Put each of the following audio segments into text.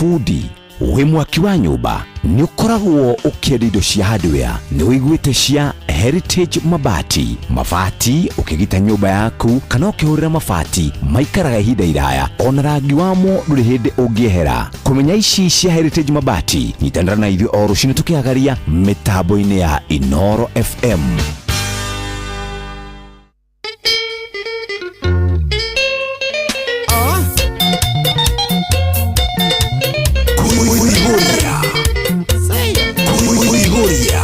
Bundi wĩ mwaki wa nyũmba nĩ ũkoragwo ũkĩenda indo cia hardware, nĩ ũiguĩte cia Heritage Mabati. Mabati ũkĩgita nyũmba yaku kana ũkĩhũrĩra mabati maikaraga ihinda iraya, ona rangi wamo ndũrĩ hĩndĩ ũngĩehera. Kũmenya ici cia Heritage Mabati, nyitanĩra na ithuĩ o rũcinĩ tũkĩagaria mĩtambo-inĩ ya Inoro FM. Kuihuria. Kuihuria.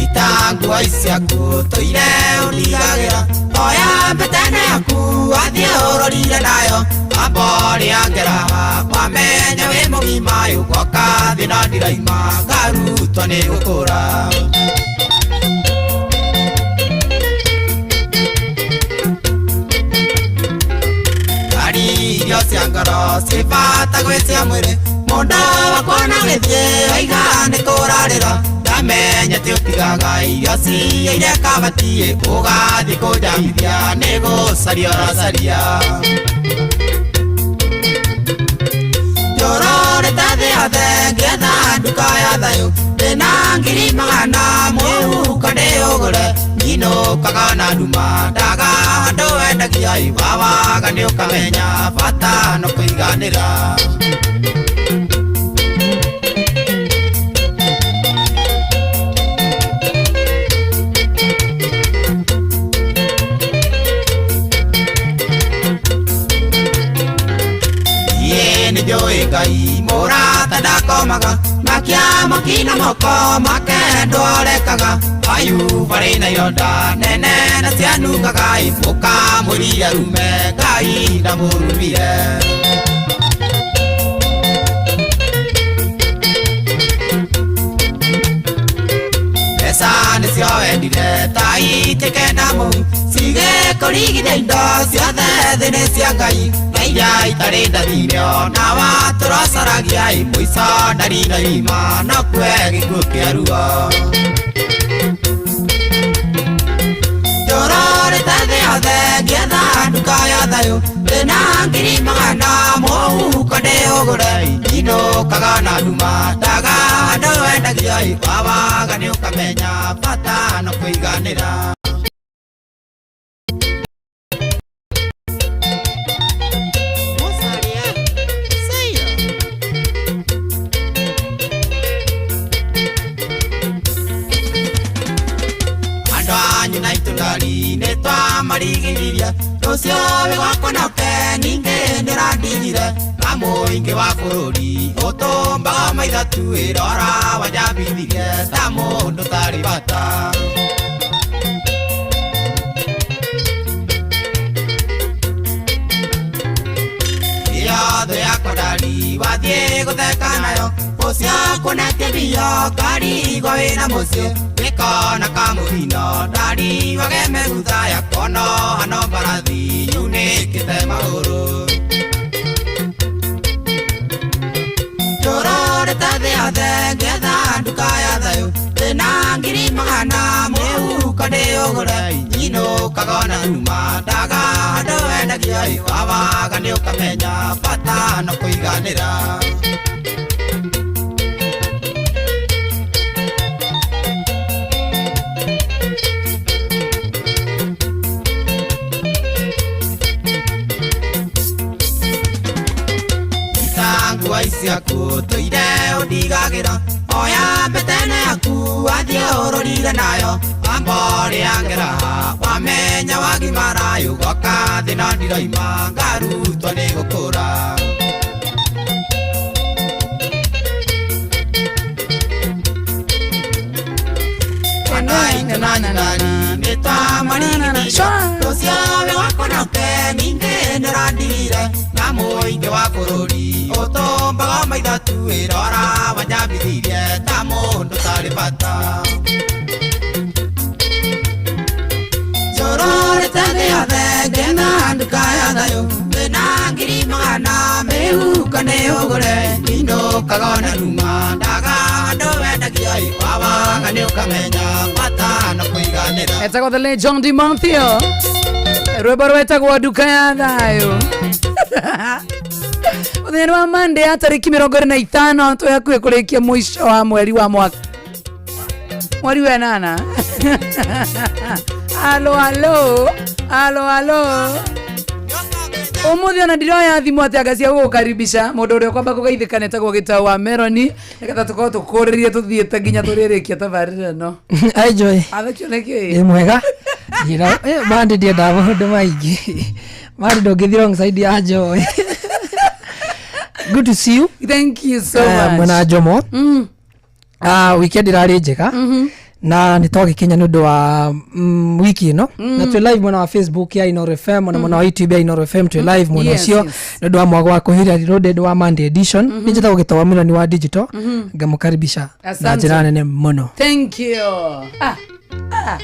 Itangua ciaku tũire ũndigagĩra oya mbetene yaku wathiĩ ũrorire nayo amborĩa ngeraha wamenya wĩ mũgima ũgoka thĩna ndiraima ngarutwo nĩ gũkũra. Ari irio cia ngoro ciĩ bata gwĩ cia mwĩrĩ mũndũ wakwa na gĩthiĩ waiga nĩ kũrarĩra ndamenya ti ũtigaga irio ciaire kabatiĩ ũgathiĩ kũnjamithia nĩ gũcaria ũracaria. Njũrũrĩte thĩ yothe ngĩetha nduka ya thayũ ndĩna ngiri magana mũhuko ndĩũgũre nyinũkaga na nduma ndaga handũ wendagia iwawaga nĩ ũkamenya bata no kũiganĩra. Niĩ nĩ njũĩ Ngai mũrata ndakomaga makia makina moko make ndwarekaga ayuba rĩ na ironda nene na cianungaga mũkamwĩrire rume Ngai ndamũrumire. Mbeca nĩcio wendire ta itikenda mũhu cigĩkũrigithia indo ciothe thĩ nĩ cia Ngai na iria itarĩ ndathire ona watũrocaragia mũico ndari na ima no kue gĩkuũ kĩa ruo. Njũrũrĩte thĩ yothe ngĩetha nduka ya thayũ ndĩna ngiri magana mũhuko ndĩũgũre nyinũkaga na nduma ndaga handũ wendagia wawaga nĩ ũkamenya bata no kũiganĩra. Andũ anyu na itũndari nĩ twamarigithirie rũciũ wĩ gwakwa noke ningĩ nĩũrandigire na mũingĩ wa bũrũri ũtũmbaga maitho tu ĩrora wanjambithirie ta mũndũ tarĩ bata. Iyo thũ yakwa ndari wathiĩ gũtheka nayo ũcio kuonetie mbia ngarigwo wĩna mũciĩ gĩkona kamũhino ndari wageme thutha yakono hano mbarathi yunĩkĩte magũrũ. Njũrũrĩte thĩ yothe ngĩetha nduka ya thayũ ndĩna ngiri magana mũhuko ndĩũgũre nyinũkaga ona nduma ndaga handũ wendagia wawaga nĩ ũkamenya bata no kũiganĩra. Itangua ciaku tũire ũndigagĩra oya mbetene yaku wathiĩ ũrorire nayo amborĩa ngeraha wamenya wagimara ũgoka thĩna ndiraima ngarutwo nĩ gũkũra. Anaitũ na nyinani nĩ twamarigithirie rũciũ wĩ gwakwa noke ningĩ nĩũrandigire na mũingĩ wa bũrũri ũtũmbaga maitho tu ĩrora wanjambithirie ta mũndũ tarĩ bata. Njũrũrĩte thĩ yothe ngĩetha nduka ya thayũ ndĩna ngiri magana mĩhuko nĩũgũre nyinũkaga ona nduma ndaga handũ wendagia wawaga nĩ ũkamenya bata no kũiganĩra. Etagwo the late John DiMatteo, rwĩmbo rwetagwo nduka ya thayũ. Mũthenya nĩ wa Monday ya tarĩki 25, twĩ hakuhĩ kũrĩkia mũico wa mweri wa mwaka, mweri wa ĩnana. Alo, alo, alo, alo. Umuthi ona ndiroya thimu atä anga cia gũgũkaribisha. Mũndũ ũrĩa ũkwamba kũgeithĩka nĩtagwo Gĩtau wa Meroni, nĩgetha tũkorwo tũkũrĩrie tũthiĩte nginya tũrĩrĩkia tabarĩra ĩno. Hi Joy. Athekio nĩ kĩ? Ĩ mwega. Njĩra, mandi ndiendaga maũndũ maingĩ. Mandi ndũngĩthiĩ wrong side ya Joy. Good to see you. Thank you so much. Mwena Jomo. Ah, weekend irarĩ njega. Na nĩ twagĩkinya nĩ ũndũ wa wiki ĩno na twĩ live mwena wa Facebook ya Inoro FM na mwena wa YouTube ya Inoro FM, twĩ live mwena ũcio nĩ ũndũ wa mwago wa kũhiria Reloaded wa Monday edition. Nĩ njĩtagwo Gĩtawa Mũnani wa digital, ngamũkaribisha na Asante. njĩra nene mũno. Thank you. Ah, ah.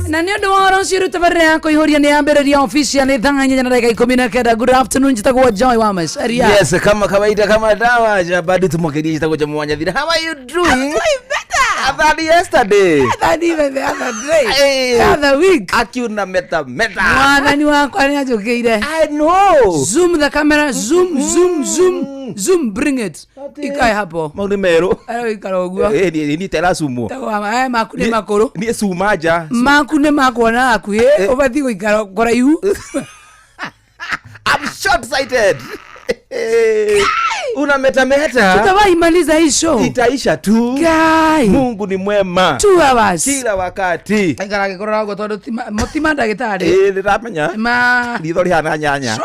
Na nä å ndå wa horo å cio rä u tabarä ya kå ihå ria nä yambä rä ria official nä thaa 8:19. Good afternoon, njĩtagwo Joy wa Macharia. Yes, kama kawaida, kama dawa ja bado tumwakirie chitako cha Mwanyathira. How are you doing? Better Than yesterday. than even the other day. Hey. The other week. Akiuna meta meta. Mwathani wakwa nä anjå kä ire. I know. Zoom the camera, zoom, zoom, zoom, zoom, bring it, ikae hapo. Maundu meru. Arä ikara å guo. Eh, ni ni tera sumo. Aya maku nä makå rå. Ni suma ja. Maku nä makuona hakuhä, å batiä gå ikara kå raihu. I'm short sighted. Una meta meta. Tutawaimaliza hii show. Itaisha tu. Guy. Mungu ni mwema. 2 hours. Kila wakati. Aikara gä kå guo tondå ti ma ndagätarä. Eh, ndiramenya. Ma Ritho rihana nyanya.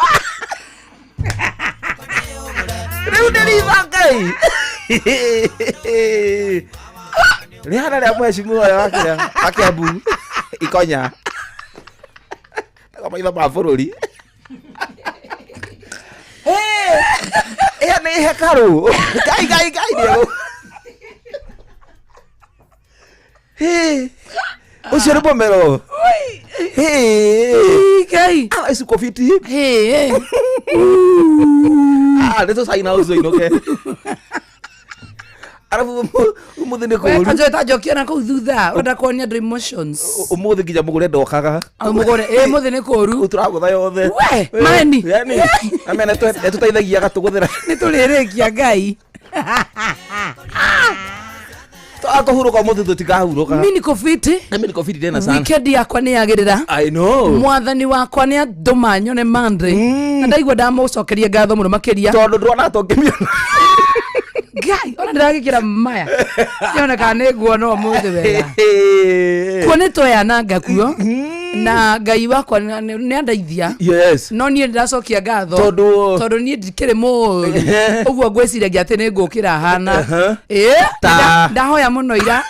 Rĩu nĩ ritho Ngai. Rĩhana rĩa mheshimiwa ũrĩa wa kĩrĩa wa Kiambu Ikonya. Tako maitho ma bũrũri. Ĩyo nĩ hekarũ. Ngai Ngai Ngai nĩ. Ũcio nĩ bomero. Ngai. Ah, ici kobiti. Hey, hey. Ah, nĩ tũcaina ũcio inũke. Arabu ũmũthĩ nĩ kũũru. Kanjo tanjokia na kũu thutha, ũrenda kuonia andũ emotions. Ũmũthĩ nginya mũgũre ndokaga. Mũgũre ĩ mũthĩ nĩ kũũru. Tũragũtha yothe. We, mani. Yani, amena nĩtũteithagia gatũgũthĩra. Nĩ tũrĩrĩkia Ngai. Twaga kũhurũka ũmũthĩ tũtikahurũka. Mi niko fiti. Mimi niko fiti tena sana. Weekend yakwa nĩ yagĩrĩra. I know. Mwathani wakwa nĩ andũma nyone Monday na ndaigua ndamũcokeria ngatho mũno makĩria. Tondũ ndwona tũngĩmĩona. Ngai, ona ndĩragĩkĩra maya cioneka nĩ nguona ũmũthĩ wega kuo nĩ tweyananga kuo na Ngai wakwa nĩ andeithia. No niĩ ndĩracokia ngatho tondũ niĩ ndikĩrĩ mũũru ũguo ngwĩciragia atĩ nĩ ngũkĩra hana. Ĩ ndahoya mũno ira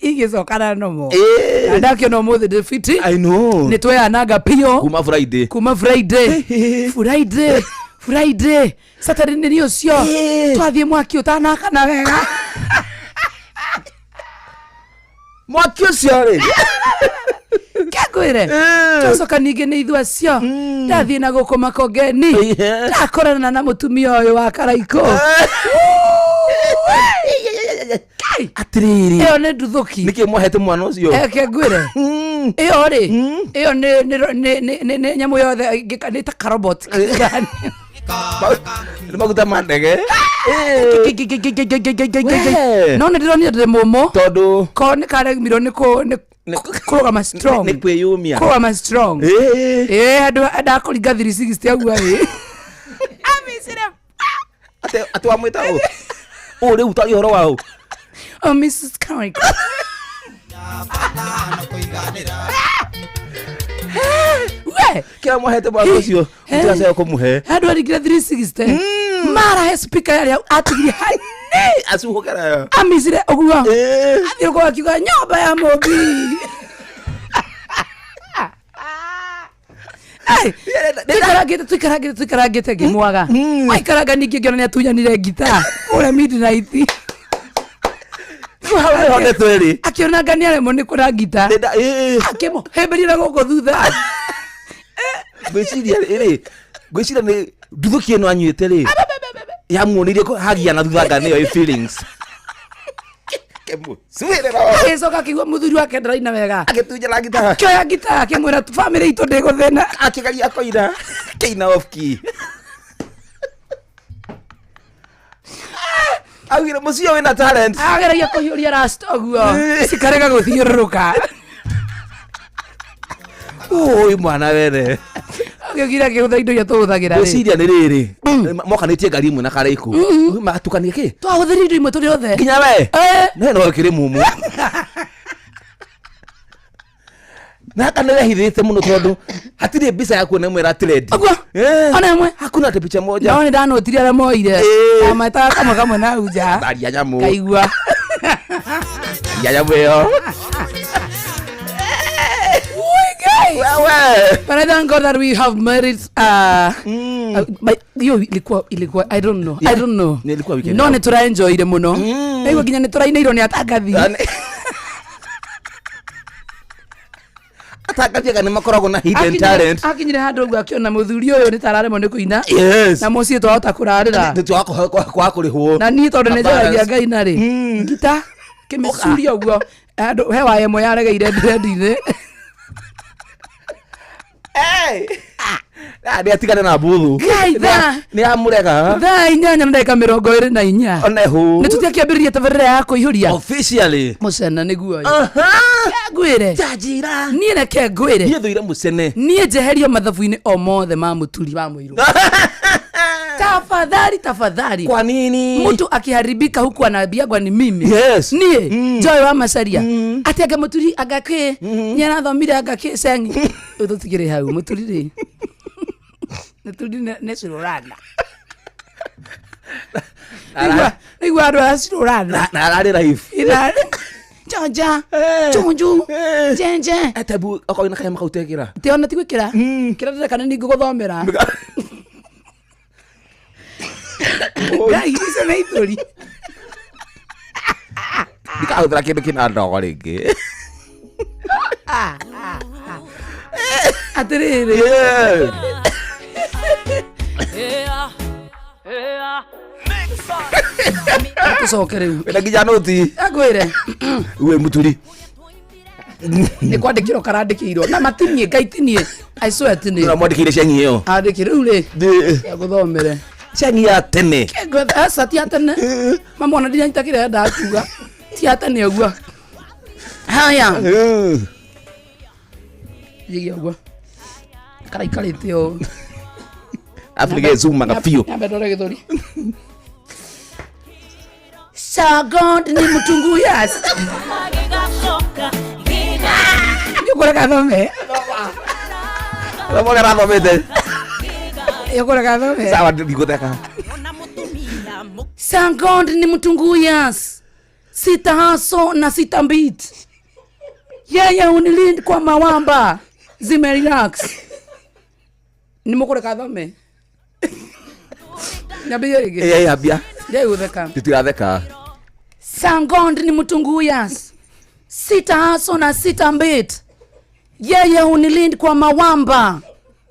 igĩcoka nomo na ndakĩona ũmũthĩ ndĩ fiti. I know. Nĩ tweyananga biũ. Kuma Friday. Kuma Friday, Friday, Friday, Saturday nĩ ũcio twathiĩ mwaki ũtanakana wega. Mwaki ũcio rĩ. Kengwĩre twacoka ningĩ nĩ ithuĩ acio ndathiĩ na gũkũ Makongeni, ndakorana na mũtumia ũyũ wa Karaikũ. Kai! Atĩrĩrĩ. Ĩyo nĩ nduthũki. Nĩkĩ mwahete mwana ũcio? Eke ngwĩre, ĩyo rĩ, ĩyo nĩ nyamũ yothe nĩ ta karobot. Nĩ maguta ma ndege. We. No nĩ ndĩronire ndĩrĩ mũmũ. Tondũ ko nĩ karemirwo nĩ kũrũgama strong. Nĩ kwĩyũmia. Kũrũgama strong. Ĩ handũ ndakũringa 360 ũguo ĩ amicire. Atĩ wamwĩta ũ? Ũ rĩu twaria ũhoro wa ũ? Oh, Mrs. Carrick. We. Kĩrĩa mwahete mwana ũcio mũtiracoka kũmũhe. Handũ aringire 360 mara he speaker yarĩa atigirie hani. Acuhũke nayo. Amicire ũguo athiĩ ũguo akiuga nyũmba ya mũmbi. Ai, tũikarangĩte tũikarangĩte tũikarangĩte ngĩmwaga waikaranga ningĩ ngĩona nĩ atunyanire ngita kũrĩa midnight. Hau nĩho ndeto ĩrĩ. Akĩona nga nĩ aremwo nĩ kũra ngita, akĩmũhĩmbĩria na gũkũ thutha. Ngwĩciria rĩ, ngwĩciria nĩ nduthũki ĩno anyuĩte rĩ yamuonirie hagia na thutha nga nĩyo ĩ feelings. Akĩmũcuĩrĩra. Agĩcoka akĩigua mũthuri wake ndaraina wega. Agĩtunjana ngita. Akĩoya ngita akĩmwĩra bamĩrĩ itũ ndĩgũthĩna. Akĩgeria kũina. Kĩina off key. Augire mũciĩ ũyũ wĩna talent. Ageragia kũhiũria rasta ũguo cikarega gũthiũrũrũka. Ũĩ mwana wene. Agĩũkire akĩhũthĩra indo iria tũhũthagĩra rĩ. Ngwĩciria nĩ rĩrĩ. Mokanĩtie ngari ĩmwe na Karaikũ. Magatukania kĩ? Twahũthĩrire indo imwe tũrĩ othe. Nginya we. Eh. No no kĩrĩ mumu. Naka nĩ wehithĩte mũno tondũ hatirĩ mbica ya kuona ĩmwe ĩra trend. Ũguo. Eh. Ona ĩmwe. Hakuna hata picha moja. No nĩ ndanotire arĩa moire. Eh. Ametaga kamwe kamwe na hau nja. Tharia nyamũ. Kaigua. Tharia nyamũ ĩyo. Ui, guys. Wewe. But I thank God that we have married hiyo ilikuwa I don't know. I don't know. Ni ilikuwa weekend No yao. nĩ tũraenjoyire mũno. Naigua nginya nĩ tũrainĩirwo nĩ atangathi. Atangathi anga nĩ makoragwo na hidden talent. Akinyire handũ ũguo akĩona mũthuri ũyũ nĩ tararemwo nĩ kũina. Yes. Na mũciĩ twahota kũrarĩra. Nĩ twaga kwaga kũrĩhwo. Na niĩ tondũ nĩ njaragia Balance. Ngai narĩ. Ngita kĩmĩcuria ũguo. Handũ he waya ĩmwe yaregeire ndĩrendi-inĩ. Hey! Ah, nĩ atigane na mbuthu. Ngai, thaa. Nĩ amũrega. Thaa 8 na ndagĩka 24. Ona hũ. Nĩ tũtiakĩambĩrĩria tabarĩra ya kũihũria. Officially. Mũcena nĩguo ũyũ. Aha. Ngwĩre. Njanjira. Niĩ reke ngwĩre. Niĩ thũire mũcene. Niĩ njeherio mathabu-inĩ o mothe ma mũturi wa mũirũ. Tafadhali, tafadhali. Kwa nini? Mtu akiharibika huku anaambiagwa ni mimi. Yes. Niĩ Joy wa Macharia. Atĩ anga mũturi anga kĩ nĩ arathomire anga kĩ cengi. Rĩu tũtigĩrĩ hau mũturi rĩ. Mũturi nĩ cirũrana. Nĩigua andũ aya cirũrana. Na ararĩ live. Ina Chonja, chunju, njenje. Atebu okorwo na kanyama kau tekĩra. Ti ona ti gwĩkĩra. Kĩrĩa ndĩreka nĩ ningũgũthomera. Ngai icio nĩ ithũri. Ndikahũthĩra kĩndũ kĩna ndogo rĩngĩ. Atĩrĩrĩ. Yeah. Tũcoke rĩu. Wĩna nginya nũti. Ngwĩre. We mũturi. Nĩ kwandĩkĩrwo karandĩkĩirwo. Na matinie Ngai tinie. I swear tinie. Ũramwandĩkĩire cengi ĩyo. Andĩkĩ rĩu rĩ. Ngũthomere. Cengi ya tene. Aca ti atene. Mamona ndinanyita kĩrĩa endaga kuga. Ti atene ũguo. Haya. Njige ũguo. Karaikarĩte ũũ. Afrika ĩcumaga biũ. Nyambe ndore gĩthũri. Sir God ni mtunguyas. Nĩũkũreka thome. Thoma ũrĩa arathomete. Nĩũkũreka thome. Sawa ndigũtheka. Sir God ni mtunguyas. Sita haso na sita mbit. Yeye unilindi kwa mawamba. Zime relax. Nĩmũkũreka thome. Nyambĩrĩrie rĩngĩ. Ĩĩ ambia. Ndiaigũtheka. Titiratheka. Sangond ni mtunguyas. Sita haso na sita mbit. Yeye unilind kwa mawamba.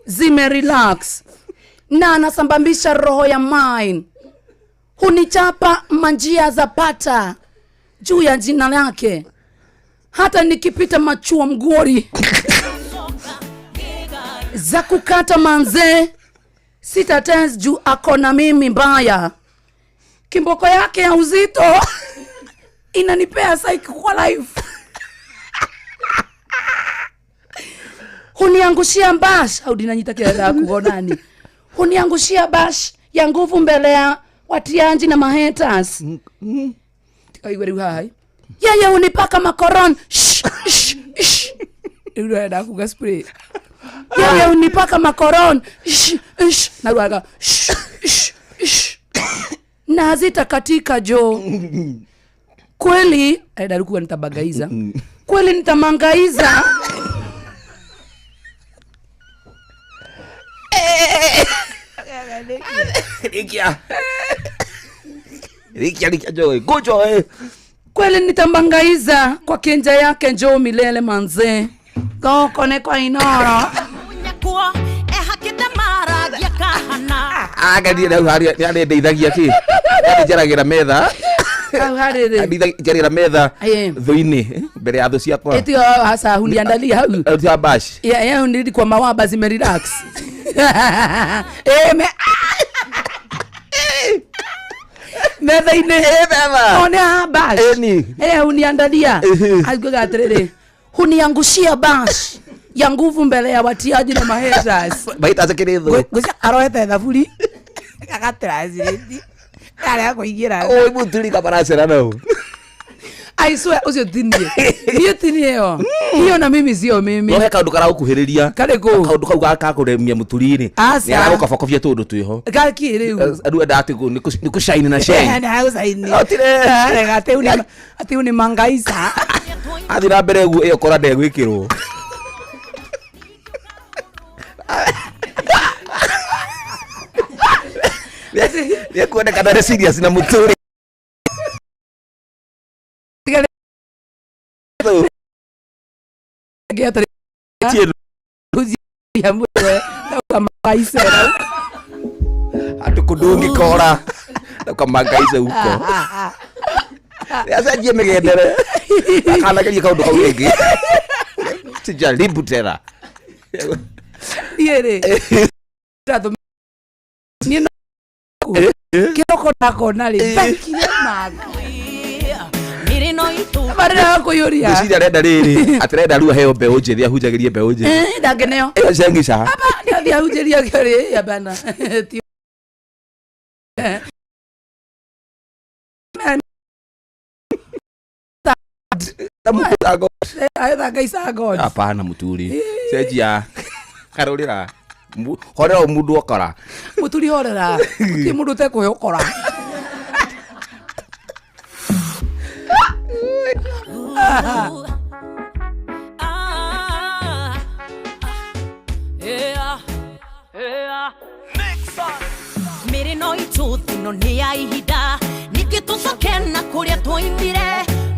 Zime relax. Na anasambambisha roho ya mine. Hunichapa manjia za pata juu ya jina lake. Hata nikipita machua mgori za kukata manze sita tens juu akona mimi mbaya. Kimboko yake ya uzito inanipea psych kwa life. Huniangushia bash au dinanyita kila la kuonani. Huniangushia bash ya nguvu mbele ya watianji na mahaters. Tikaigwe rĩu haha. Yeye hunipaka makoron. Shh, shh, shh. Rĩu ndĩrenda kuga spray. Yeye hunipaka makoron. Shh, shh. Na rĩu aga shh, shh, shh. Na hazitakatika jo. Kweli ndarukuwa nitabagaiza. Kweli nitamangaiza. Rikia. Rikia rikia Joy. Go Joy. Kweli nitamangaiza kwa kenja yake njoo milele manze. Goko ne kwa Inoro. Anga niĩ rĩu harĩa nĩ arĩndeithagia kĩ? Nĩarĩnjaragĩra metha. Hau harĩ rĩ. Njarĩra metha Ĩĩ. thũ-inĩ mbere ya thũ ciakwa. Ĩtio hasa huniandalia hau. Tia bash. Yeah, yeah, nili kwa mawaba zimerelax. Eh, me metha-inĩ. Eh, metha. Oh, nĩ haha bash. Ĩni. Eh, huniandalia. Ehe. Aiguaga atĩrĩrĩ, huniangushia bash ya nguvu mbele ya watiaji na mahaters. Maita kĩrĩ thũ. Ngwĩciria aroete thaburi agatranslate arĩa kũingĩra. Oi muturi kabaracera nau. I swear ũcio ti niĩ. Niĩ ti niĩ ĩyo. Hiyo na mimi sio mimi. No he kaũndũ karagũkuhĩrĩria. Karĩkũ? Kaũndũ kau gakũremia mũturi-inĩ. Aca. Nĩ aragũkobokobia tũũndũ twĩho. Gakĩ rĩu? Andũ enda atĩ nĩ kũcaini na shine. Otire. Ati ni mangaisa. Athiĩ na mbere ũguo ĩyo kora ndegwĩkĩrwo. Nĩekuonekana nĩ serious na mũturi. Andũ kũndũngĩkora ukamangaice huko. Acenjie mĩgendere. Akanagerie kaũndũ kau rĩngĩ. Sijaribu tena. Niĩ rĩ, niĩ no kĩroko ndakona rĩ, thekire marĩra kũiyũria. Ngwĩciria arenda rĩrĩ atĩ arenda rĩu aheo mbeũ njĩthĩ ahunjagĩrie mbeũ njĩthĩ. Eh, ndangĩneo. Ĩyo cengica. Aba nĩathiĩ ahunjĩria kĩrĩ hapana. Ti- Aetha Ngai sa God. Hapana mũturi. Cenjia. Karũrĩra. Horera o mũndũ okora. Mũturi horera. Gũtirĩ mũndũ ũtekũhe ũkora. Mĩrĩ no itũ thino nĩ ya ihinda ningĩ tũcoke na kũrĩa twoimire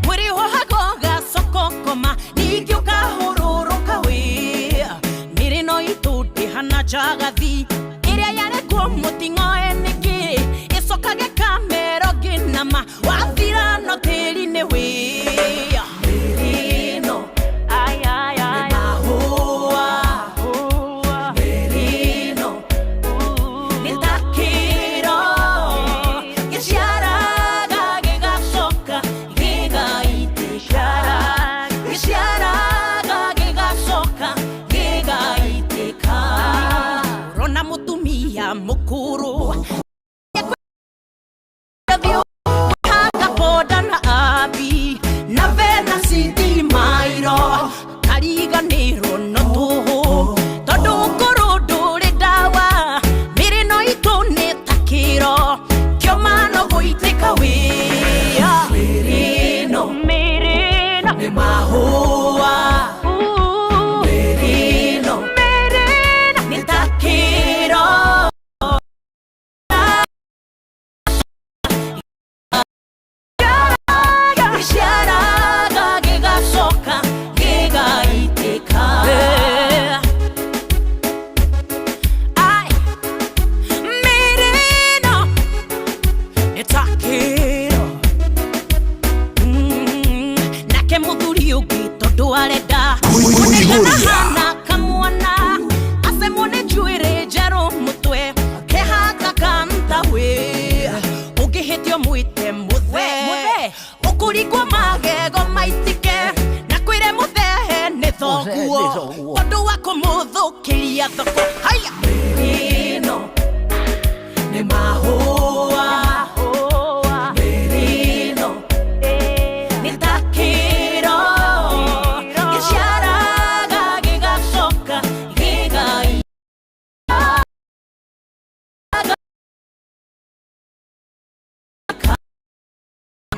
mwĩrĩ ũhaga ũgacoka ũkoma ningĩ ũkahũrũrũka wĩ mĩrĩ no itũ ndĩhana njagathi ĩrĩa yarekwo mũting'oe nĩkĩ ĩcokage kamero ngĩnama wathira no tĩri-inĩ wĩ mĩrĩ ĩno nĩ mahũa mĩrĩ ĩno nĩ ta kĩro gĩciaraga gĩgacoka gĩgaitĩka gĩciaraga gĩgacoka gĩgaitĩka ũrona mũtumia mũkũrũ haga boda na abi na vena sitimairo kariganĩrwo no tũhũ tondũ ngũrũ ndũrĩ ndawa mĩrĩ no itũ nĩ ta kĩro kĩoma no gũitĩka wĩa mĩrĩ ĩno nĩ mahũa mĩrĩ ĩno nĩ ta kĩro gĩciaraga gĩgacoka gĩgaitĩka. Ai, mĩrĩ ĩno nĩ ta kĩro. Nake mũthuri ũngĩ tondũ arenda kuonekana hana kamwana acemwo nĩ njuĩrĩ njerũ mũtwe kehaka kantawĩ ũngĩhĩtio mwĩte mũthee ũkũringwo magego maitĩke na kwĩre mũthee nĩ thoguo tondũ wa kũmũthũkĩria thoko haya mĩrĩ ĩno nĩ mahũa mĩrĩ ĩno nĩ ta kĩro gĩciaraga gĩgacoka gĩgai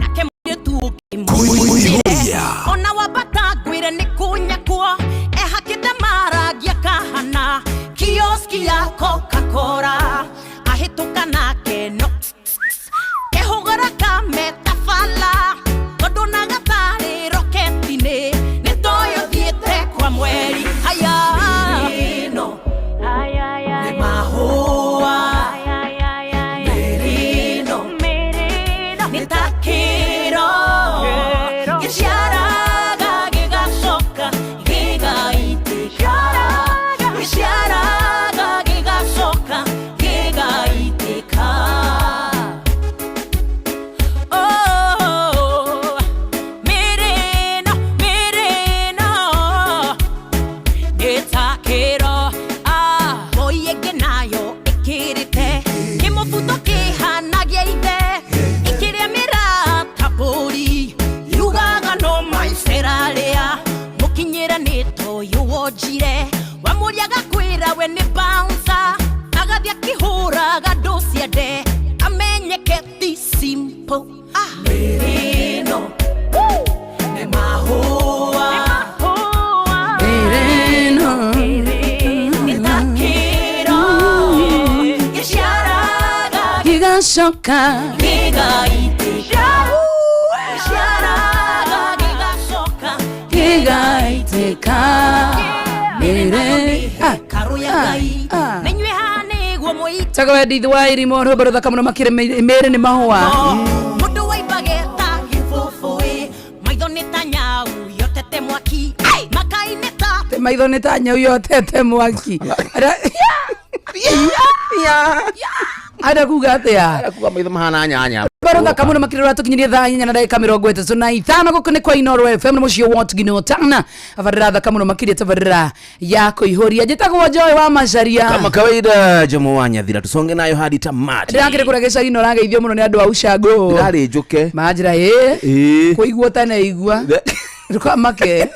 nake mũirĩtu ũngĩ mũingĩre ona wambata ngwĩre nĩ kũnyakwo ehakĩte marangi akahana kioski ya Coca-Cola ahĩtũka nake no kehũgara kametabala tondũ na gatarĩ roketi-inĩ nĩ toyũ thiĩte kwa mweri haya ĩno nĩ mahũa mĩrĩ ĩno nĩ ta kĩro. Ngwĩre nĩ toyũ wonjire wamũria agakwĩra we nĩ bouncer agathiĩ akĩhũraga andũ ciende amenyeke ti simple. Mĩrĩ ĩno nĩ mahũa. Mĩrĩ ĩno. Nĩ ta kĩro gĩciaraga gĩgacoka gĩgaitĩka. Gĩciaraga gĩgacoka gĩgaitĩka. Mĩrĩ Hekarũ ya Ngai na inyuĩ haha nĩguo mũikaro. Taga wendi wa irimo rwĩmbo rũthaka mũno makĩria mĩrĩ nĩ mahũa. Mũndũ waimbage ta gĩbũbũĩ, maitho nĩ ta nyau yotete mwaki, makai nĩ ta Maitho nĩ ta nyau yotete mwaki. Arenda kuga atĩa? Kuga maitho mahana nyanya. Rwĩmbo rũthaka mũno makĩria rũratũkinyirie thaa 8 na ndagĩka 35. Gũkũ nĩ kwa Inooro FM na mũciĩ wa Tugino Tana. Tabarĩra thaka mũno makĩria, tabarĩra ya kũihũria. Njĩtagwo Joy wa Macharia. Kama kawaida Jomo wa Nyathira, tusonge nayo hadi tamati. Ndĩrakĩrĩ kũrĩa gĩcagi na ũrageithio mũno nĩ andũ a ucago. Ndirarĩ njũke. Manjĩra ĩ Ĩĩ. kũigua ũtanaigua ndũkamake.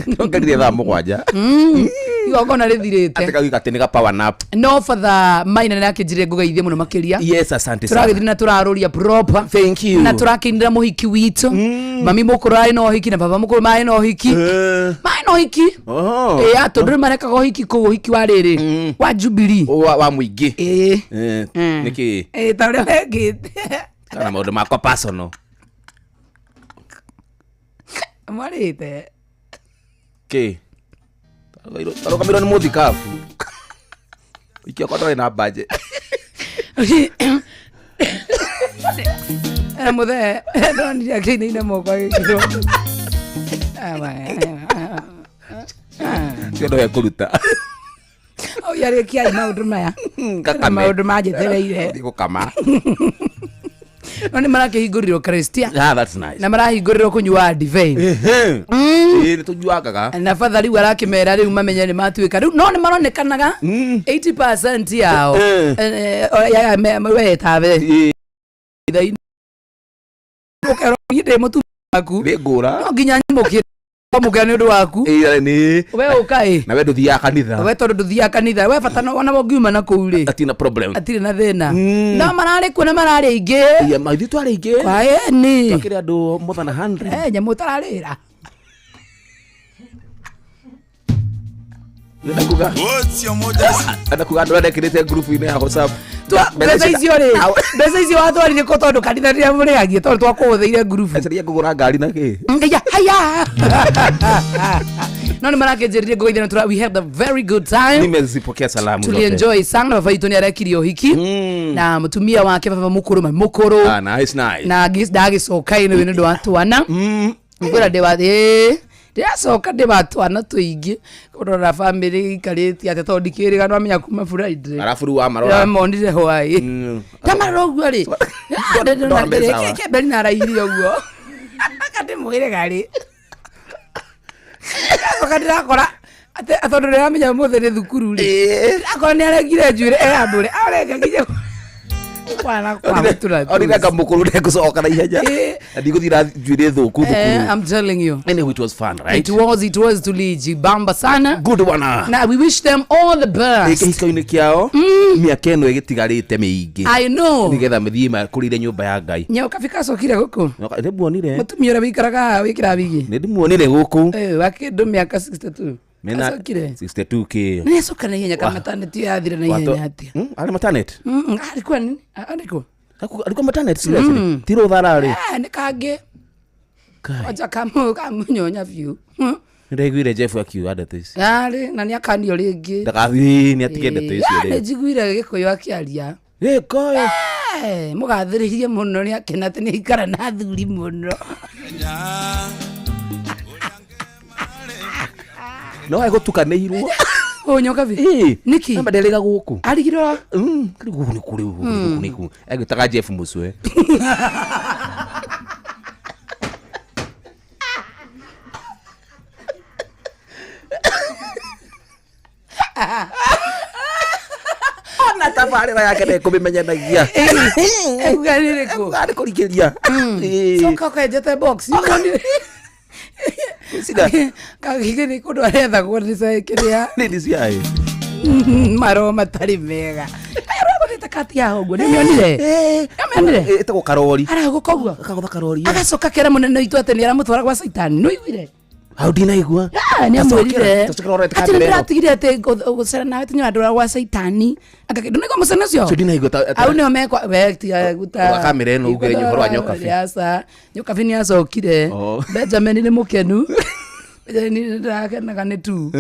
Nongerire thaa 7. Igongona rĩthirĩte. Atĩ kauga atĩ nĩ ga power nap. No batha maina nĩ akĩnjĩrire ngũgeithie mũno makĩria. Yes, asante sana. Tũragĩthiĩ na tũrarũria proper. Thank you. Na tũrakĩinĩra mũhiki witũ. Mami mũkũrũ arĩ na ũhiki na baba mũkũrũ marĩ na ũhiki. Marĩ na ũhiki. Oho. Ĩĩ, tondũ rĩu marekaga ũhiki kũu, ũhiki wa rĩrĩ wa Jubilee. Wa mũingĩ. Ĩĩ. Nĩkĩ? Ĩĩ, ta ũrĩa wekĩte. Kana maũndũ makwa personal. Mwarĩte. Kĩ? Arũgamirwo nĩ mũthikabu. Ikia kwa ndwarĩ na budget. Ena mũthee ndonire akĩinaina moko agĩkĩrwo. Cio ndũhe kũruta. Au yarĩkiai maũndũ maya. Ngakame. Maũndũ manjetereire. Thiĩ gũkama. No nĩ marakĩhingũrirwo Kristia. Ah, that's nice. Na marahingũrĩrwo kũnyua ndibei. Ehe. Ĩĩ, nĩ tũnyuangaga. Na batha rĩu arakĩmera rĩu mamenye nĩ matuĩka rĩu no nĩ maronekanaga 80% yao. We tawe. Ĩĩ. Ũkerwo niĩ ndĩ mũtumia waku. Nĩ ngũra. No nginya nyamũkĩre kwamũkĩra nĩ ũndũ waku. Ĩĩ, nĩ. We ũka ĩ. Na we ndũthiaga kanitha. We tondũ ndũthiaga kanitha we bata ona ũngiuma na kũu rĩ. Atirĩ na problem. Atirĩ na thĩna. No mararĩ kuo na mararĩ aingĩ. Iya, ma ithuĩ twarĩ aingĩ. Kwaeni. Twakĩrĩ andũ more than 100. Nyamũ ũtararĩra. Ndĩrenda kuga. Ndĩrenda kuga andũ arĩa ndekĩrĩte ngurubu-inĩ ya WhatsApp. Mbeca icio rĩ, mbeca icio watwarire kũ tondũ kanitha rĩrĩa mũrĩhagie tondũ twakũhũthĩire ngurubu. Mbeca iria ngũgũra ngari na kĩ? Ngai, haya. No nĩ marakĩnjĩrire ngũgeithia na we had a very good time. Nimezipokea salamu zote. Tulienjoy sana. Baba witũ nĩ arekirie ũhiki na mũtumia wake baba mũkũrũ mami mũkũrũ. Ah, nice, nice. Na ndagĩcoka ĩno nĩ ũndũ wa twana. Ngwĩra ndĩ wa ĩĩ, ndĩracoka ndĩ wa twana tũingĩ kũrora bamĩrĩ ikarĩte atĩa tondũ ndikĩrĩga nĩwamenya kuma Friday. Arabu rĩu wamarora. Ndĩramonire hwaĩ. Ndamarora ũguo rĩ, Ndona mbeca wa. kĩamberi na araihire ũguo. Kandĩmwĩre garĩ. Ndacoka ndĩrakora atĩ tondũ ndĩramenya ũmũthĩ nĩ thukuru rĩ. Ndĩrakora nĩ arengire njuĩrĩ eyambũre arenga nginya kwana kwa gũtura. Onire anga mũkũrũ ndegũcoka na ihenya. Na ndigũthiĩ na njuĩrĩ thũku thukuru. I'm telling you. Anyway, it was fun, right? It was tulijibamba sana. Good one. Na we wish them all the best. Kĩhiko-inĩ kĩao mĩaka ĩno ĩgĩtigarĩte mĩingĩ. I know. Nĩgetha mathiĩ makũrĩre nyũmba ya Ngai. Nyoka bikacokire gũkũ. Nĩ ndĩmuonire. Mũtumia ũrĩa wĩikaraga haha wĩkĩraga wigi. Nĩ ndĩmuonire gũkũ. Wa kĩndũ mĩaka 62. Mena Acokire. 62 kĩ. Nĩ acoka na ihenya kana maternity yathira na ihenya atĩa. Arĩ maternity? Arĩ nini? Arĩ kũ? Arĩ kwa maternity seriously? Ti rũtha ararĩ? Nĩ kangĩ. Kwanja kamunyonya biũ. Nĩ ndaiguire Jeff akiuga ndeto ici. Arĩ na nĩ akanio rĩngĩ. Ndagathiĩ nĩ atige ndeto icio Nĩ rĩu. njiguire Gĩkũyũ akĩaria. Gĩkũyũ. Mũgathĩrĩrie mũno nĩ akena atĩ nĩ aikara na athuri mũno. No egũtukanĩirwo. Ũyũ nyoka bi. Nĩkĩ? Namba nderĩga gũkũ. Arigirwo. Kũrĩ gũkũ nĩ kũrĩ gũkũ nĩ kũ. Egwĩtaga Jeff Mũcwe. Ona tabarĩra yake ndekũmĩmenyanagia. Ekuga nĩ rĩkũ? Ekuga nĩ kũrigĩria. Coka ũkenjete box. Sida. Kagige nĩ kũndũ arethagwo nĩ kĩrĩa Nĩ DCI. Marũa matarĩ mega. Aragũthĩte kati yaho ũguo, nĩmĩonire? Nĩmĩonire? Ĩtagwo karori. Aragũka ũguo. Akagũtha karori. Agacoka kera mũnene witũ atĩ nĩaramũtwara gwa caitani, nĩũiguire? Hau ndinaigua. Ah, nĩamwĩrire. Tacokera ũrorete Atĩ kamera ĩno. nĩndĩratigire atĩ gũcera nawe tinya andũ gwa caitani. Ndũnaigua mũcene ũcio? Ũcio ndinaigua Au nĩho mekwa we tiga guta. Wa kamera ĩno uge ũhoro wa Nyokabi. Aca, Nyokabi nĩacokire. Oh. Benjamin nĩ mũkenu. Benjamin nĩndĩrakenaga nĩ tu.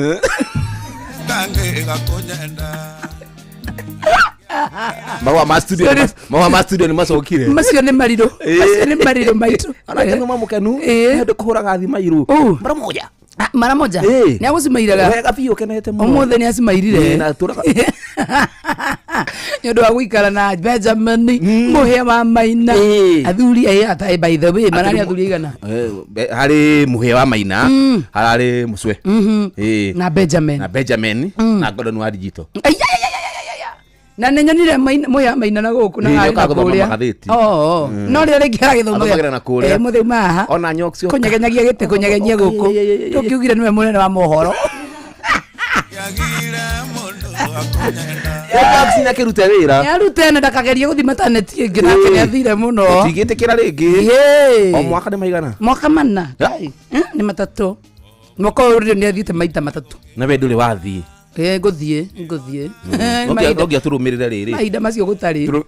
Mahũa ma studio Sorry. mahũa ma studio nĩ macokire. Macio nĩ marirũ. Macio nĩ marirũ maitũ. Ona nĩ mũkenu. Ĩĩ. Nĩ kũhũraga thima irũ. Ũ. Mara moja. Ah, mara moja. Ĩĩ. Nĩ agũcimairaga. Wega biũ kenete mũno. Ũmũthĩ nĩ acimairire. Ĩĩ, na tũraga- nĩ ũndũ wa gũikara na Benjamin mũhĩa wa maina Ĩĩ. athuri aya ata by the way mararĩ athuri aigana Harĩ mũhĩa wa maina hararĩ mũcwe. Ĩĩ. na Benjamin Na Benjamin na Gordon wa digital. Ai, ai, ai, ai, ai, ai, ai. Na nĩ nyonire mũhĩa wa maina na gũkũ na Ĩĩ, harĩ nĩokaga na gũthoma kũrĩa magathĩti. Oh, oh. No rĩrĩa rĩngĩ aragĩthoma Athomagĩra na kũrĩa. Mũthĩ uma haha Ona nyox yoka. kũnyegenyagia gĩtĩ kũnyegenyia gũkũ Ĩĩ, ĩĩ, ĩĩ, ĩĩ. tũkiugire nĩwe mũnene wa mohoro. Nyox nĩ akĩrute wĩra. Nĩarute na ndakagerie gũthiĩ mataneti ĩngĩ nake nĩathire mũno. Tũtingĩtĩkĩra rĩngĩ. Ĩĩ. O mwaka nĩ maigana. Mwaka mana. Ya. Nĩ matatũ. Mwaka ũyũ rĩu nĩathiĩte maita matatũ. Na we ndũrĩ wathiĩ. Ĩĩ, ngũthiĩ ngũthiĩ. No nginya tũrũmĩrĩre rĩrĩ. Mahinda macio gũtarĩ.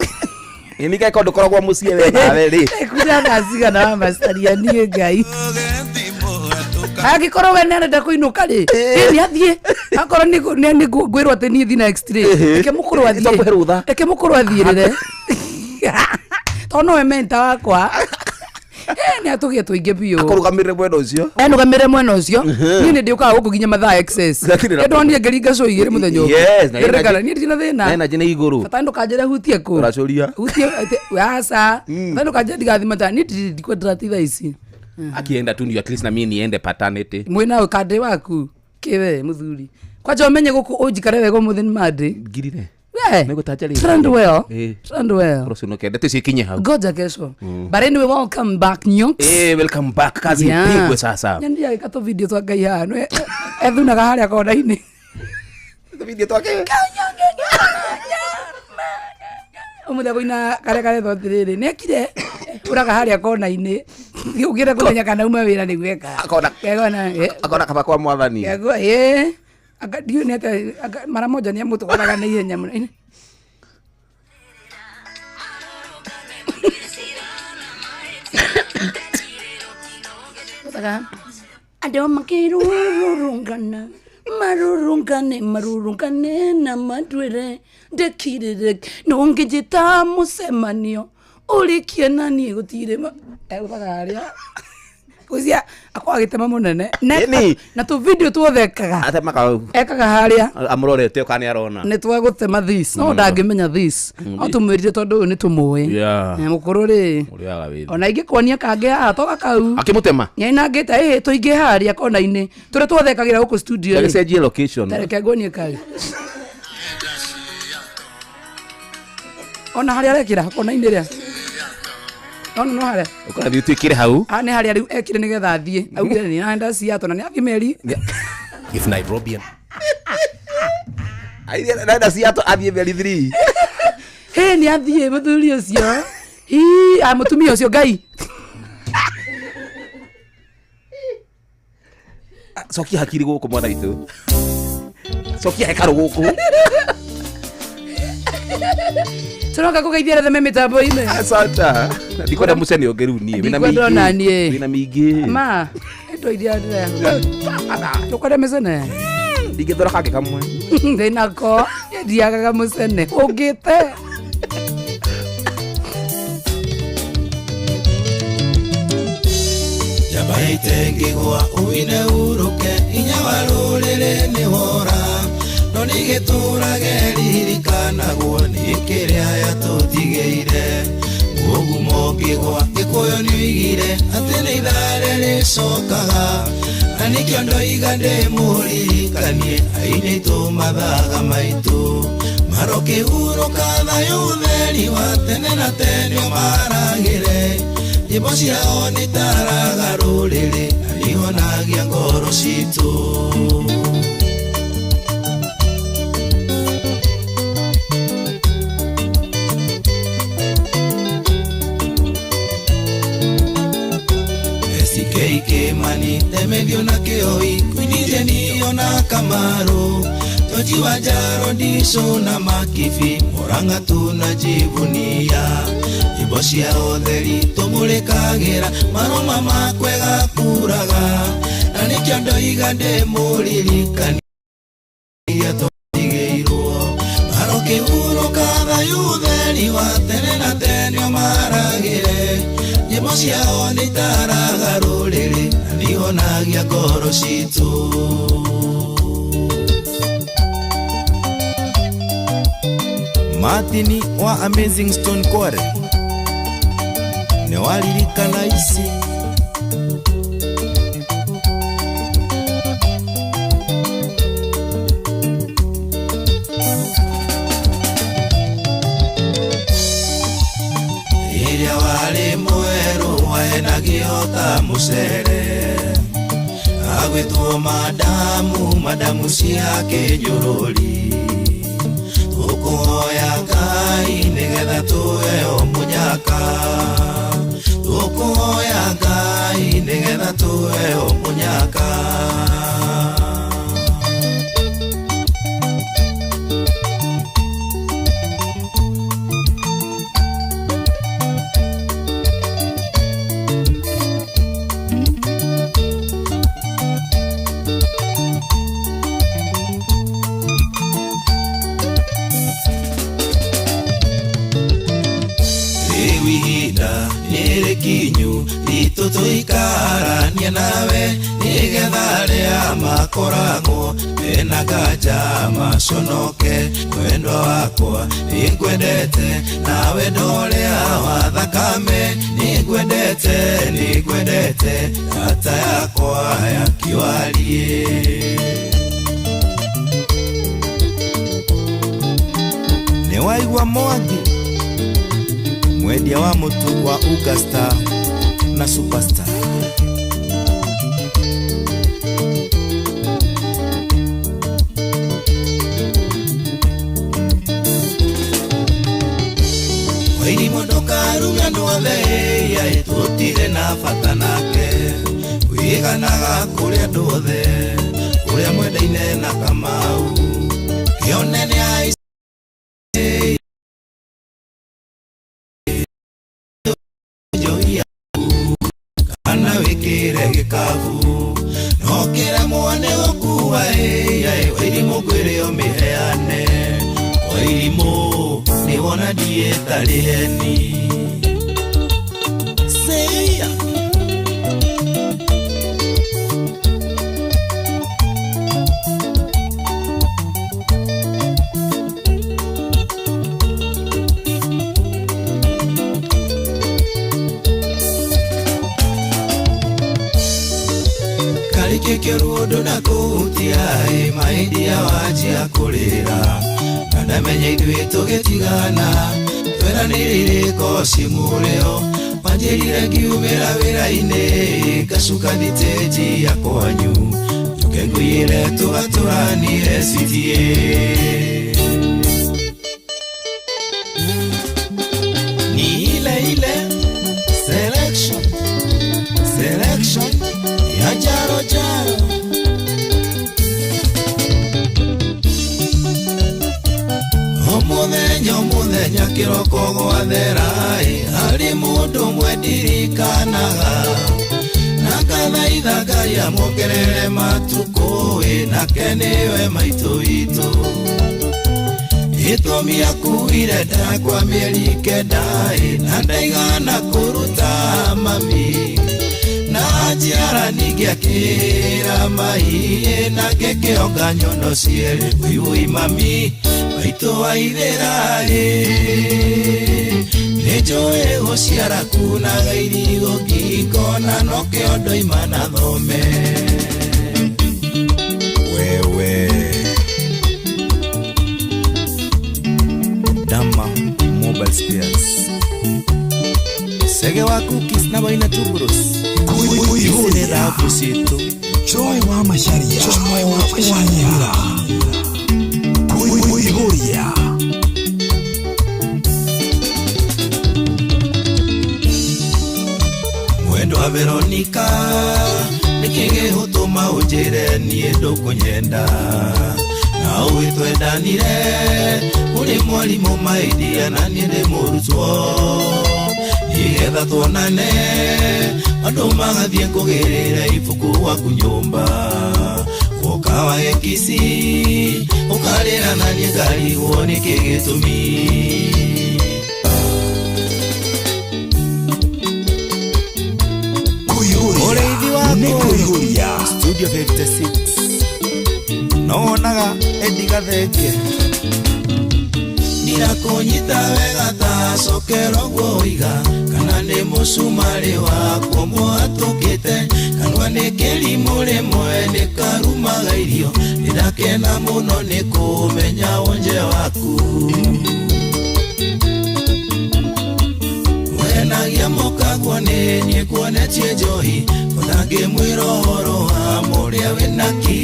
Nĩ kaĩ ndũkoragwo mũciĩ we nawe rĩ. Kuja thaa cigana wa macaria niĩ Ngai. Angĩkorwo we nĩarenda kũinũka rĩ, ĩ nĩ athiĩ. Akorwo nĩ ngwĩrwo atĩ niĩ thi next rĩ, reke mũkũrũ athiĩ. Nĩtwakũhe rũtha. Reke mũkũrũ athiĩrĩre. Tondũ nowe menta wakwa. Nĩ atũgĩe tũingĩ biũ. Akũrũgamĩrĩre mwena ũcio. Enũgamĩrĩre mwena ũcio. Niĩ nĩ ndĩũkaga gũkũ nginya mathaa excess. Lakini na- Nĩndonire ngĩringa show igĩrĩ mũthenya ũmwe. Yes, na Ndirikana, niĩ ndirĩ na thĩna. Na energy nĩ igũrũ. Bata ndũkanjĩre hutie kũ. Ũracuria. Hutie aca. Bata ndũkanjĩre ndigathima ta niĩ ndirĩ ndikwendera ti thaa ici. Akienda tu ndio at least na mimi niende paternity. Mwĩna kandĩ waku kĩwe mũthuri. Kwanja ũmenye gũkũ ũnjikare wega ũmũthĩ nĩ mandĩ. Ngirire. We. Nĩgũtanja rĩngĩ. Trend well. Ĩĩ. Trend well. Ũhoro ũcio nũkende tũcikinye hau. Ngoja kesho. But anyway, welcome back Nyox. Welcome back. Kazi ipigwe sasa. Nyani agĩka tũvideo twa Ngai haha. Nĩ ethunaga harĩa kona-inĩ. Video twake. Ũmũthĩ akũina karĩa karethwo atĩrĩrĩ nĩ ekire ũraga harĩa kona-inĩ ũkĩenda kũmenya kana uma wĩra nĩguo eka. Akona- Kegona, Akona kaba kwa mwathani. kegua, ĩ. Anga- ndiũĩ nĩ atĩa, anga- mara moja nĩ amũtwaraga na ihenya mũno. Ĩ, Ũthaga, andũ makĩrũrũngana marũrũngane marũrũngane na matwĩre ndekirĩre nũngĩnjĩta mũcemanio ũrĩkie na niĩ gũtirĩ egũthaga harĩa kũcia akorwo agĩtema mũnene Ĩni. na tũ video tuothe ekaga Atemaga ekaga harĩa amũrorete kana nĩ arona. nĩ twagũtema this no ndangĩmenya this no tũmwĩrire tondũ ũyũ nĩ tũmũĩ. Yeah. Mũkũrũ rĩ Ũrĩaga wĩthĩ. ona ingĩkuonia kangĩ haha toga kau Akĩmũtema. nĩainangĩte ĩhĩ tũingĩ harĩa kona-inĩ tũrĩa twothekagĩra gũkũ studio rĩ Agĩcenjie location. tareke nguonie kau ona harĩa arekĩra kona-inĩ rĩa ona no harĩa Ũkarathiĩ ũtuĩkire hau. Ah, nĩ harĩa rĩu ekire nĩgetha athiĩ augire nĩ naenda Seattle na nĩ athiĩ meri. If Nairobian Naenda Seattle athiĩ meri 3. Hĩ nĩ athiĩ mũthuri ũcio hi ah, mũtumia ũcio Ngai. Cokia hakiri gũkũ mwana witũ. Cokia hekarũ gũkũ. Tũroka kũgeithia arĩa me mĩtambo-inĩ. Asante. Ndikwenda mũcene ũngĩ rĩu niĩ. Wĩna Ndikwenda ona mĩingĩ. niĩ. Wĩna mĩingĩ. Ma indo iria ndĩreho tũkwenda mĩcene. Ndingĩthora kangĩ kamwe. Ndĩnako ndiagaga mũcene ũngĩte. Njabaite ngĩgwa ũine urũke hinya wa rũrĩrĩ nĩ wora no nĩgĩtũrage ririkanagwo nĩ kĩrĩa yatũtigĩire mũgumo ngĩgwa Gĩkũyũ nĩoigire atĩ nĩ ithare rĩcokaga na nĩkĩo ndoiga ndĩmũririkanie aini aitũ mathaga maitũ marokĩhurũka thayũ ũtheri wa tene na tene ũmaragĩre nyĩmbo ciao nĩ taraga rũrĩrĩ na niho nĩihonagia ngoro citũ. SK Kimani Temethio na Kĩoi Queen Jenny ona Kamaru Toji wa Jaro Diso na Makibi Murang'a tunajivunia nyĩmbo cia ũtheri tũmũrĩkagĩra marũma makwega kuraga na nĩkĩo ndoiga ndĩmũririkanie tũtigĩirwo marokĩhurũka thayũ ũtheri wa tene na tene ũmaragĩre nyĩmbo ciao nĩitaraga rũrĩrĩ na nĩihonagia ngoro citũ. Martini wa Amazing Stone Quarry nĩwaririkana ici. Rĩrĩa warĩ mwerũ wahenagio ta mũcere agwĩtwo madamu madamu cia kĩnjũrũri tũkũhoya Ngai nĩgetha tũheo mũnyaka tũkũhoya Ngai nĩgetha tũheo mũnyaka. Kinyu ritũ tũikaranie nawe nĩgetha arĩa makoragwo mena nganja maconoke mwendwa wakwa nĩngwendete nawe ndorĩa wa thakame nĩngwendete nĩngwendete tata yakwa ya kĩwarie. Nĩwaigua Mwangi mwendia wa mũtu wa Ugastar na Superstar. Wairimu ndũkarume andũ othe ĩ tũtirĩ na bata nake wĩganaga kũrĩ andũ othe ũrĩa mwendaine na Kamau kĩonene wĩkĩre gĩkabu no kĩremwo nĩ gũkua ĩ Wairimu ngwĩre ũmĩheane Wairimu nĩwona ndiĩtarĩ heni. Seia Kĩrũndũ na kũhutia maendia wanjia kũrĩra na ndamenya ithuĩ tũgĩtigana tweranĩire irĩko cimũrĩo wanjĩrire ngiumĩra wĩra-inĩ ngacuka thitĩnji ya kwanyu njũke ngũiyĩre tũgatũranie citie. Ni ile ile selection selection ya Jaro Jaro. Omuthenya omuthenya kĩroko gwathera harĩ mũndũ ũmwe ndirikanaga na ngathaitha Ngai amuongerere matukũ nake nĩwe maitũ witũ. Gĩtũmi akuire nda kwa mĩeri kenda na ndaigana kũruta mami na njiara ningĩ akĩra mai na ngĩkĩonga nyono cierĩ ũiũi mami maitũ waithĩra nĩnjũĩ gũciara kunaga irigo ngingo na nokĩo ndoima na thome. Wewe Dama Mobile Spares Sege wa cookies na baina tuburos. Thahabu citũ. Joy wa Macharia. Joy wa Macharia. Kuihuria. Mwendo wa Veronica nĩkĩ gĩgũtũma ũnjĩre niĩ ndũkũnyenda na ũĩ twendanire ũrĩ mwarimũ maidia na niĩ ndĩ mũrutwo nĩgetha tuonane andũ magathiĩ kũgĩrĩra ibuku gwaku nyũmba woka wagĩkici ũkarĩra na niĩ ngarigwo nĩkĩ gĩtũmi. Nĩ Kuihuria. Studio 56 no wonaga Eddie Gathenge ndirakũnyita wega ta cokera ũguo ũiga kana nĩ mũcumarĩ wakwo mũhatũkĩte kanua nĩ kĩrimũ rĩmwe nĩ karumaga irio ndĩrakena mũno nĩ kũmenya wonje waku wenagia mũkagwo nĩ niĩ kuonetie njohi ũtangĩmwĩra ũhoro wa mũrĩa wĩnaki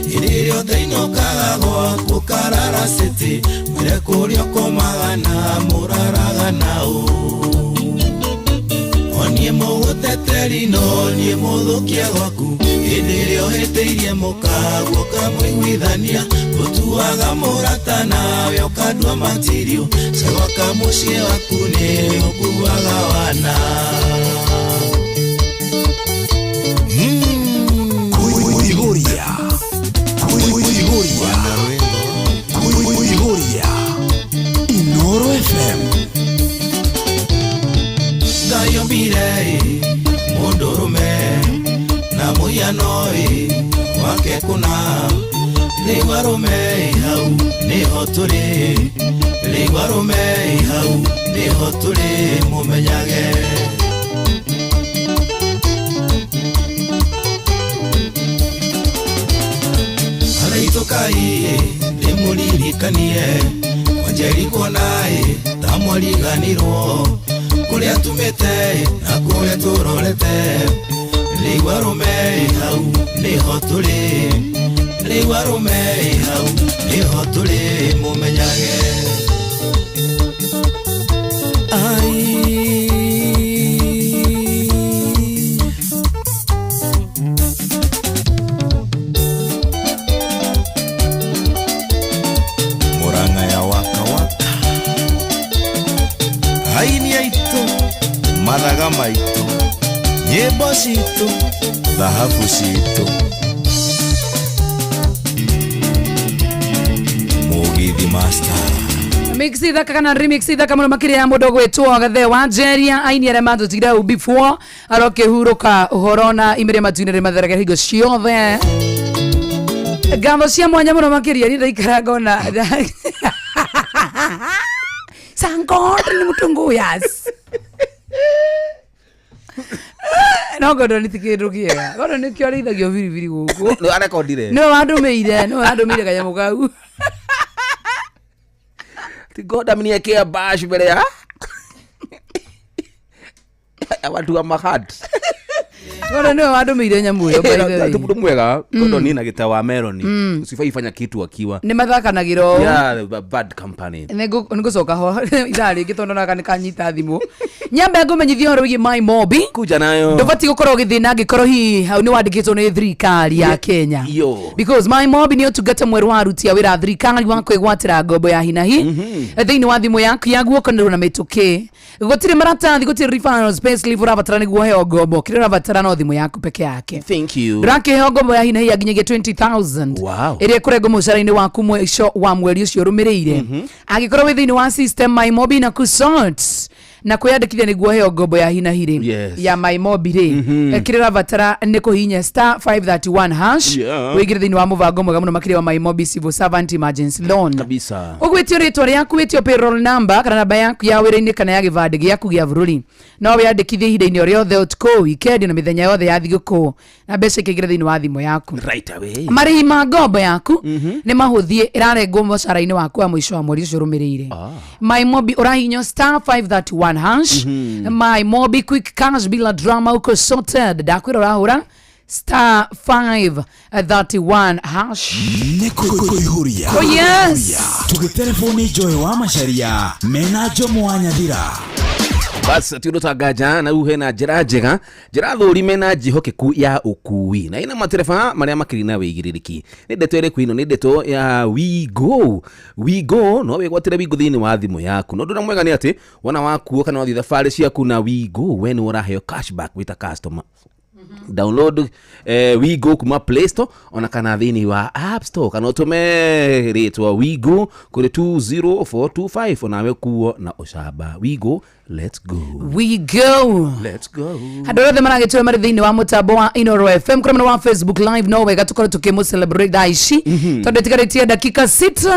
hĩndĩ ĩrĩa ũtainũkaga gwaku karara city mwĩre kũrĩa ũkomaga na mũraraga nao niĩ mũgũteteri no niĩ mũthũkia gwaku hĩndĩ ĩrĩa ũhĩtĩirie mũkaguo ũkamũiguithania ũtuaga mũrata nawe ũkandua matirio cagwaka mũciĩ waku nĩ ũkuaga wana. Kuihuria. Kuihuria. Kuihuria. Inoro FM. Ngai ombire mũndũrũme na mũhiano wake kũna rĩu arũme hau nĩho tũrĩ rĩu arũme hau nĩho tũrĩ mũmenyage. Araitũkai ndĩmũririkanie Wanjeri kuona ta mwariganirwo kũrĩa tumĩte na kũrĩa tũrorete rĩu arũme hau nĩho tũrĩ rĩu arũme hau nĩho tũrĩ mũmenyage. Ai Murang'a ya waka waka aini aitũ mathaga maitũ nyĩmbo citũ thahabu citũ Mũgithi Master Mix ithaka kana remix ithaka muno makiria ya mundu gwitwo Gathe wa Njeria aini aria matũtigire hau before arokĩhurũka ũhoro na imĩrĩ matu-inĩ rĩmatherege hingo ciothe ngatho cia mwanya muno makiria niĩ ndaikara ngona Sangor ni mutunguyas no Gordon ti kĩndũ kĩega Gordon nĩkĩo arĩithagio biribiri gũkũ Nĩ arekondire nĩwe wandũmĩire kanyamũ kau ti Gordon niekea bash mbere ya watu wa mahat Gordon nĩwe wandũmĩire nyamũ ĩyo by the way. Mundu mwega Gordon ni na gita wa Meloni usifai fanya kitu akiwa nĩ mathakanagĩra yeah bad company nĩngũcoka ho ithaa rĩngĩ tondũ naka nĩkanyita thimũ nyambe ngũmenyithia ũhoro wĩgiĩ My Mobi kuja nayo ndũbatiĩ gũkorwo ũgĩthĩna angĩkorwo hihi hau nĩ wandĩkĩtwo nĩ thirikari ya Kenya because My Mobi nĩ ũtungata mwerũ wa aruti a wĩra a thirikari wa kwĩgwatĩra ngombo ya hinahi thĩinĩ wa thimũ yaku ya guoko nĩ na mĩtũkĩ gũtirĩ maratathi gũtirĩ referrals payslip ũrabatara nĩguo ũheo ngombo kĩrĩa ũrabatara no thimũ yaku peke yake thank you ndũrakĩheo ngombo ya hinahi ya nginyagia 20,000 wow. ĩrĩa ĩkũrengwo mũcara-inĩ waku mũico wa mweri ũcio ũrũmĩrĩire angĩkorwo wĩ thĩinĩ wa system My Mobi na kusort na kwĩyandĩkithia nĩguo ũheo ngombo ya hinahi rĩ yes. ya My Mobi rĩ kĩrĩa ũrabatara nĩ kũhihinya star 531 hash wĩingĩre thĩinĩ wa mũbango mwega mũno makĩria wa My Mobi Civil Servant Emergency Loan kabisa ũgwĩtio rĩtwa rĩaku wĩtio payroll number kana namba yaku ya wĩra-inĩ kana ya gĩbandĩ gĩaku gĩa bũrũri no wĩyandĩkithie ihinda-inĩ o rĩothe ũtukũ wikendi na mĩthenya yothe ya thigũkũ na mbeca ikaingĩra thĩinĩ wa thimũ yaku right away marĩhi ma ngombo yaku nĩ mahũthie ĩrarengwo mũcara-inĩ waku wa mũico wa mweri ũcio ũrũmĩrĩire My Mobi ũrahihinya star 531 hash My Mobi quick cash bila drama uko sorted ndakwĩra ũrahũra Star 531 hash. Nĩ kũihũria. Oh, yes. Tũgĩterebwo nĩ Joy wa Macharia mena Jomo wa Nyathira. Bas ti ũndũ tanganja na rĩu hena njĩra njega, njĩra thũrime na njĩhokeku ya ũkui, na ĩna matereba marĩa makĩrĩ na wĩigĩrĩrĩki. Nĩ ndeto ĩrĩkũ ĩno? Nĩ ndeto ya Wigo. Wigo no wĩgwatĩre Wigo thĩinĩ wa thimũ yaku. Na ũndũ ũrĩa mwega nĩ atĩ wona wakuo kana wathiĩ thabarĩ ciaku na Wigo, we nĩ ũraheo cashback wĩ ta customer. Download Wigo kuma Play Store ona kana thĩinĩ wa App Store, kana ũtũme rĩtwa Wigo kũrĩ 20425, onawe kuo na ũcamba. Wigo, let's go. We go. Let's go. Andå arĩa othe maragĩtũra marĩ thĩinĩ wa mũtambo wa Inoro FM kũrĩa mwena wa Facebook Live, no wega tũkorwo tũkĩmũ celebrate thaa ici, tondũ ĩtigarĩtie dakika 6.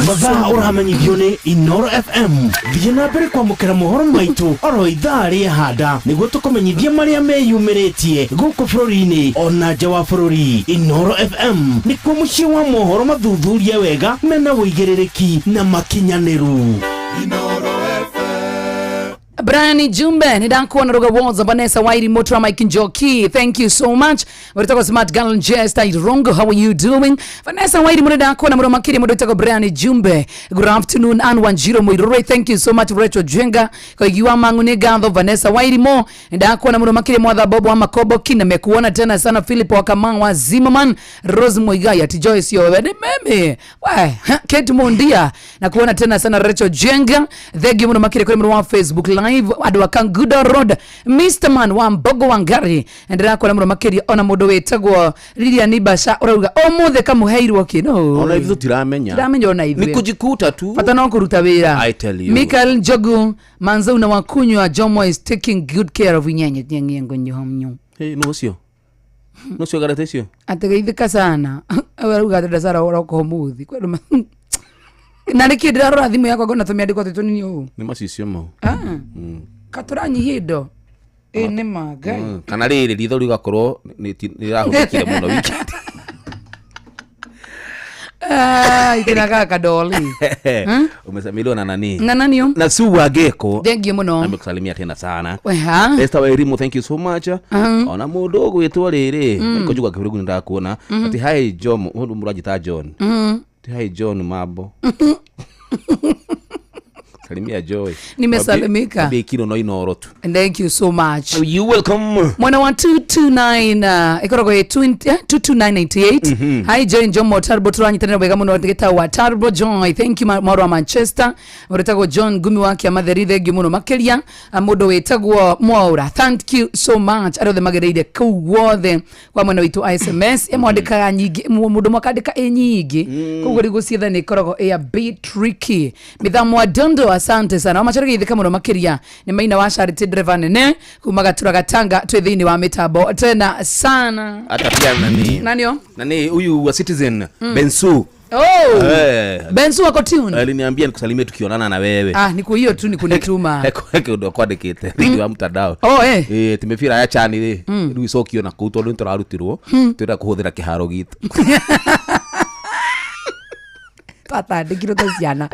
Mathaa ũramenyithio nĩ Inoro FM. Thiĩ na mbere kwamũkĩra mohoro maitũ oro ithaa rĩehanda nĩguo tũkũmenyithie marĩa meyumĩrĩtie gũkũ bũrũri-inĩ ona nja wa bũrũri. Inoro FM nĩkuo mũciĩ wa mohoro mathuthurie wega mena ũigĩrĩrĩki na makinyanĩru. Brian Jumbe, nĩndakuona ruga Woza, Vanessa Wairi, Motra Mike Njoki, thank you so much. Wetagwo Smart Girl Jester Irongo, how are you doing? Vanessa Wairi, mũno ndakuona mũno makĩria mũndũ wĩtagwo Brian Jumbe. Good afternoon, Ann Wanjiro Muirure, thank you so much. Rachel Jenga, Koigiwa Mangu nĩ ngatho. Vanessa Wairi mo, nĩndakuona mũno makĩria mwatha Bob wa Makobo kina mekuona tena sana. Philip wa Kamau wa Zimmerman, Rose Muigai, ati Joyce yo we meme. We, Kate Mundia, na kuona tena sana. Rachel Jenga, thank you mũno makĩria kũrĩ mũno wa Facebook Live, andũ a Kangudo Road, Mr Man wa Mbogo wa Ngari, ndĩrakuona mũno makĩria ona mũndũ wĩtagwo Lilian Basha ũrauga ũmũthĩ kamũheirwo kĩno. Ona ithuĩ tũtiramenya. Tũtiramenya ona ithuĩ. Nĩ kujikuta tu. Bata no kũruta wĩra. I tell you. Michael Njogu Manzau na wakunywa, Jomo is taking good care of inyenye nyengo nyohomnyo. Hey, nũ ũcio? Nũ ũcio garete icio? Ategeithĩka sana. Arauga atĩ ndacara oroka ũmũthĩ. Kwendwo na nĩkĩ ndĩrarora thimũ yakwa ngona tũmĩandĩko twĩ tũnini ũũ? Nĩ macicio mau. Ah. Katũranyihia indo. Ĩ nĩ ma Ngai. Kana rĩrĩ ritho rĩgakorwo nĩ rĩrahũthĩkire mũno weekend. Ah, ikĩra gaka doli. Umesamiliwa na nani? Na nani yo? Na Sue Wageko. Thank you mũno. Amekusalimia tena sana. Weha. Esther Wairimu, thank you so much. Ona mũndũ ũgwĩtwo rĩrĩ, Michael Njugu akĩbũrũgu nĩndakuona. Ati hi Jomo, mũndũ mũranjĩta John. Ati hi John mambo. Salimia Joy. Nimesalimika. Mwambie kilo no Inoro tu. And thank you so much. You welcome. Mwena wa 229 ĩkoragwo ĩ 22998. Hi Joy Jomo Turbo, tũranyitanĩra wega mũno gĩtagwo Turbo Joy, thank you. Mwaro wa Manchester ũrĩtagwo John Gumi wa Kĩamatheri, thank you mũno makĩria. Mũndũ wĩtagwo Mwaura, thank you so much. Arĩa othe magereire kũu guothe kwa mwena witũ SMS ĩmwandĩkaga nyingĩ, mũndũ mwakandĩka ĩ nyingĩ, koguo rĩu gũcietha nĩ ĩkoragwo ĩ a bit tricky. Mĩthamo wa Dondo, asante sana. Wamacharĩ geithĩka mũno makĩria nĩ maina wa Charity driver nene kuma Gatura Gatanga, twĩ thĩinĩ wa mĩtambo tena sana. Hata pia nani? Nani yo? Nani huyu wa Citizen? Bensu. Oh! Bensu wako tune. Aliniambia nikusalimie tukionana na wewe. Ah, ni hiyo tu ni kunituma. Heko ũndũ kwandĩkĩte thĩinĩ wa mtandao. Oh, eh. Ĩ ti mĩbira ya chani rĩ, rĩu icokio na kũu tondũ nĩtũrarutirwo, twĩrenda kũhũthĩra kĩharo gitũ. Twatandĩkirwo ta ciana.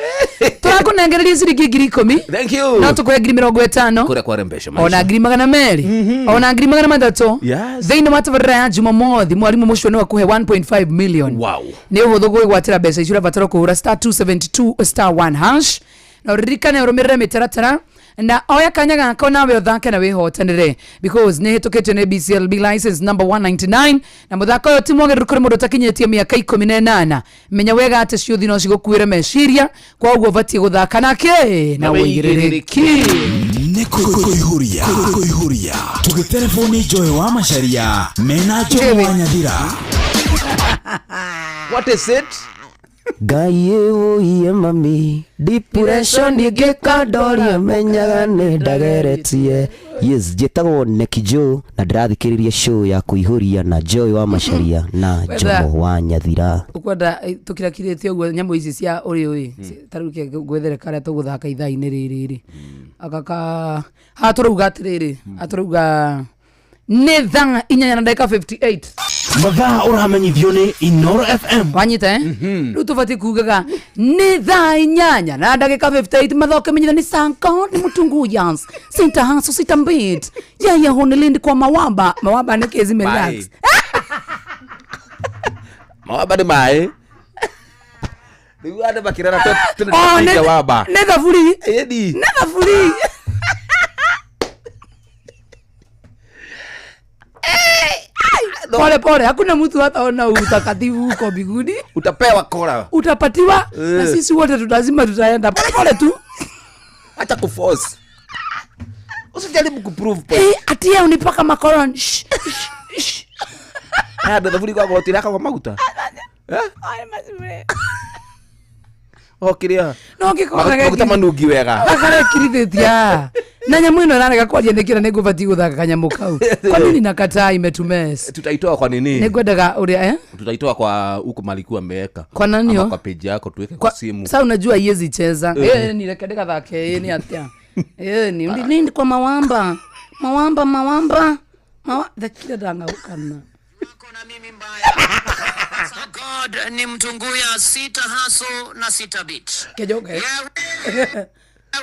Tũrakũnengereria ciringi 10,000. Thank you. No tũkũhe 50,000. Kũrĩa kwa mbeca Ona 200,000. Ona 300,000. Yes. Thĩinĩ wa tabarĩra ya Jumamothi mwarimu mũcio no akũhe 1.5 million. Wow. Nĩ ũhũthũ gwĩgwatĩra mbeca icio, ũrabatara kũhũra star 272 star 1 hash na ũririkane ũrũmĩrĩre mĩtaratara na oya kanya gako nawe ũthake na wĩhotanĩre, because nĩ hĩtũkĩtio nĩ BCLB license number 199, na mũthako ũyũ ti mwagĩrĩru kũrĩ mũndũ ũtakinyĩtie mĩaka 18. Menya wega atĩ ciũthi no cigũkuĩre meciria, koguo ũbatiĩ gũthaka na kĩ na ũigĩrĩrĩki. Nĩ kũihũria kũihũria tũgĩterebwo nĩ Joy wa Macharia mena Jomo wa Nyathira. What is it? Ngai ĩũiye mami, depression ingĩkandoria menyaga nĩ ndageretie. Yes, njĩtagwo Neki Joe na ndĩrathikĩrĩria show ya kũihũria na Joy wa Macharia na Jomo wa Nyathira. Ukwenda tũkirakirĩte ũguo nyamũ ici cia ũrĩ ũĩ ta rĩu ke ngwethere karĩa tũgũthaka ithaa-inĩ rĩrĩ rĩ akaka haha tũrauga atĩrĩrĩ, tũrauga nĩ thaa inyanya na ndagĩka 58. Mathaa ũramenyithio nĩ Inoro FM. Wanyita rĩu tũbatiĩ kugaga nĩ thaa inyanya na ndagĩka 58, mathoke menyitha nĩ sanko nĩ mũtungu yans sita haso sita mbit yaya honelindi kwa mawamba mawamba nĩ kezi relax. Bye. Mawamba nĩ maĩ. Rĩu andũ makĩrara Oh, tũnĩ wamba. Nĩ thaburi. Ĩni. Nĩ thaburi. Pole pole, hakuna mtu hataona utakatifu huko mbinguni. Utapewa kora. Utapatiwa na sisi wote tutazima, tutaenda pole pole tu. Acha kuforce. Usijaribu kuprove point. Eh, atia unipaka makoron. Shh, shh, shh. Haya thaburi kwa goti raka kwa maguta. Eh? O kiria. No ngĩkorwo Maguta manungi wega. gakarekirithĩtia na nyamũ ĩno ĩrarega kwaria nĩkĩra nĩ ngũbatiĩ gũthaka kanyamũ kau. Kwa nini nakataa imetumes? Tutaitoa kwa nini? Nĩ ngwendaga ũrĩa eh? Tutaitoa kwa huko malikuwa ameweka. Kwa nani Ama yo? kwa page yako tuweke kwa simu. Sa unajua iezi cheza. Eh, nireke ndĩgathake ĩ nĩ atĩa? Eh, ni ni kwa mawamba. Mawamba mawamba. Mawa thekire ndang'aũkana. God ni mtunguya sita haso na sita bit. Kejoke.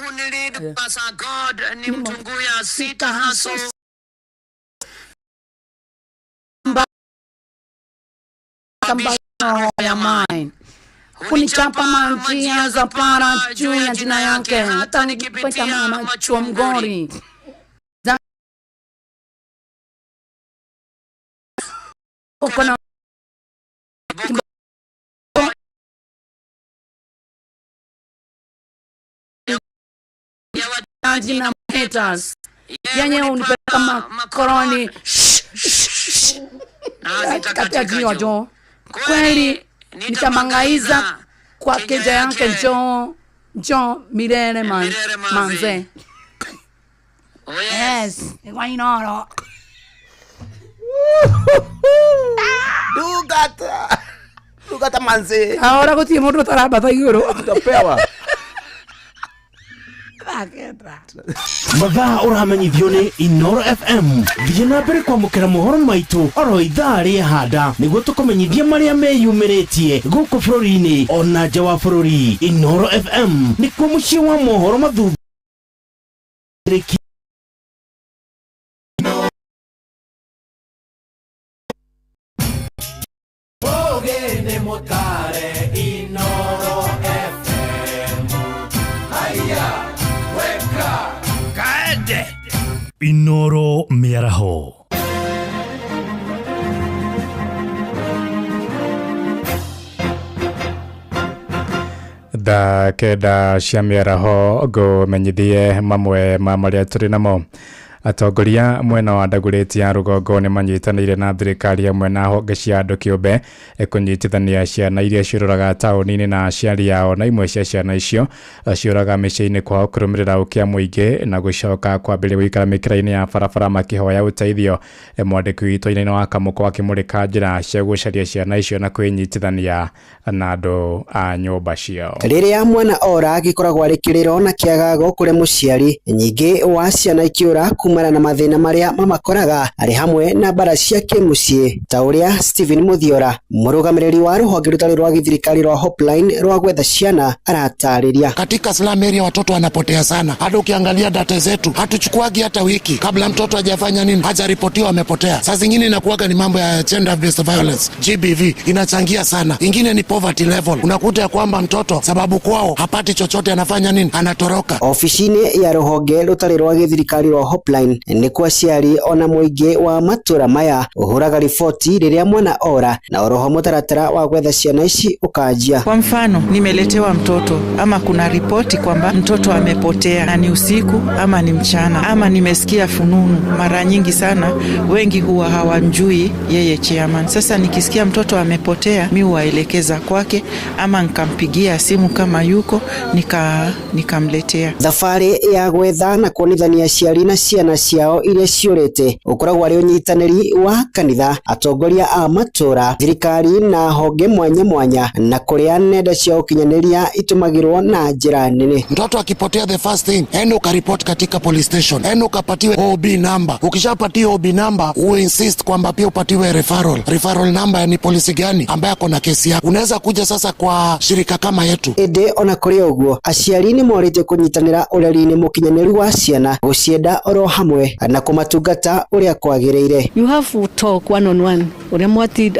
Hunilid pasa God ni mtunguya sita haso ya mine. Kunichapa manjia za para juu ya jina yake hata nikipita mama chuo mgori. Za- Uko na jina haters yenye unipeleka makoroni. Shh, shh, shh. Katika jio kweli nitamangaiza kwa keja yake njoo njoo milele manze. Yes, Wainoro. Ndungata. Ndungata manze. Ahora gũtirĩ mũndũ ũtarambata igũrũ. Utapewa. Mathaa ũramenyithio nĩ Inoro FM. Thiĩ na mbere kwamũkĩra mohoro maitũ oro ithaa rĩahanda nĩguo tũkũmenyithie marĩa meyumĩrĩtie gũkũ bũrũri-inĩ ona nja wa bũrũri. Inoro FM nĩkuo mũciĩ wa mohoro mathuthurĩki. Ũgĩ nĩ mũtare Inoro FM. Haya, weka kaende. Inoro mĩaraho. Thaa 9 cia mĩaraho ngũmenyithie mamwe ma marĩa tũrĩ namo. Atongoria mwena wa Dagoretti ya rũgongo nĩ manyitanĩire na thirikari hamwe na honge cia andũ kĩũmbe kũnyitithania ciana iria ciũrũraga taũni-inĩ na aciari ao, na imwe cia ciana icio ciũraga mĩciĩ-inĩ kwao kũrũmĩrĩra ũkĩa mũingĩ na gũcoka kwambĩrĩria gũikara mĩkĩra-inĩ ya barabara makĩhoya ũteithio. Mwandĩki witũ Wainaina wa Kamũkũ akĩmũrĩka njĩra cia gũcaria ciana icio na kwĩnyitithania na andũ a nyũmba ciao. Rĩrĩa mwana ora gĩkoragwo arĩ kĩrĩro na kĩagago kũrĩ mũciari, nyingĩ wa ciana ikĩũra kumana na mathĩna marĩa mamakoraga arĩ hamwe na mbara cia kĩmũciĩ ta ũrĩa Stephen Muthiora, mũrũgamĩrĩri wa rũhonge rũtarĩ rwa gĩthirikari rwa Hopeline rwa gwetha ciana aratarĩria. Katika slum area watoto wanapotea sana. Hata ukiangalia data zetu hatuchukuagi hata wiki kabla mtoto hajafanya nini, hajaripotiwa amepotea. Saa zingine inakuwaga ni mambo ya gender based violence, GBV inachangia sana. Ingine ni poverty level, unakuta ya kwamba mtoto sababu kwao hapati chochote, anafanya nini, anatoroka. Ofici-inĩ ya rũhonge rũtarĩ rwa gĩthirikari rwa Hopeline nĩkuo aciari ona mũingĩ wa matũra maya ũhũraga riboti rĩrĩa mwana ora, na oroho mũtaratara wa gwetha ciana ici ũkanjia. Kwa mfano, nimeletewa mtoto ama kuna ripoti kwamba mtoto amepotea na ni usiku ama ni mchana ama nimesikia fununu. Mara nyingi sana wengi huwa hawamjui yeye chairman. Sasa nikisikia mtoto amepotea, mi huwaelekeza kwake ama nikampigia simu kama yuko nikamletea. Thabarĩ ya gwetha na kuonithania aciari na ciana ciao iria ciũrĩte ũkoragwo arĩ ũnyitanĩri wa kanitha, atongoria a matũra, thirikari na honge mwanya mwanya, na kũrĩa nenda cia ũkinyanĩria itũmagĩrwo na njĩra nene. Mtoto akipotea, the first thing enda ukaripoti katika police station, enda ukapatiwe OB number. Ukishapatiwa OB number, uwe insist kwamba pia upatiwe referral. Referral number ni polisi gani ambaye ako na kesi yako. Unaweza kuja sasa kwa shirika kama yetu. Ĩndĩ ona kũrĩ ũguo, aciari nĩ morĩtio kũnyitanĩra ũreri-inĩ mũkinyanĩru wa ciana, gũcienda oro hamwe na kũmatungata ũrĩa kwagĩrĩire. You have to talk one on one uria mwati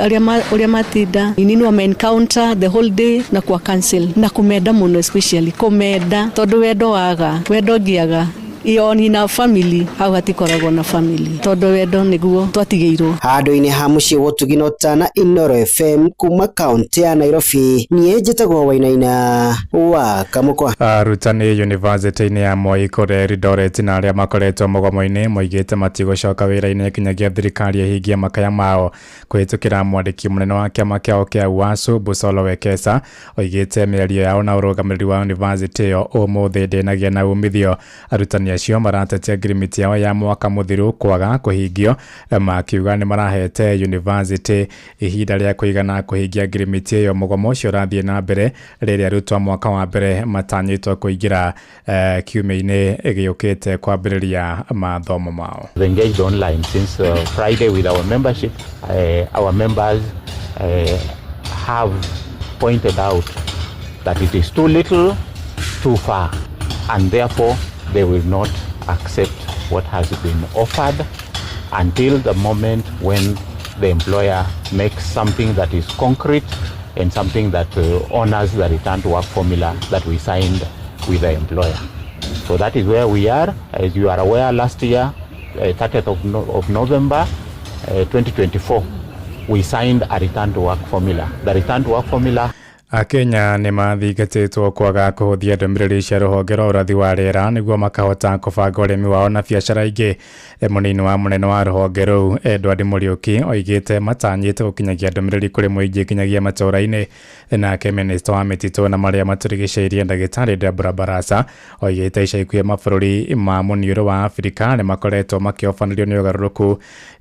uria matinda nini wa encounter the whole day na kwa counsel na kumenda muno, especially kumenda tondu wendo waga wendo ngiaga iyo na family hau hatikoragwo na family tondu wendo niguo twatigeirwo. Handũ-inĩ ha mũciĩ wa ũtugi na ũtana, Inooro FM kuma kaunti ya Nairobi, niĩ njĩtagwo Wainaina wa Kamũkwa. Arutani yunivasĩtĩ-inĩ ya Moi kũrĩa Eldoret na arĩa makoretwo mũgomo-inĩ moigĩte matigũcoka wĩra-inĩ kinyagia thirikari ĩhingie makaya mao. Kũhĩtũkĩra mwandĩki mũnene wa kĩama kĩao kĩa UASU Busolo Wekesa oigĩte mĩario yao na ũrũgamĩrĩri wa yunivasĩtĩ ĩyo ũmũthĩ ndĩnagĩa na umithio. Arutani acio maratetia ngirimiti yao ya mwaka mũthiru kwaga kũhingio, makiuga nĩ marahete yunivasĩtĩ ihinda rĩa kũigana kũhingia ngirimiti ĩyo. Mũgomo ũcio ũrathiĩ na mbere rĩrĩa arutwo mwaka wa mbere matanyĩtwo kũingĩra kiumia-inĩ gĩũkĩte kwambĩrĩria mathomo mao. We've engaged online since Friday with our membership. Our members have pointed out that it is too little, too far, and therefore they will not accept what has been offered until the moment when the employer makes something that is concrete and something that honors the return to work formula that we signed with the employer. So that is where we are. As you are aware, last year, 30th of November 2024, we signed a return to work formula. The return to work formula. Akenya nĩ mathingatĩtwo kwaga kũhũthia ndũmĩrĩri cia rũhonge rwa ũrathi wa rĩera nĩguo makahota kũbanga ũrĩmi wao na biacara ingĩ. Mũnini wa mũnene wa rũhonge rũu Edward Mũriũki oigĩte matanyĩte gũkinyagia ndũmĩrĩri kũrĩ mũingĩ nginyagia matũũra-inĩ. Nake minista wa mĩtitũ na marĩa matũrigicĩirie ndagĩtarĩ Deborah Barasa oigĩte ica ikuhĩ mabũrũri ma mũniũrũ wa Afrika nĩ makoretwo makĩobanĩrio nĩ ũgarũrũku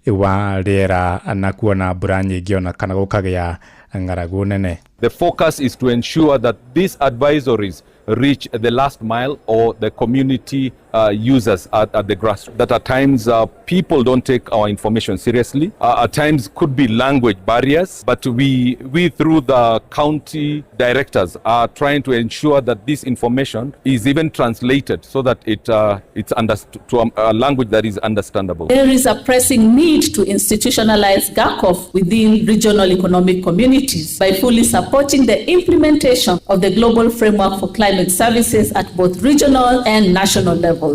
wa rĩera na kuona mbura nyingĩ ona kana gũkagĩa ng'aragu nene. The focus is to ensure that these advisories reach the last mile or the community users at the grassroots. That at times people don't take our information seriously. At times could be language barriers, but we through the county directors are trying to ensure that this information is even translated so that it's to a language that is understandable. There is a pressing need to institutionalize GHACOF within regional economic communities by fully supporting the implementation of the global framework for climate services at both regional and national levels.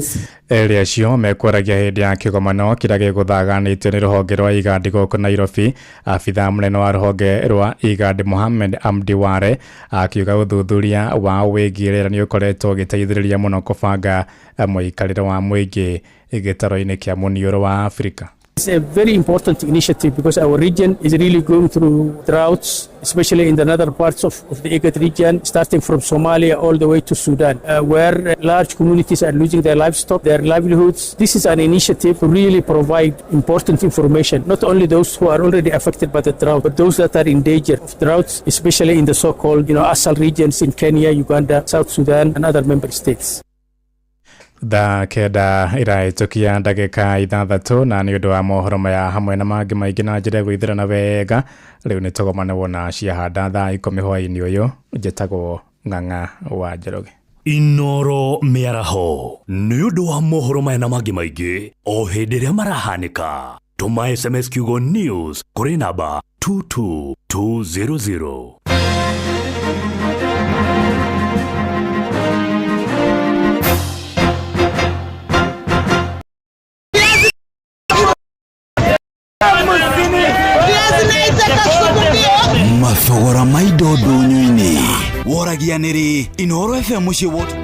Erĩ acio mekwaragia hĩndĩ ya kĩgomano kĩrĩa gĩgũthaganĩtio nĩ rũhonge rwa IGAD gũkũ Nairobi. Abithaa mũnene wa rũhonge rwa IGAD Mohamed Amdi Ware akiuga ũthuthuria wao wĩgiĩ rĩera nĩ ũkoretwo ũgĩteithĩrĩria mũno kũbanga mũikarĩre wa mũingĩ gĩtaro-inĩ kĩa mũniũrũ wa Afrika. It's a very important initiative because our region is really going through droughts, especially in the northern parts of the IGAD region, starting from Somalia all the way to Sudan, where large communities are losing their livestock, their livelihoods. This is an initiative to really provide important information, not only those who are already affected by the drought, but those that are in danger of droughts, especially in the so-called ASAL regions in Kenya, Uganda, South Sudan, and other member states. Thaa 9 ĩrahĩtũkia ndagĩka 6 na nĩ ũndũ wa mohoro maya hamwe na mangĩ maingĩ na njĩra ya gwĩthĩra wega rĩu nĩ tũgomane wona ciahanda thaa 10 hwaĩ-inĩ ũyũ. Njĩtagwo Ng'ang'a wa Njoroge. Inooro mĩaraho nĩ ũndũ wa mohoro maya na mangĩ maingĩ o hĩndĩ ĩrĩa marahanĩka. Tũma SMS kiugo news kũrĩ namba 22200. Mathogora ma indo ndũnyũ-inĩ woragia nĩrĩ Inooro FM mũciĩ wote.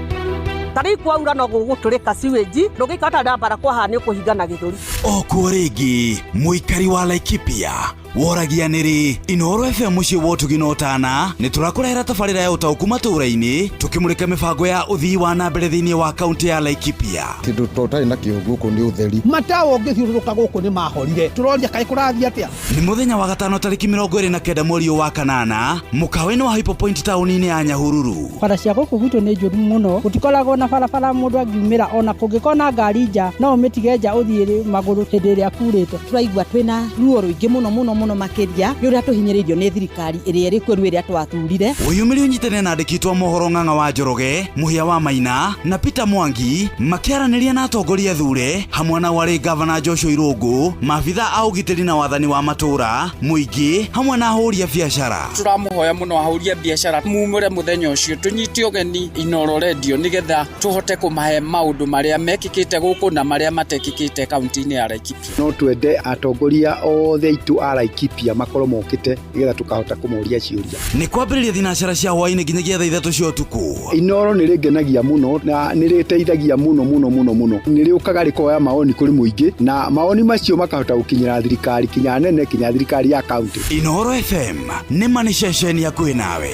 Tarĩu kwaura no gũgũtũrĩka sewage ndũngĩikara ndambara kwaha nĩ ũkũhingana gĩthũri. O kuo rĩngĩ mũikari wa Laikipia woragia nĩrĩ Inooro FM mũciĩ wa ũtugi na ũtana nĩ tũrakũrehera tabarĩra ya ũtaũku matũũra-inĩ tũkĩmũrĩka mĩbango ya ũthii wa na mbere thĩinĩ wa kaunti ya Laikipia. Kĩndũ tũtarĩ nakĩo gũkũ nĩ ũtheri. Matawa ũngĩthiũrũrũka gũkũ nĩ mahorire tũroria kaĩ kũrathiĩ atĩa. Nĩ mũthenya wa gatano tarĩki 29 mweri wa kanana mũkawa-inĩ wa Hypo Point taũni-inĩ ya Nyahururu. Bara cia gũkũ gwitũ nĩ njũru mũno, gũtikoragwo na barabara mũndũ angiumĩra ona kũngĩkorwo na ngari nja no ũmĩtige nja ũthiĩ magũrũ hĩndĩ ĩrĩa kurĩte. Tũraigua twĩna ruo rũingĩ mũno mũno Mũno makĩria nĩ ũrĩa tũhinyĩrĩirio nĩ thirikari ĩrĩa ĩrĩ kuo rĩu ĩrĩa twathurire. Wĩyumĩrie ũnyitane na andĩki twa mohoro Ng'ang'a wa Njoroge, Mũhĩa wa Maina na Peter Mwangi makĩaranĩria na atongoria athure hamwe na warĩ gavana Joshua Irũngũ, maabitha a ũgitĩri na wathani wa matũũra, mũingĩ hamwe na ahũri a biacara. Tũramũhoya mũno ahũri a biacara mumĩre mũthenya ũcio tũnyite ũgeni Inooro Radio nĩgetha tũhote kũmahe maũndũ marĩa mekĩkĩte gũkũ na marĩa matekĩkĩte kaunti-inĩ ya Laikipia. No twende atongoria othe aitũ a Laikipia makorwo mokĩte nĩgetha tũkahota kũmoria ciũria. Nĩ kwambĩrĩria thinacara cia hwaĩ-inĩ nginyagia thaa 3 cia ũtukũ. Inooro nĩ rĩngenagia mũno na nĩ rĩteithagia mũno mũno mũno mũno. Nĩ rĩũkaga rĩkoya maoni kũrĩ mũingĩ na maoni macio makahota gũkinyĩra thirikari kinya nene kinya thirikari ya kaunti. Inooro FM nĩ ma nĩ ceceni hakuhĩ nawe.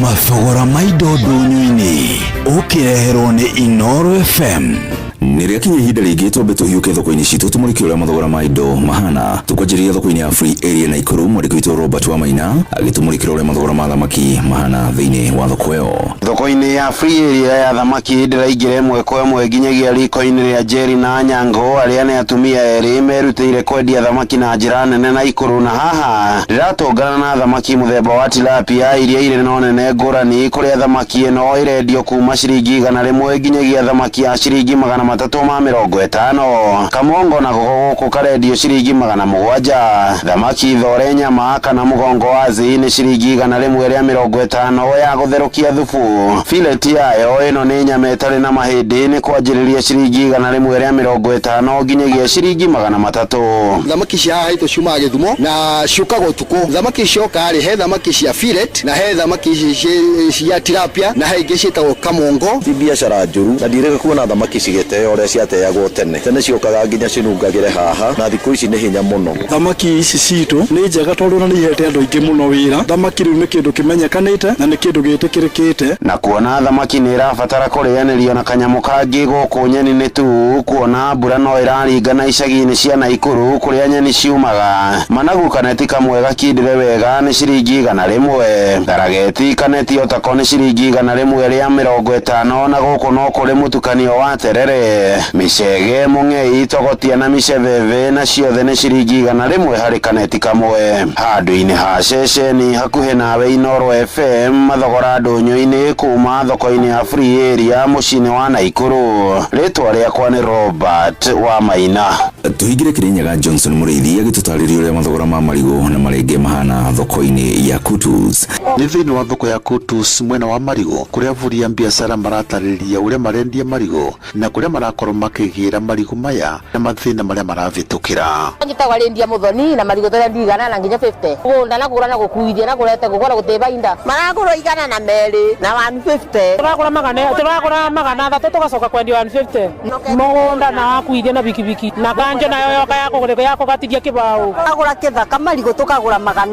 Mathogora ma indo ndũnyũ-inĩ ũkĩreherwo nĩ Inooro FM. Nĩ rĩakinya ihinda rĩngĩ twambe tũhiũke thoko-inĩ citũ tũmũrĩke ũrĩa mathogora ma indo mahana. Tũkwanjĩrĩria thoko-inĩ ya Free Area Naikuru, mwandĩki witũ Robert Wamaina agĩtũmũrĩkĩra ũrĩa mathogora ma thamaki mahana thĩinĩ wa thoko ĩyo. Thoko-inĩ ya Free Area ya thamaki ndĩraingĩra ĩmwe kwa ĩmwe nginyagia riko-inĩ rĩa Jerry na Nyango arĩa nĩ atumia erĩ merutĩire kwendia thamaki na njĩra nene Naikuru, na haha ndĩratũngana na thamaki mũthemba wa tilapia iria irĩ na ũnene ngũrani, kũrĩa thamaki ĩno ĩrendio kuma ciringi 100 nginyagia thamaki ya ciringi 350. Kamongo nako gũkũ karendio ciringi 700. Thamaki thore nyama kana mũgongo wa zi nĩ ciringi 150 ya gũtherũkia thubu. Fillet yayo ĩno nĩ nyama ĩtarĩ na mahĩndĩ nĩ kwanjĩrĩria ciringi 150 nginyagia ciringi 300. Thamaki cia haha itũ ciumaga Gĩthumo na ciũkaga ũtukũ. Thamaki cioka rĩ, he thamaki cia fillet na he thamaki cia tilapia na he ingĩ ciĩtagwo kamongo. Ti biacara njũru na ndirĩga kuona thamaki cigĩteo ũrĩa ciateagwo tene. Tene ciokaga nginya cinungagĩre haha na thikũ ici nĩ hinya mũno. Thamaki ici citũ nĩ njega tondũ na nĩ ihete andũ aingĩ mũno wĩra. Thamaki rĩu nĩ kĩndũ kĩmenyekanĩte na nĩ kĩndũ gĩtĩkĩrĩkĩte. Na kuona thamaki nĩ ĩrabatara kũrĩanĩrio na kanyamũ kangĩ gũkũ nyeni nĩ tu, kuona mbura no ĩraringana icagi-inĩ cia Naikuru kũrĩa nyeni ciumaga. Managu kaneti kamwe gakindĩre wega nĩ ciringi 100. Tharageti kaneti otako nĩ ciringi 150, na gũkũ no kũrĩ mũtukanio wa terere, mĩcege, mũng'ei, togotia na mĩcebebe, na ciothe nĩ ciringi 100 harĩ kaneti kamwe. Handũ-inĩ ha ceceni hakuhĩ nawe Inooro FM, mathogora ndũnyũ-inĩ kuma thoko-inĩ ya Free Area mũciĩ-inĩ wa Naikuru. Rĩtwa rĩakwa nĩ Robert Wamaina. Tũhingĩre Kĩrĩnyaga Johnson Mũrĩithi agĩtũtarĩria ũrĩa mathogora ma marigũ na marenge mahana thoko-inĩ ya Kutus. Nĩ thĩinĩ wa thoko ya Kutus mwena wa marigũ kũrĩa avũri a biacara maratarĩria ũrĩa marendia marigũ na kũrĩa marakorwo makĩgĩra marigũ maya na mathĩna marĩa maravĩtũkĩra. Njĩtagwo Lydia Muthoni na marigũ tũrendia 100 na nginya 50. Kũgũnda na kũgũra na gũkuithia na kũrete gũkora gũtĩba inda. Maragũra 102 na 150. Tũragũra 300 tũgacoka kwendia 150. Mũgũnda na wakuithia na bikibiki na kanjo nayo yoka ya kũgatiria kĩbaũ. Tũragũra kĩthaka marigũ tũkagũra 500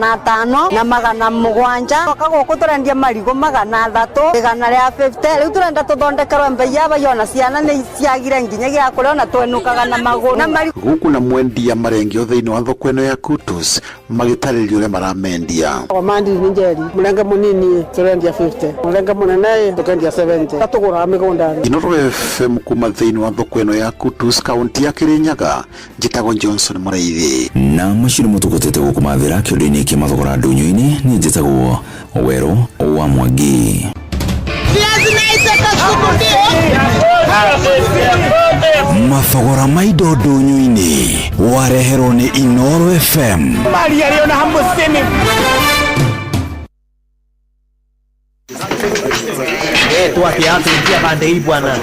na 700. Gũkũ tũrendia marigũ 300 150. Rĩu tũrenda tũthondekerwo mbei ya bayo na ciana nĩ ciagire nginya gĩa kũrĩa ona twenukaga na magũrũ. Na marigũ Gũkũ na mwendia marengio thĩinĩ wa thoko ĩno ya Kutus magĩtarĩria ũrĩa maramendia. Omandi nĩ njeri mũrenge mũnini tũrendia 50, mũrenge mũnene tũkendia 70. Tũgũraga mĩgũnda. Inooro FM kuma thĩinĩ wa thoko ĩno ya Kutus kaunti ya Kĩrĩnyaga, njĩtagwo Johnson Mũrĩithi. Na macio nĩmo tũgũtete gũkũmathĩra kĩũndũ-inĩ kĩa mathogora ndũnyũ-inĩ. Niĩ njĩtagwo Werũ wa Mwangi. Mathogora ma indo ndũnyũ-inĩ wareherwo nĩ Inooro FM. Toa kiatu ingia pande hii bwana.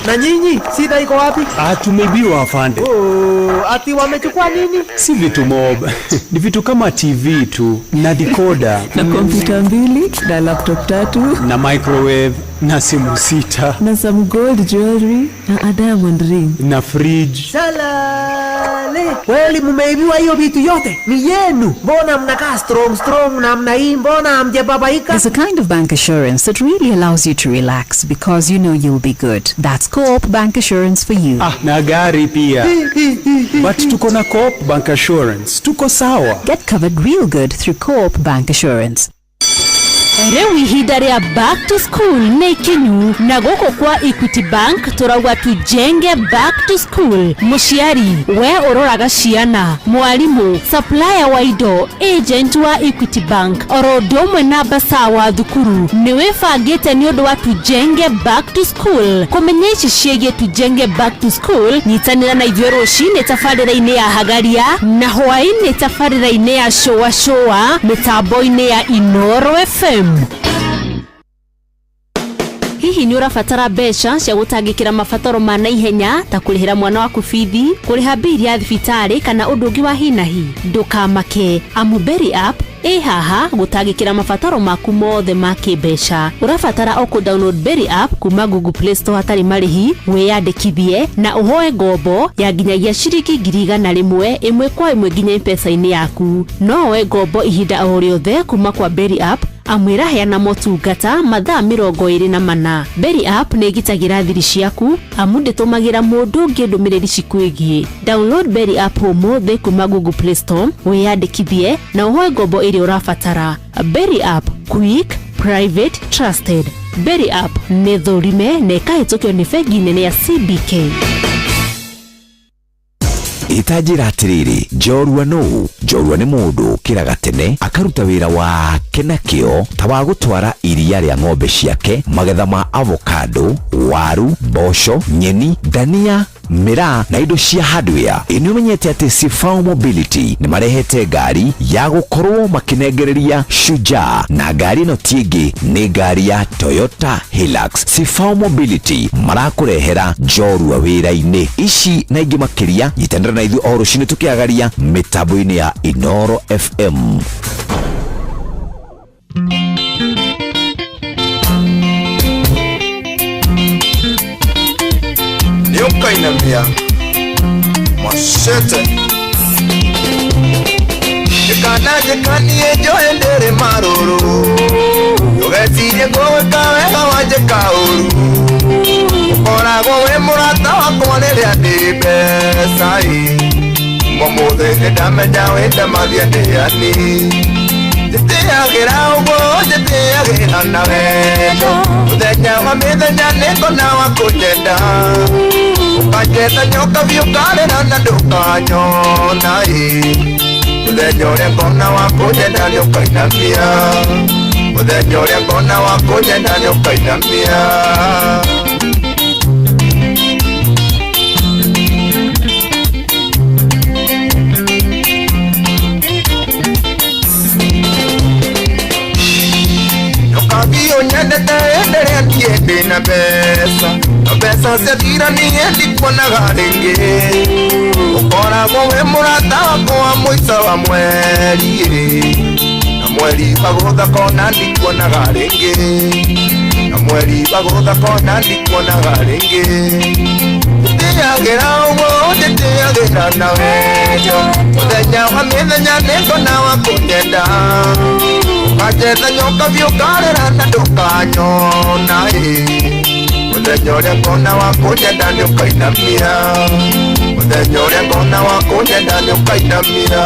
Na nyinyi shida iko wapi? Tumeibiwa afande. Oh, ati wamechukua nini? Si vitu mob. Ni vitu kama TV tu na decoder na kompyuta 2 na laptop 3 na microwave na simu 6 na some gold jewelry na a diamond ring na fridge. Salale. Kweli mumeibiwa hiyo vitu yote? Ni yenu. Mbona mnakaa strong strong namna hii? Mbona hamjababaika? There's a kind of bank assurance that really allows you to relax because you know you'll be good. That's Co-op Bank Assurance for you. Ah, na gari pia. But tuko na Co-op Bank Assurance. Tuko sawa. Get covered real good through Co-op Bank Assurance. Rĩu ihinda rĩa back to school nĩ ikinyu na gũkũ kwa Equity Bank tũrauga tujenge back to school. Mũciari we ũroraga ciana, mwarimũ, supplier wa indo, agent wa Equity Bank, oro ũndũ ũmwe na mbaca wa thukuru, nĩ wĩbangĩte nĩ ũndũ wa tujenge back to school. Kũmenya ici ciĩgiĩ tujenge back to school, nyitanĩra na ithuĩ rũcinĩ tabarĩra-inĩ ya Hagaria na hwaĩ-inĩ tabarĩra-inĩ ya Shũa Shũa mĩtambo-inĩ ya Inoro FM. Hihi nĩ ũrabatara mbeca cia gũtangĩkĩra mabataro ma naihenya ta kũrĩhĩra mwana waku bithi, kũrĩha mbili ya thibitarĩ kana ũndũ ũngĩ wa hi na hi? Ndũkamake, amu Berry App ĩ haha gũtangĩkĩra mabataro maku mothe ma kĩmbeca. Ũrabatara o kũ download Berry App kuma Google Play Store hatarĩ marĩhi, wĩyandĩkithie na ũhoe ngombo ya nginyagia ciringi 100,000 ĩmwe kwa ĩmwe nginya M-Pesa-inĩ yaku. No woe ngombo ihinda o rĩothe kuma kwa Berry App amu ĩraheana motungata mathaa 24. Berry App nĩ ĩgitagĩra thiri ciaku amu ndĩtũmagĩra mũndũ ũngĩ ndũmĩrĩri cikwĩgiĩ. Download Berry App ũmũthĩ kuma Google Play Store, wĩyandĩkithie na ũhoe ngombo ĩrĩa ũrabatara. Berry App, quick, private, trusted. Berry App nĩ thũrime na ĩkahĩtũkio nĩ bengi nene ya CBK. Ĩtanjĩra atĩrĩrĩ, njorua nũ? Njorua nĩ mũndũ ũkĩraga tene akaruta wĩra wake na kĩo ta wa gũtwara iria rĩa ng'ombe ciake, magetha ma avocado, waru, mboco, nyeni, ndania, mĩraa na indo cia hardware. Ĩ nĩ ũmenyete atĩ Sifao Mobility nĩ marehete ngari ya gũkorwo makĩnengereria Shujaa, na ngari ĩno ti ĩngĩ nĩ ngari ya Toyota Hilux. Sifao Mobility marakũrehera njorua wĩra-inĩ. Ici na ingĩ makĩria, nyitanĩra na ithuĩ o rũcinĩ tũkĩagaria mĩtambo-inĩ ya Inoro FM. Nĩũkainamia macete njĩkananjĩkanie njoe ndĩrĩ marũrũ ndũgecirie ngũgwĩka wega wanjĩka ũru ũkoragwo wĩ mũrata wakwa rĩrĩa ndĩ mbeca ĩ ũmũthĩ nĩndamenya wĩndemathie ndĩani njĩtĩagĩra ũguo njĩtĩagĩra na wendo mũthenya wa mĩthenya nĩngona wa kũnyenda ũkanjetha nyoka biũ ũkarĩra na ndũkanyona ĩ mũthenya ũrĩa ngona wa kũnyenda nĩũkainamia mũthenya ũrĩa ngona wa kũnyenda nĩũkainamia. Nyendete ĩrĩa niĩ ndĩna mbeca na mbeca ciathira niĩ ndikuonaga rĩngĩ ũkoragwo wĩ mũrata wakwa wa mũico wa mweri na mweri wagũtha kona ndikuonaga rĩngĩ na mweri wagũtha kona ndikuonaga rĩngĩ njĩtĩagĩra ũguo njĩtĩagĩra na wendo mũthenya wa mĩthenya nĩngona wa kũnyenda ũkanjetha nyoka biũ ũkarĩra na ndũkanyona ĩ mũthenya ũrĩa ngona wa kũnyenda nĩũkainamia mũthenya ũrĩa ngona wa kũnyenda nĩũkainamia.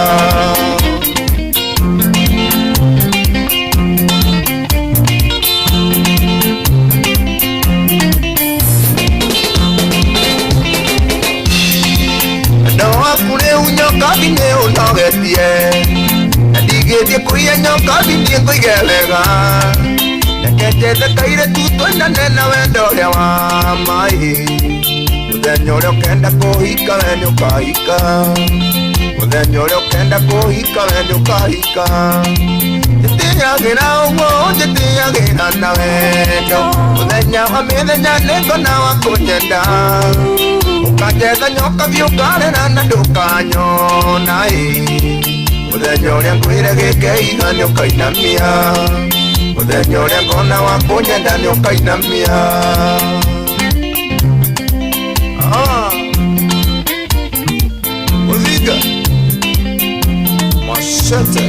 Wendo waku rĩu nyokabi nĩ ũnogetie na ndigĩtie kũiya nyokabi niĩ ngũige wega reke njethe kairĩtu tũinane na wendo ũrĩa wa ma ĩ mũthenya ũrĩa ũkenda kũhika we nĩũkahika mũthenya ũrĩa ũkenda kũhika we nĩũkahika njĩtĩagĩra ũguo njĩtĩagĩra na wendo mũthenya wa mĩthenya nĩngona wa kũnyenda ũkanjetha nyoka biũ ũkarĩra na ndũkanyona ĩ mũthenya ũrĩa ngwĩre gĩke iga nĩũkainamia mũthenya ũrĩa ngona wa kũnyenda nĩũkainamia. Mũthinga. Machete.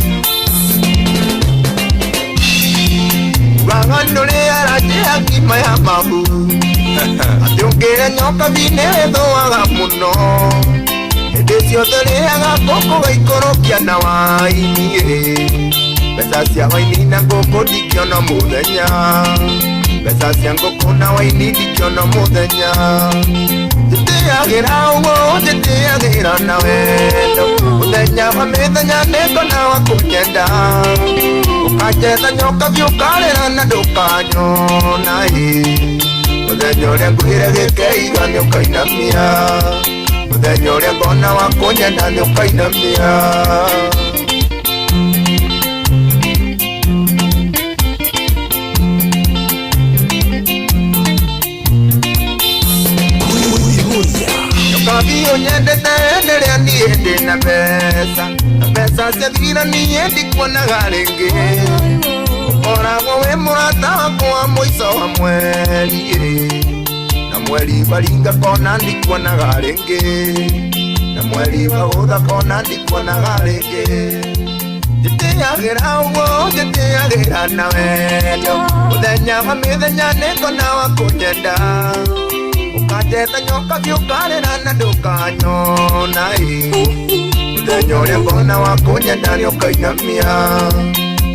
Waganu rĩara ngima ya mahu atĩ ũngĩrĩa nyoka binĩ wĩthũaga mũno hĩndĩ ciothe rĩaga ngũkũ gaikũrũkia na waini mbeca cia waini na ngũkũ ndingĩona mũthenya mbeca cia ngũkũ na waini ndingĩona mũthenya njĩtĩagĩra ũguo njĩtĩagĩra na wendo mũthenya wa mĩthenya nĩngona wa kũnyenda ũkanjetha nyoka biũ ũkarĩra na ndũkanyona ĩ mũthenya ũrĩa ngwĩre gĩkeiga nĩ ũkainamia mũthenya ũrĩa ngona wa kũnyenda nĩ ũkainamia. Nyokabi ũnyendete rĩrĩa niĩ ndĩna mbeca na mbeca ciathira niĩ ndikuonaga rĩngĩ ũkoragwo wĩ mũrata wakwa wa mũico wa mweri na mweri waringa kona ndikuonaga rĩngĩ na mweri wagũtha kona ndikuonaga rĩngĩ njĩtĩagĩra ũguo njĩtĩagĩra na wendo mũthenya wa mĩthenya nĩngona wa kũnyenda ũkanjetha nyoka biũ ũkarĩra na ndũkanyona ĩ mũthenya ũrĩa ngona wa kũnyenda nĩ ũkainamia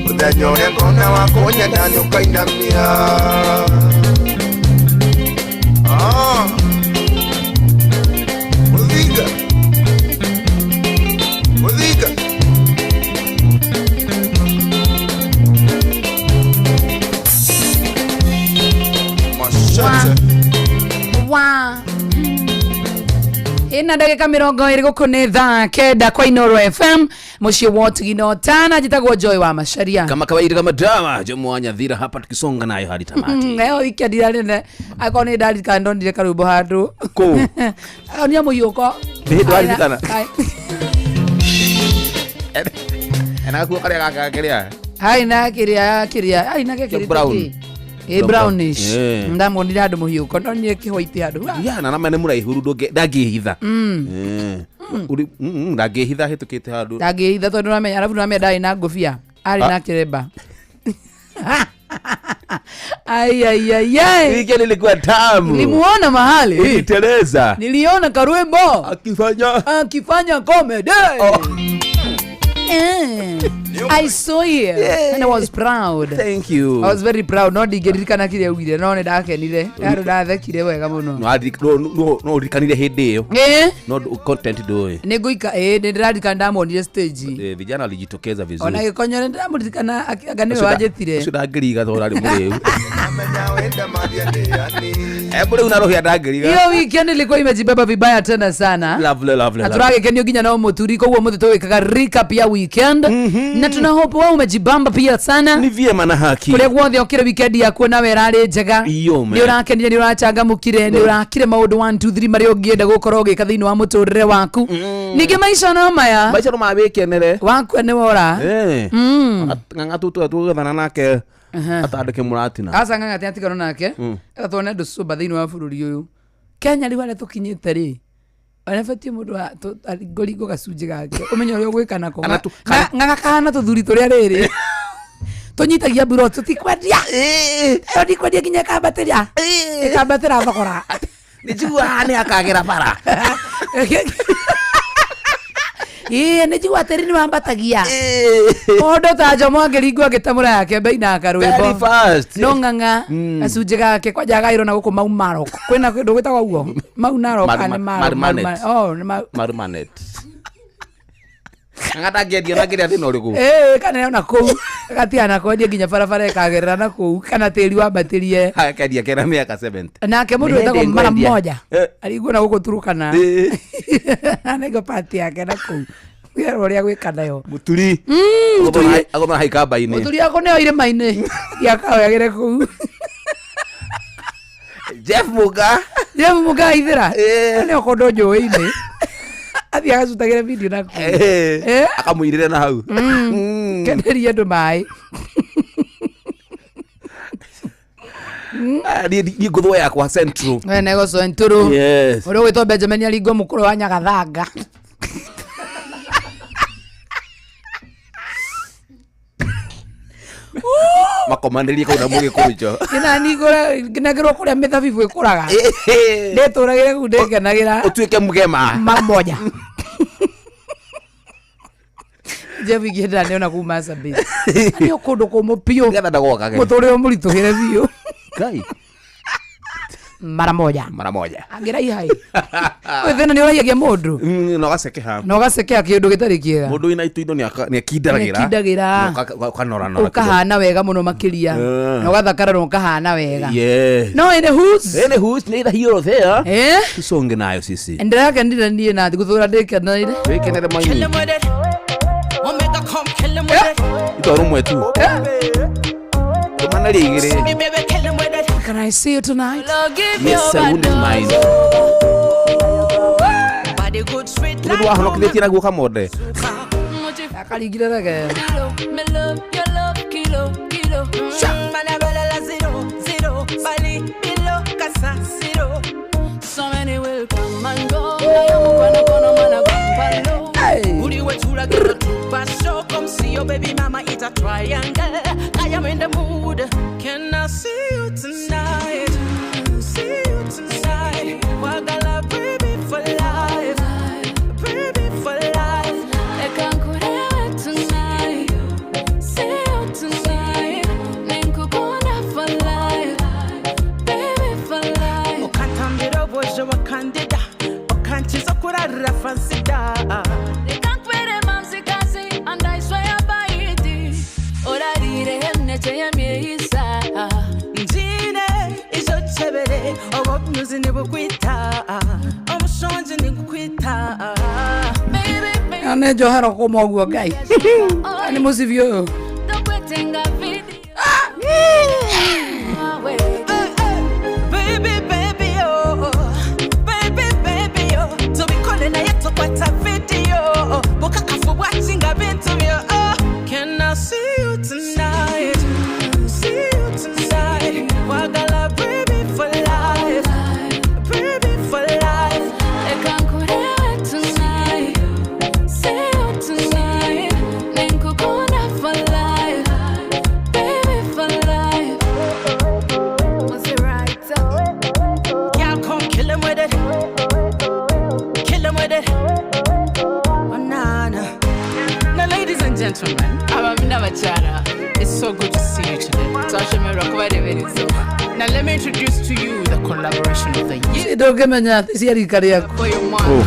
mũthenya ũrĩa ngona wa kũnyenda nĩ ũkainamia. Ah, Mũthiga Mũthiga Machete. Wa ina ndagika 20 guku ni thaa 9 kwa Inoro FM muciĩ wa ũtugi na ũtana. Njĩtagwo Joy wa Macharia kama kawaida, kama drama Jomo wa Nyathira hapa tukisonga nayo hadi tamati. Leo wikendi ndirarĩ ne akorwo nĩ ndaririkana ndonire karwĩmbo handũ kũ aonia mũhiũko nĩ hĩndĩ waririkana ena gakuo karĩa gaka kĩrĩa harĩ na kĩrĩa kĩrĩa harĩ na Kĩa brown. Ĩ brownish Eh. Ndamuonire handũ mũhiũko ndonire kĩhwaiti handũ. Ya na nama nĩ mũraihu rĩu ndangĩhitha. Ndangĩhitha hĩtũkĩte handũ ndangĩhitha tondũ nĩwamenya arabu nĩwamenya ndarĩ na ngũbia arĩ na kĩremba. Ai ai ai ai. Weekend ilikuwa tamu. Nilimuona mahali. Iliteleza. Niliona karwimbo akifanya comedy. Oh. I saw you and I was proud. Thank you. I was very proud. No ndingĩririkana kĩrĩa augire no nĩ ndakenire. Andũ ndathekire wega mũno. No ũririkanire hĩndĩ ĩyo. Eh. No content ndũĩ. Nĩ ngũika nĩ ndĩraririkana ndamuonire stage. Vijana walijitokeza vizuri. Ona gĩkonyore ndĩramũririkana anga nĩwe wanjĩtire. Ũcio ndangĩriga tondũ arĩ mũrĩu. Mũrĩu na rũhĩa ndangĩriga. Hiyo weekend ilikuwa imejibeba vibaya tena sana. Lovely, lovely. Na tũragekenio nginya no mũturi koguo mũthĩ tũgĩkaga recap ya weekend. Na tuna hope wewe umejibamba pia sana. Ni vyema na haki. Kũrĩa guothe okire weekend yaku nawe ĩrarĩ njega. Nĩ ũrakenire, nĩ ũrachangamũkire, nĩ ũrakire maũndũ 1 2 3 marĩa ũngĩenda gũkorwo ũgĩka thĩinĩ wa mũtũrĩre waku. Ningĩ maica no maya. Maica no mawĩkenere. Wakua nĩ wora. Ng'ang'a tũtũra tũgethana nake atandĩke mũratina. Aca ng'ang'a tiatigana nake. Etha tuone andũ cũmba thĩinĩ wa bũrũri ũyũ. Kenya rĩu harĩa tũkinyĩte rĩ onabatiĩ mũndũ aringoringo gacunjĩ gake ũmenye ũrĩa ũgwĩka nako. Ng'ang'a kahana tũthuri tũrĩa rĩrĩ tũnyitagia mburo tũtikwendia ĩyo ndikwendia nginya ĩkambatĩria ĩkambatĩra thogora nĩ njiguaga nĩ akagera bara. Ĩĩ nĩ njigua atĩrĩ nĩ wambatagia mũndũ ta Jomo angĩringwo agĩtamũra yake mbei na karwĩmbo no ng'ang'a gacunjĩ gake kwanja agaĩrwo na gũkũ Mau Narok kwĩna kĩndũ gwĩtagwo ũguo Mau Narok kana nĩ Marumanet. Ng'ang'a ndangĩendia ndangĩrĩa thĩna ũrĩkũ. Kana ona kũu gatiana kwendia nginya barabara ĩkagerera na kũu kana tĩri wambatĩrie akendia kena mĩaka 70. Nake mũndũ wĩtagwo mara moja arigwo na gũkũ Turukana anengo pati yake na kũu kerwo ũrĩa gwĩka nayo Mũturi agomera hau kamba-inĩ. Mũturi ako nĩo irĩma-inĩ yakaoyagĩre kũu. Jeff Muga Jeff Muga ithĩra nĩo kũndũ njũĩ-inĩ athiĩ agacutagĩre video na kũu akamũirĩre na hau kenerie andũ maĩ. Niĩ ngũthwo yakwa Central. We nego Central. Yes. Ũrĩa ũgwĩtwo Benjamin aringwo mũkũrũ wa Nyagathanga. Mwakomanĩrie kau na mũgĩkũnjo. Nĩ nginagĩrwo kũrĩa mĩthabibũ ĩkũraga, ndĩtũragĩre kũu ndĩkenagĩra. Ũtuĩke mũgema. Mamoja Jeff ingĩenda nĩona kuu Marsabit nĩ kũndũ kũmũ biũ. Nĩgetha ndagokage. Mũtũrĩre mũritũhĩre biũ. Ngai. Mara moja. Mara moja. Angĩraiha ĩ ũyũ thĩna nĩ ũraihagia mũndũ. Na ũgacekeha. Na ũgacekea kĩndũ gĩtarĩ kĩega. Mũndũ wĩna itu indo nĩakindaragĩra. Nĩakindagĩra. Na ũkanoranora. Ũkahana wega mũno makĩria. Na ũgathakara na ũkahana wega. Yes. No ĩnĩ who's Ene who's nĩ ithahio there. Eh? Tusonge nayo sisi. Ndĩrakenire niĩ na gũthũra ndĩkeneire. Wĩkenere Kill mami. him with it. Omega come kill him with it. Ito rũmwe tu. Rũmana rĩa igĩrĩ. Me baby kill him with it. Can I see you tonight? Yes, I wouldn't mind. Body good sweet Mũndũ wahonokithĩtie naguo kamonde. Akaringire rege. Me love your love kilo kilo. Manabala zero zero. Bali below kasa zero. So many will come and go. Uri wechula get a show. Come see your baby mama it's a triangle. I am in the mood. Can I see you tonight? See you tonight. Wagala baby for life. Baby for life. Reka nkurebe tonight. See you tonight. Ninkukunda for life. Baby for life. Ukantambira boje wakandida. Ukanchiza kurarira fansida. Reka nkwere mamzikazi and I swear by it. Orarire hemnete yemyeisa. Njine izo chebere obunyuzi nibukwita. Omushonje nikukwita. Baby, baby. Nĩ njohero kũma ũguo Ngai. Nĩ mũcibi ũyũ. Tokwetenga video. Baby, baby, oh. Baby, baby, oh. Tubikole naye tukwata video. Bukakafu bwachinga bintu byo. Oh. Can I see you tonight? See you tonight. Wagala baby for life. Baby for life. Reka nkurebe tonight. See you tonight. Ninkukunda for life. Baby for life. Was it right? Y'all come kill him with it. Kill him with it. Oh, nah, nah. Now, ladies and gentlemen, Abamina Bachara, it's so good to see you today. Now, let me introduce to you the collaboration of the year. Ndũngĩmenya atĩ cia rika rĩaku. For your mom.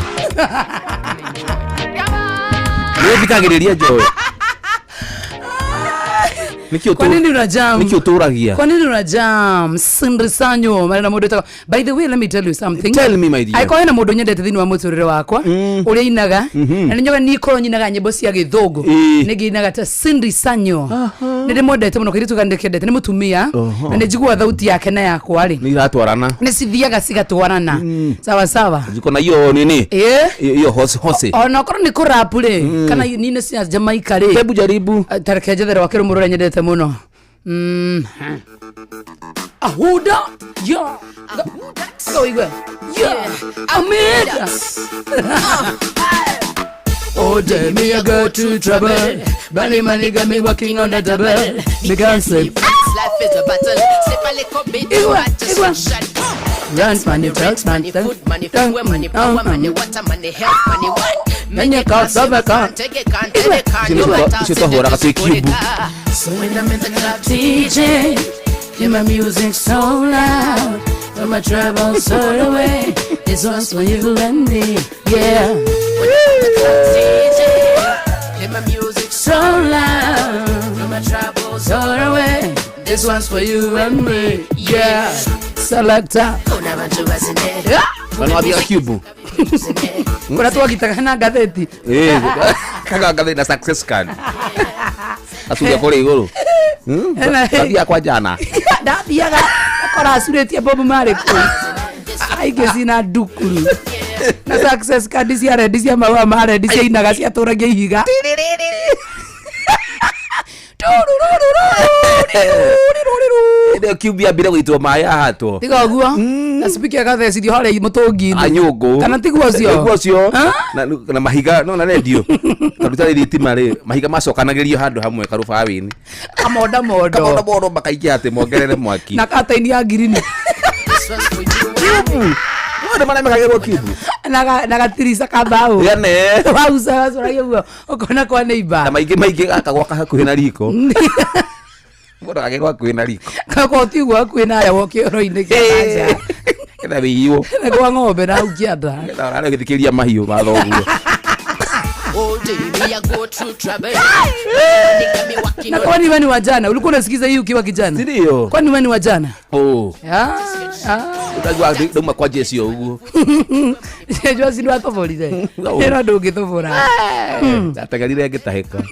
Nĩthikagĩrĩria njoe. Nĩkĩ Kwa nini una jam? Nĩkĩ ũtũragia? Kwa nini una jam? Sindrisanyo marĩ na mũndũ wĩtagwo. By the way, let me tell you something. Tell me, my dear. Angĩkorwo hena mũndũ nyendete thĩinĩ wa mũtũrĩre wakwa ũrĩa inaga na nĩ nyoga niĩ korwo nyinaga nyĩmbo cia gĩthũngũ nĩ ngĩinaga ta Cindy Sanyo. Nĩ ndĩmwendete mũno kairĩtu ka ndĩkendete nĩ mũtumia na nĩ njiguaga thauti yake na yakwa rĩ Nĩ iratwarana. nĩ cithiaga cigatwarana sawa sawa. Ziko na hiyo nini? Ĩĩ. Hiyo hose hose. Ona okorwo nĩ kũrapu rĩ kana nini cia Jamaica rĩ. Hebu jaribu. Tareke njethere wa kĩrũmũ rũrĩa nyendete mũno. Ahuda yo. Go igwe. Yeah. Amida. Oh, damn me, I got to trouble. Money, money got me working on the double. Me can't sleep. Life is a battle. Slip a little bit. Igwe, just igwe. shut. Run, money, drugs, Money, money, food, money, fuel, money, power, money, water, money, health, money, what? Menye ka, sabe ka. Take it, can't take it, can't do it. Icio twahũraga twĩ cube. So when I'm in the club, DJ, hear my music so loud, throw my troubles all away. This one's for you and me, yeah. DJ, play my music So loud, throw my troubles all away. This one's for you and me, yeah. Selector. Kuna bantu bazine. Bano wathiaga cube. Kũrĩa twagitaga na ngathĩti. Eh, kaga ngathĩ na success card. Acuria kũrĩa igũrũ. Thathiaga kwa jana. Ndathiaga akora acurĩtie Bob Marley kũu. Aingĩ cina ndukuru. Na success card cia rendi cia mahũa ma rendi ciainaga ciatũragia ihiga. Ĩndĩ cube yambire gũitwo maĩ yahatwo. Tiga ũguo. Na speaker agathecithio harĩa mũtũngi-inĩ. Anyũngũ. Kana tiguo ũcio? Nĩguo ũcio. Na mahiga no na redio. Tondũ tarĩ thitima rĩ, mahiga macokanagĩrio handũ hamwe karũbaũ-inĩ. Kamonda mondo. Kamonda mondo makaikia atĩ mongerere mwaki. Na kataini ya ngirini. Cube. Wone marĩa mekagĩrwo cube. Na gatirica ka mbaũ. Yane. Wauca wacũragia ũguo ũkona kwa neighbor. Na maingĩ maingĩ gakagwa hakuhĩ na riko. Mũndũ agagĩrwo hakuhĩ na riko. Gakwa tiguo hakuhĩ na harĩa kĩoro-inĩ kĩa nja. Ketha wĩiywo. Na kwa ng'ombe na hau kĩanda. Ketha ũrarĩa ũgĩthikĩrĩria mahiũ ma thoguo. Na kwani wewe ni wa jana? Ulikuwa unasikiza hii ukiwa kijana? Ndio. Kwani wewe ni wa jana? Oh. Ah, ah. Unajua ndauma kwa jeshi ũguo. Jua si ndwatoborire. Ĩno ndũngĩtobora. Ndategerire ngĩtahĩka.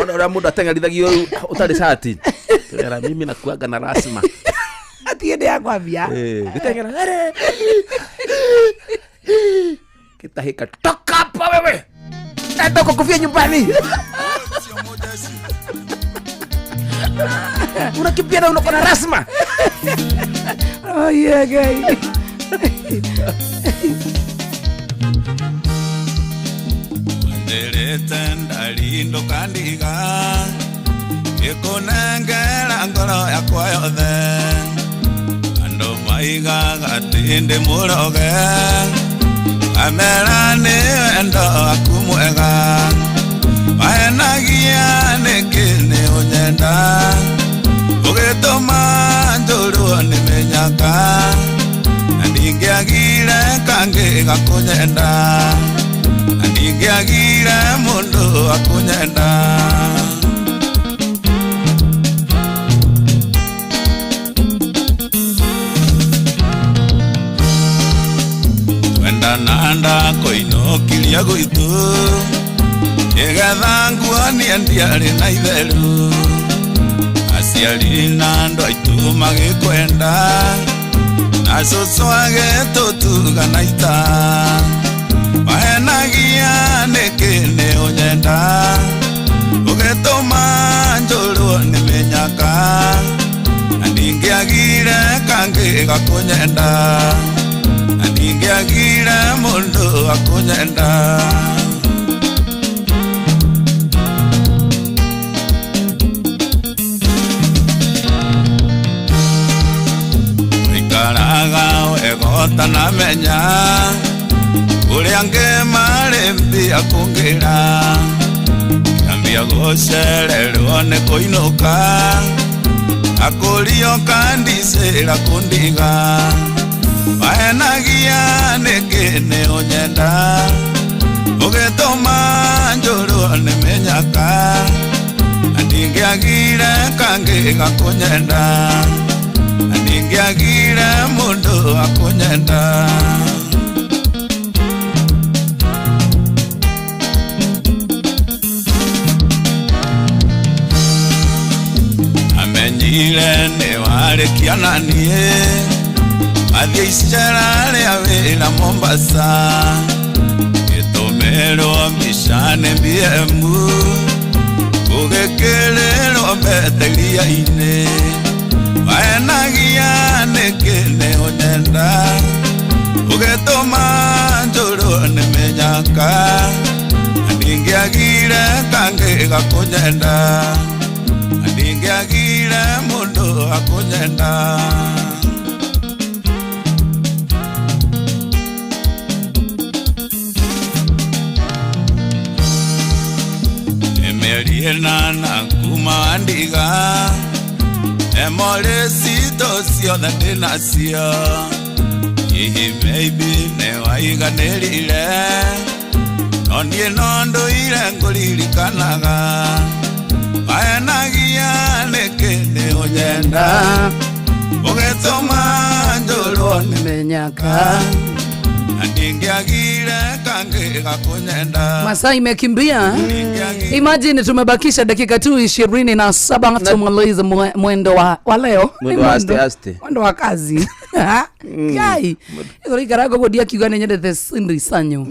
Ona ũrĩa mũndũ ateng'erithagio rĩu ũtarĩ cati. Tũrera mimi nakuanga na lazima. Ati hĩndĩ ya kwambia. Gĩteng'era. Gĩtahĩka. Toka hapa wewe. Enda ukakufia nyumbani. Unakimbia na uko na rasma. Oh yeah, guy. Nderete ndarindo kandiga Ikunengera ngoro yakwa yothe Andũ maigaga atĩ ndĩ mũroge Amera nĩ wendo waku mwega Mahenagia nĩkĩ nĩ ũnyenda Ũgĩtũma njũrwo nĩ mĩnyaka Na ndingĩagire kangĩ gakũnyenda Na ndingĩagire mũndũ akũnyenda. Twendana ndakoinũkiria gwitũ Nĩgetha nguonie ndiarĩ na itheru Aciari na andũ aitũ magĩkwenda Na cũcũ agĩtũtuga na ita Mahenagia nĩkĩ nĩ ũnyenda Ũgĩtũma njũrwo nĩ mĩnyaka Na ndingĩagire kangĩ gakũnyenda Na ndingĩagire mũndũ akũnyenda. Ikaraga wega ũtanamenya Ũrĩa angĩ marĩ mbia kũngĩra Kĩambia gũcererwo nĩ kũinũka Akũrio kandicĩra kũndiga Mahenagia nĩkĩ nĩ ũnyenda Ũgĩtũma njũrwo nĩ mĩnyaka Na ndingĩagire kangĩ gakũnyenda Na ndingĩagire mũndũ akũnyenda. Amenyire nĩ warĩkia na niĩ Mathiĩ icera rĩa wĩra Mombasa Gĩtũmĩrwo mbica nĩ BM Ũgĩkĩrĩrwo mbete iria-inĩ Mahenagia nĩkĩ nĩ ũnyenda Ũgĩtũma njũrwo nĩ mĩnyaka Na ndingĩagire kangĩ gakũnyenda Na ndingĩagire mũndũ akũnyenda. Mĩeri ĩnana kuma ndiga Emorĩ citũ ciothe ndĩnacio Hihi maybe nĩ waiganĩrire No niĩ no ndũire ngũririkanaga Mahenagia nĩkĩ nĩ ũnyenda Ũgĩtũma njũrwo nĩ mĩnyaka Na ndingĩagire kangĩ gakũnyenda. Masaa imekimbia. Imagine tumebakisha dakika tu 27 tumalize mwendo wa leo. Mwendo wa aste aste. Mwendo wa kazi. Ngai ĩthũrĩikara ngoguo ndiakiuga nĩ nyendete Cindy Sanyu.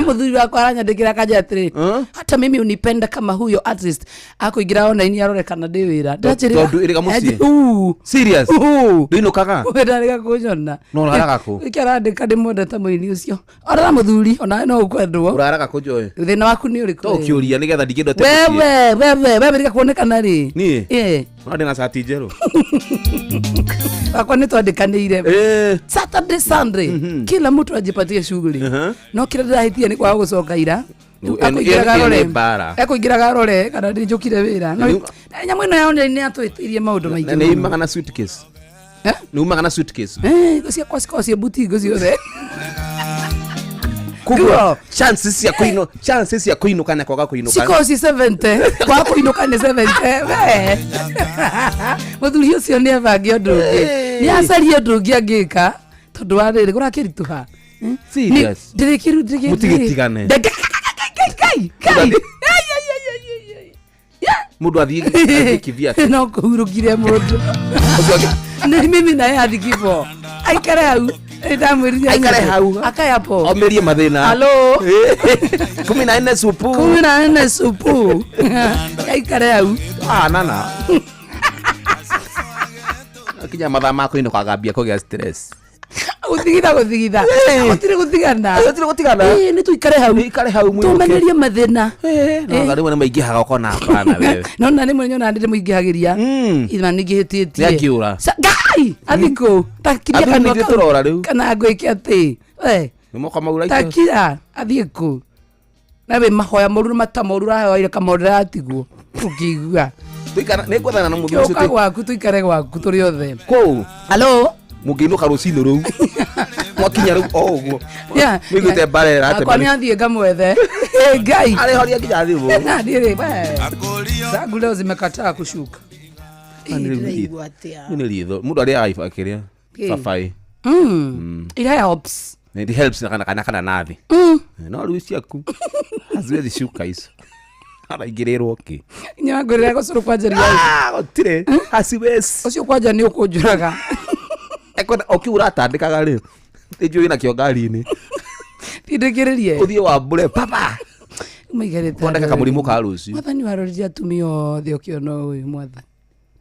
Mũthuri wakwa aranyandĩkĩra akanja atĩrĩ, hata mimi unipenda kama huyo artist akũingĩra online arore kana ndĩ wĩra. Ndĩranjĩrĩra- Tondũ ĩrĩ kamũciĩ? Uu. Serious? Uu. Ndũinũkaga? Ndarĩga kũnyona. No ũraraga kũ? Nĩkĩo arandĩka ndĩmwendete mũini ũcio. Orora mũthuri onawe no ũkwendwo. Ũraraga kũ Joy? Thĩna waku nĩ ũrĩkũ? To ũkĩũria nĩgetha ndingĩenda Wewe wewe wewe rĩga kuonekana rĩ. Niĩ? Ĩĩ. No ndĩna cati njerũ. Wakwa nĩ twandĩkanĩire. Saturday Sunday kila mtu ajipatie shughuli. No kĩrĩa ndĩrahĩtia nĩ kwaga gũcoka ira. Ĩno- Ekũingĩraga ĩno nĩ arore. mbara. Ekũingĩraga arore kana ndĩnjũkire wĩra. No Nĩ- nyamũ ĩno ya online nĩ yatwĩtirie maũndũ Na maingĩ. nĩ mũno. umaga na suitcase. Nĩ umaga na suitcase. Eh, ciakwa cikoragwo ciĩ mbuti hingo ciothe. Koguo chances cia kũinũ chances cia kũinũka na kwaga kũinũka. Cikoragwo ci 70 kwaga kũinũka nĩ 70 we. Mũthuri ũcio nĩ ebange ũndũ ũngĩ. Nĩ acarie ũndũ ũngĩ angĩka tondũ wa rĩrĩ kũrakĩritũha. Serious? Ndĩrĩkĩru ndĩrĩkĩru. Mũtigĩtigane. Ngai Ngai. Mũndũ athiĩ kivyake. No kũhurũkire mũndũ. Nĩ mimi naye athi kifo. Aikare hau. Ndamwĩrire Aikare hau. Akae hapo. Omerie mathĩna. Halo. 14 supu. 14 supu. Aikare hau. Ah, nana. Kinya mathaa ma kũinũka agambia kũgĩa stress. Gũthigitha gũthigitha. Gũtirĩ gũtigana. Gũtirĩ gũtigana. Ĩĩ nĩ tũikare hau. Ikare hau mwĩnũke. Tũmenyerie mathĩna. No rĩmwe nĩ maingĩhaga ũkona hapana wewe. No na rĩmwe nyonaga ndĩrĩ mũingĩhagĩria. Ima ningĩhĩtĩtie. Nĩ akĩũra. Ngai athikũ takiria Athuri kanua nithuĩ kau. tũrora rĩu. Kana ngwĩke atĩ. We Nĩ moka maura takira athiĩ kũ. Na wĩ mahoya moru na mata moru ũrahoire kamorera yatigwo. Ũkĩigua. Tũikara nĩ ngwethana na mũthuri ũcio Ũka gwaku tũikare gwaku tũrĩ othe. Kũu. Halo. Mũngĩinũka rũcinĩ rũu. Mwakinya rĩu o ũguo. Yeah. Mũiguĩte mbara Akwa nĩ ĩratema. athiĩ ngamwethe. Ngai. Arĩhoria nginya thimũ. Na ndirĩ we. Zangu leo zimekataa kushuka. Ndĩraigua atĩa. Rĩu nĩ ritho. Mũndũ arĩaga iba kĩrĩa. Kĩ? Babaĩ. It helps. It helps na kana kana nathi. No rĩu ciaku. Haziwezi shuka icio. Araingĩrĩrwo kĩ? Nyangũrĩra gũcũrũ kwanja ria. Ah, gũtirĩ. Haziwezi. Ũcio kwanja nĩ ũkũnjũraga. Ekwenda o kĩu ũratandĩkaga rĩ. Nĩnjũĩ nakĩo ngari-inĩ. Tindĩkĩrĩrie. Ũthiĩ wambũre papa. Maikarĩte. Thondeka kamũrimũ ka rũciũ. Mwathani warorire atumia othe ũkĩona ũyũ mwathani.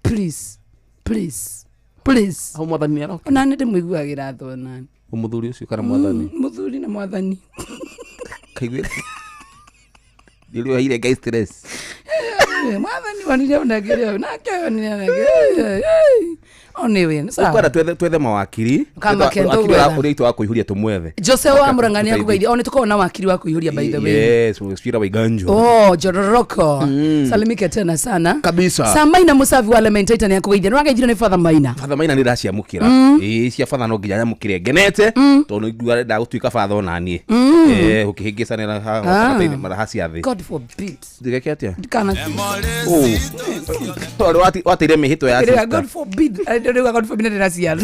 Please. Please. Please. Hau mwathani nĩ aroka. Ona nĩ ndĩmũiguagĩra tha onani. Mũthuri ũcio kana mwathani. Mũthuri na mwathani. Kaiguĩ. Nĩ ũheire Ngai stress. Mwathani wonire ũnengere ũyũ nake ũyũ onire ũnengere Anyway, nĩ sawa. Ũkwenda twethe mawakiri. Kamake Wakiri tũgwetha. ũrĩa itũ wa kũihũria tũmwethe. Jose wa Murang'a nĩ akũgeithia. O nĩ tũkoragwo na wakiri wa kũihũria by the way. Yes, Cira Waiganjo. Oh, Jororoko. Salimike tena sana. Kabisa. Sa Maina Musavi wa Lementaita nĩ akũgeithia. Nĩ wageithio nĩ Father Maina. Father Maina nĩ ndaciamũkĩra. Ĩĩ cia father no nginya nyamũkĩre ngenete tondũ nĩ nguga ndenda gũtuĩka father ona niĩ. Eh, ũkĩhĩngĩcanĩra Ah. maraha cia thĩ. God forbid. Ndigeke atĩa? Ndikana. Oh. Tondũ wateire mĩhĩtwa ya Ndĩrauga sister. God forbid. Ndĩrauga God forbid ndĩna ciana.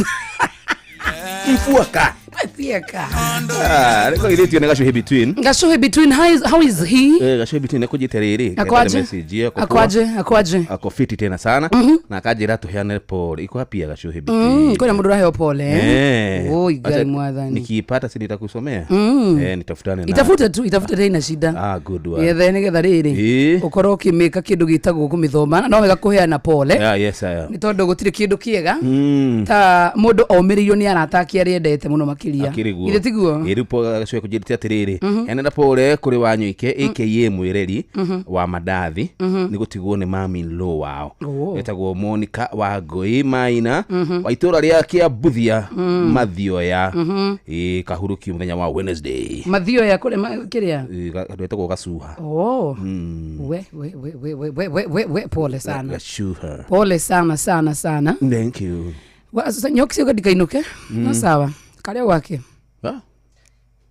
Ibuaka. Thieka. Ah, rĩu ithĩtio nĩ gacuhĩ between. Gacuhĩ between how is he? Eh, gacuhĩ between nĩkũnjĩte rĩrĩ. Akwaje? Message ako poa. Akwaje? Akwaje? Ako fiti tena sana na akanjĩra tũheane pole. Iko happy ya gacuhĩ between. Kwĩna mũndũ ũraheo pole. Eh. Oi, Ngai Acha, mwathani. Nikiipata si nitakusomea. Eh, nitafutane na. Itafute tu, itafute ndĩna shida. Ah, good one. Yethe nĩgetha rĩrĩ Ĩĩ. ũkorwo ũkĩmĩka kĩndũ gĩtagwo kũmĩthoma no wega kũheana pole Yeah, yes, I am. nĩ tondũ gũtirĩ kĩndũ kĩega ta mũndũ omĩrĩirio nĩ arata ake arĩa endete mũno makĩria Akĩrĩ guo. Githĩ tiguo Ĩ, rĩu gacuhĩ kũnjĩrĩte atĩrĩrĩ enenda pole kũrĩ wanyũike aka mwĩreri wa mandathi nĩ gũtigwo nĩ mami in law wao Oh. etagwo Monica wa Ngũi Maina wa itũra rĩa Kĩambuthia Mathioya ĩ kahurũkio mũthenya wa Wednesday mathio ya kũrĩa kĩrĩa Ĩ, handũ etagwo Gacuha Oh. We, we, we, we, we, we, we, we, we, pole sana Gacuha pole sana sana sana thank you Wa- sasa nyoki uga ndikainuke no sawa karĩa gwake Ah,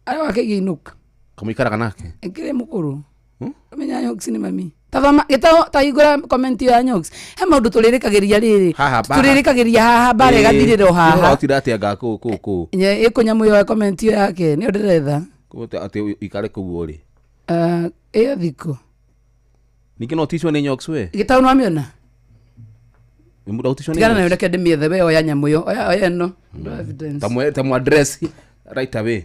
arĩa gwake igĩinũka kamũikaraga nake ĩkĩrĩ mũkũrũ menya nyoki nĩ mami tathoma gĩtao tahingũra comment ya nyoki he maũndũ tũrĩrĩkagĩria rĩrĩ Haha, haha. tũrĩrĩkagĩria haha mbara ĩgathirĩra o haha ũtinda atĩa kũu kũu kũu Nye ĩkũnyamũ ĩyo ya comment ĩyo yake nĩyo ndĩretha Kũu atĩ ikare kũu ũrĩ ĩyo thikũ ningĩ no ũticwo nĩ nyoks we gĩtao nĩwamĩona Mũndũ Tigana nayo, reke ndĩmĩethe. We oya nyamũ ĩyo, oya oya ĩno. No evidence. Tamwe address right away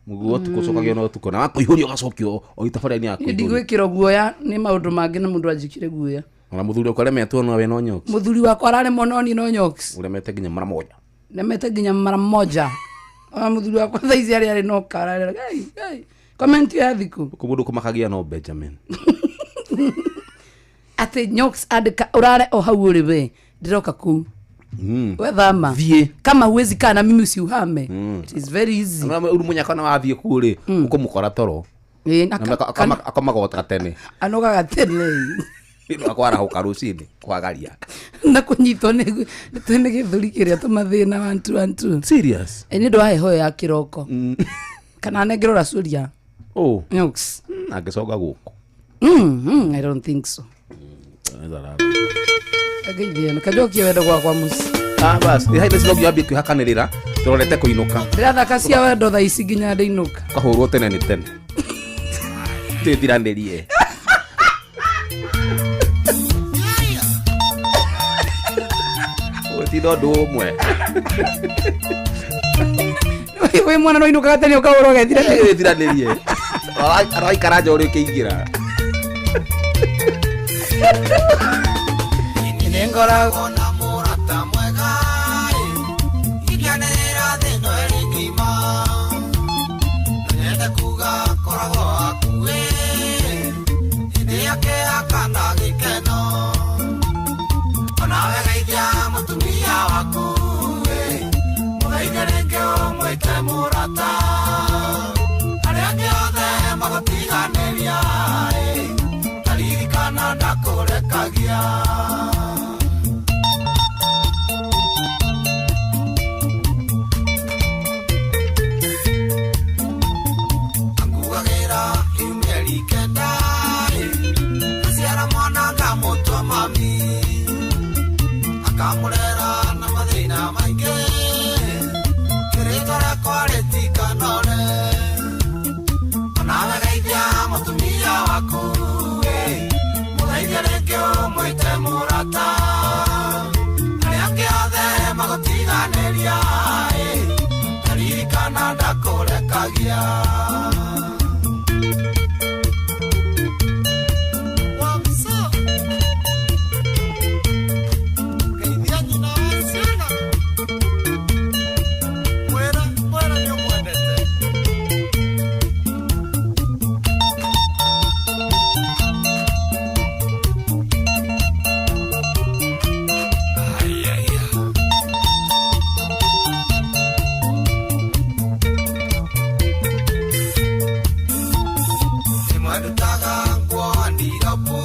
mũguo ũtukũ ũcokagio na ũtukũ na wakũihũria ũgacokio o itabarĩa-inĩ ya Niĩ kũihũria. ndigwĩkĩrwo guoya nĩ maũndũ mangĩ na mũndũ anjĩkire guoya. Ona mũthuri wakwa aremetwo no we no nyoki. Mũthuri wakwa araremwo no niĩ no nyoks. Ũremete nginya mara moja. Nemete nginya mara moja. Ona mũthuri wakwa thaa ici arĩa arĩ no kararera. Gai, gai. Comment ya thikũ. Kũ mũndũ kũmakagia no Benjamin. Atĩ nyoks andĩka ũrare o hau ũrĩ we. Ndĩroka kũu. We thama. Thiĩ. Kama huwezi kaa na mimi usiuhame. It is very easy. Uru mũnyaka na wathiĩ kuo rĩ ũkũmũkora toro. Ĩĩ, na Na akamagota tene. Anogaga tene. Akwarahũka rũcinĩ kwagaria. Na kũnyitwo nĩ nĩ gĩthũri kĩrĩa tũmathĩna one two one two. Serious? Ĩ nĩ ũndũ wa heho ya kĩroko. Kana anengerwo racuria. Oh. Nyoks. Angĩcoka gũkũ. I don't think so. Ngeithie ĩno kanjokie wendo gwakwa mũciĩ. Ah, bas. Ĩ haina no nginya ambie kwĩhakanĩrĩra tũrorete kũinũka. Ndĩrathaka cia wendo thaa ici nginya ndĩinũka. Ũkahũrwo tene nĩ tene. Twĩthiranĩrie. Ũtinda ũndũ ũmwe. Wĩ mwana no inũkaga tene ũkahũrwo ũgethiranĩria. Wĩthiranĩrie. Araikara nja ũrĩ ũkĩingĩra. Nĩngoragwo na mũrata mwega ingĩanĩrĩra thĩ ĩno ĩrĩ ng'ima. No nyende kuga koragwo hakuhĩ hĩndĩ ya kĩeha kana gĩkeno. Onawe geithia mũtumia waku mũgeithie rĩngĩ ũmwĩte mũrata. Arĩa angĩ othe magũtiganĩria taririkana ndakũrekagia. Anguagĩra mĩeri 9 aciara mwana ngamũtua mami akamũrera na mathĩna maingĩ kĩrĩtwa rĩakwa rĩtikanore. Onawe geithia mũtumia waku mũgeithie rĩngĩ ũmwĩte mũrata. Arĩa angĩ othe magũtiganĩria taririkana ndakũrekagia. Geithia nyina wa ciana. Mwĩre mwĩre nĩ ũmwendete. Nĩmwendutaga nguo ndirobu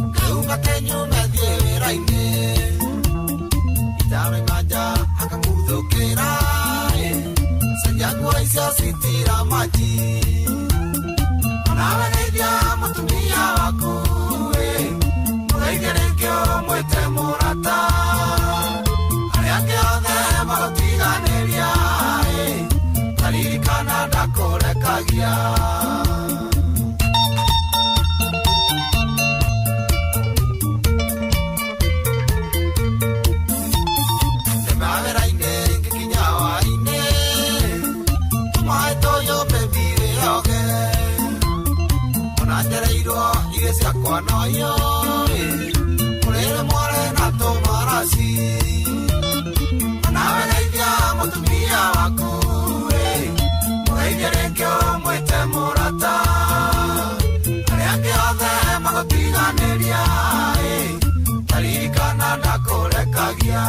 ngauma kĩnyume thiĩ wĩra-inĩ itanoima nja akanguthũkĩra cenjia nguo icio citira maji. Onawe geithia mũtumia waku mũgeithie rĩngĩ ũmwĩte mũrata. Arĩa angĩ othe magũtiganĩria taririkana ndakũrekagia. Ndĩmawĩra-inĩ ngĩkinya hwaĩ-inĩ tũmaĩ tũyũ baby wĩyoge. Ona njereirwo irio ciakwa no iyo mũrĩre mware na tũmaraci. Onawe geithia mũtumia waku mũgeithie rĩngĩ ũmwĩte mũrata. Arĩa angĩ othe magũtiganĩria taririkana ndakũrekagia.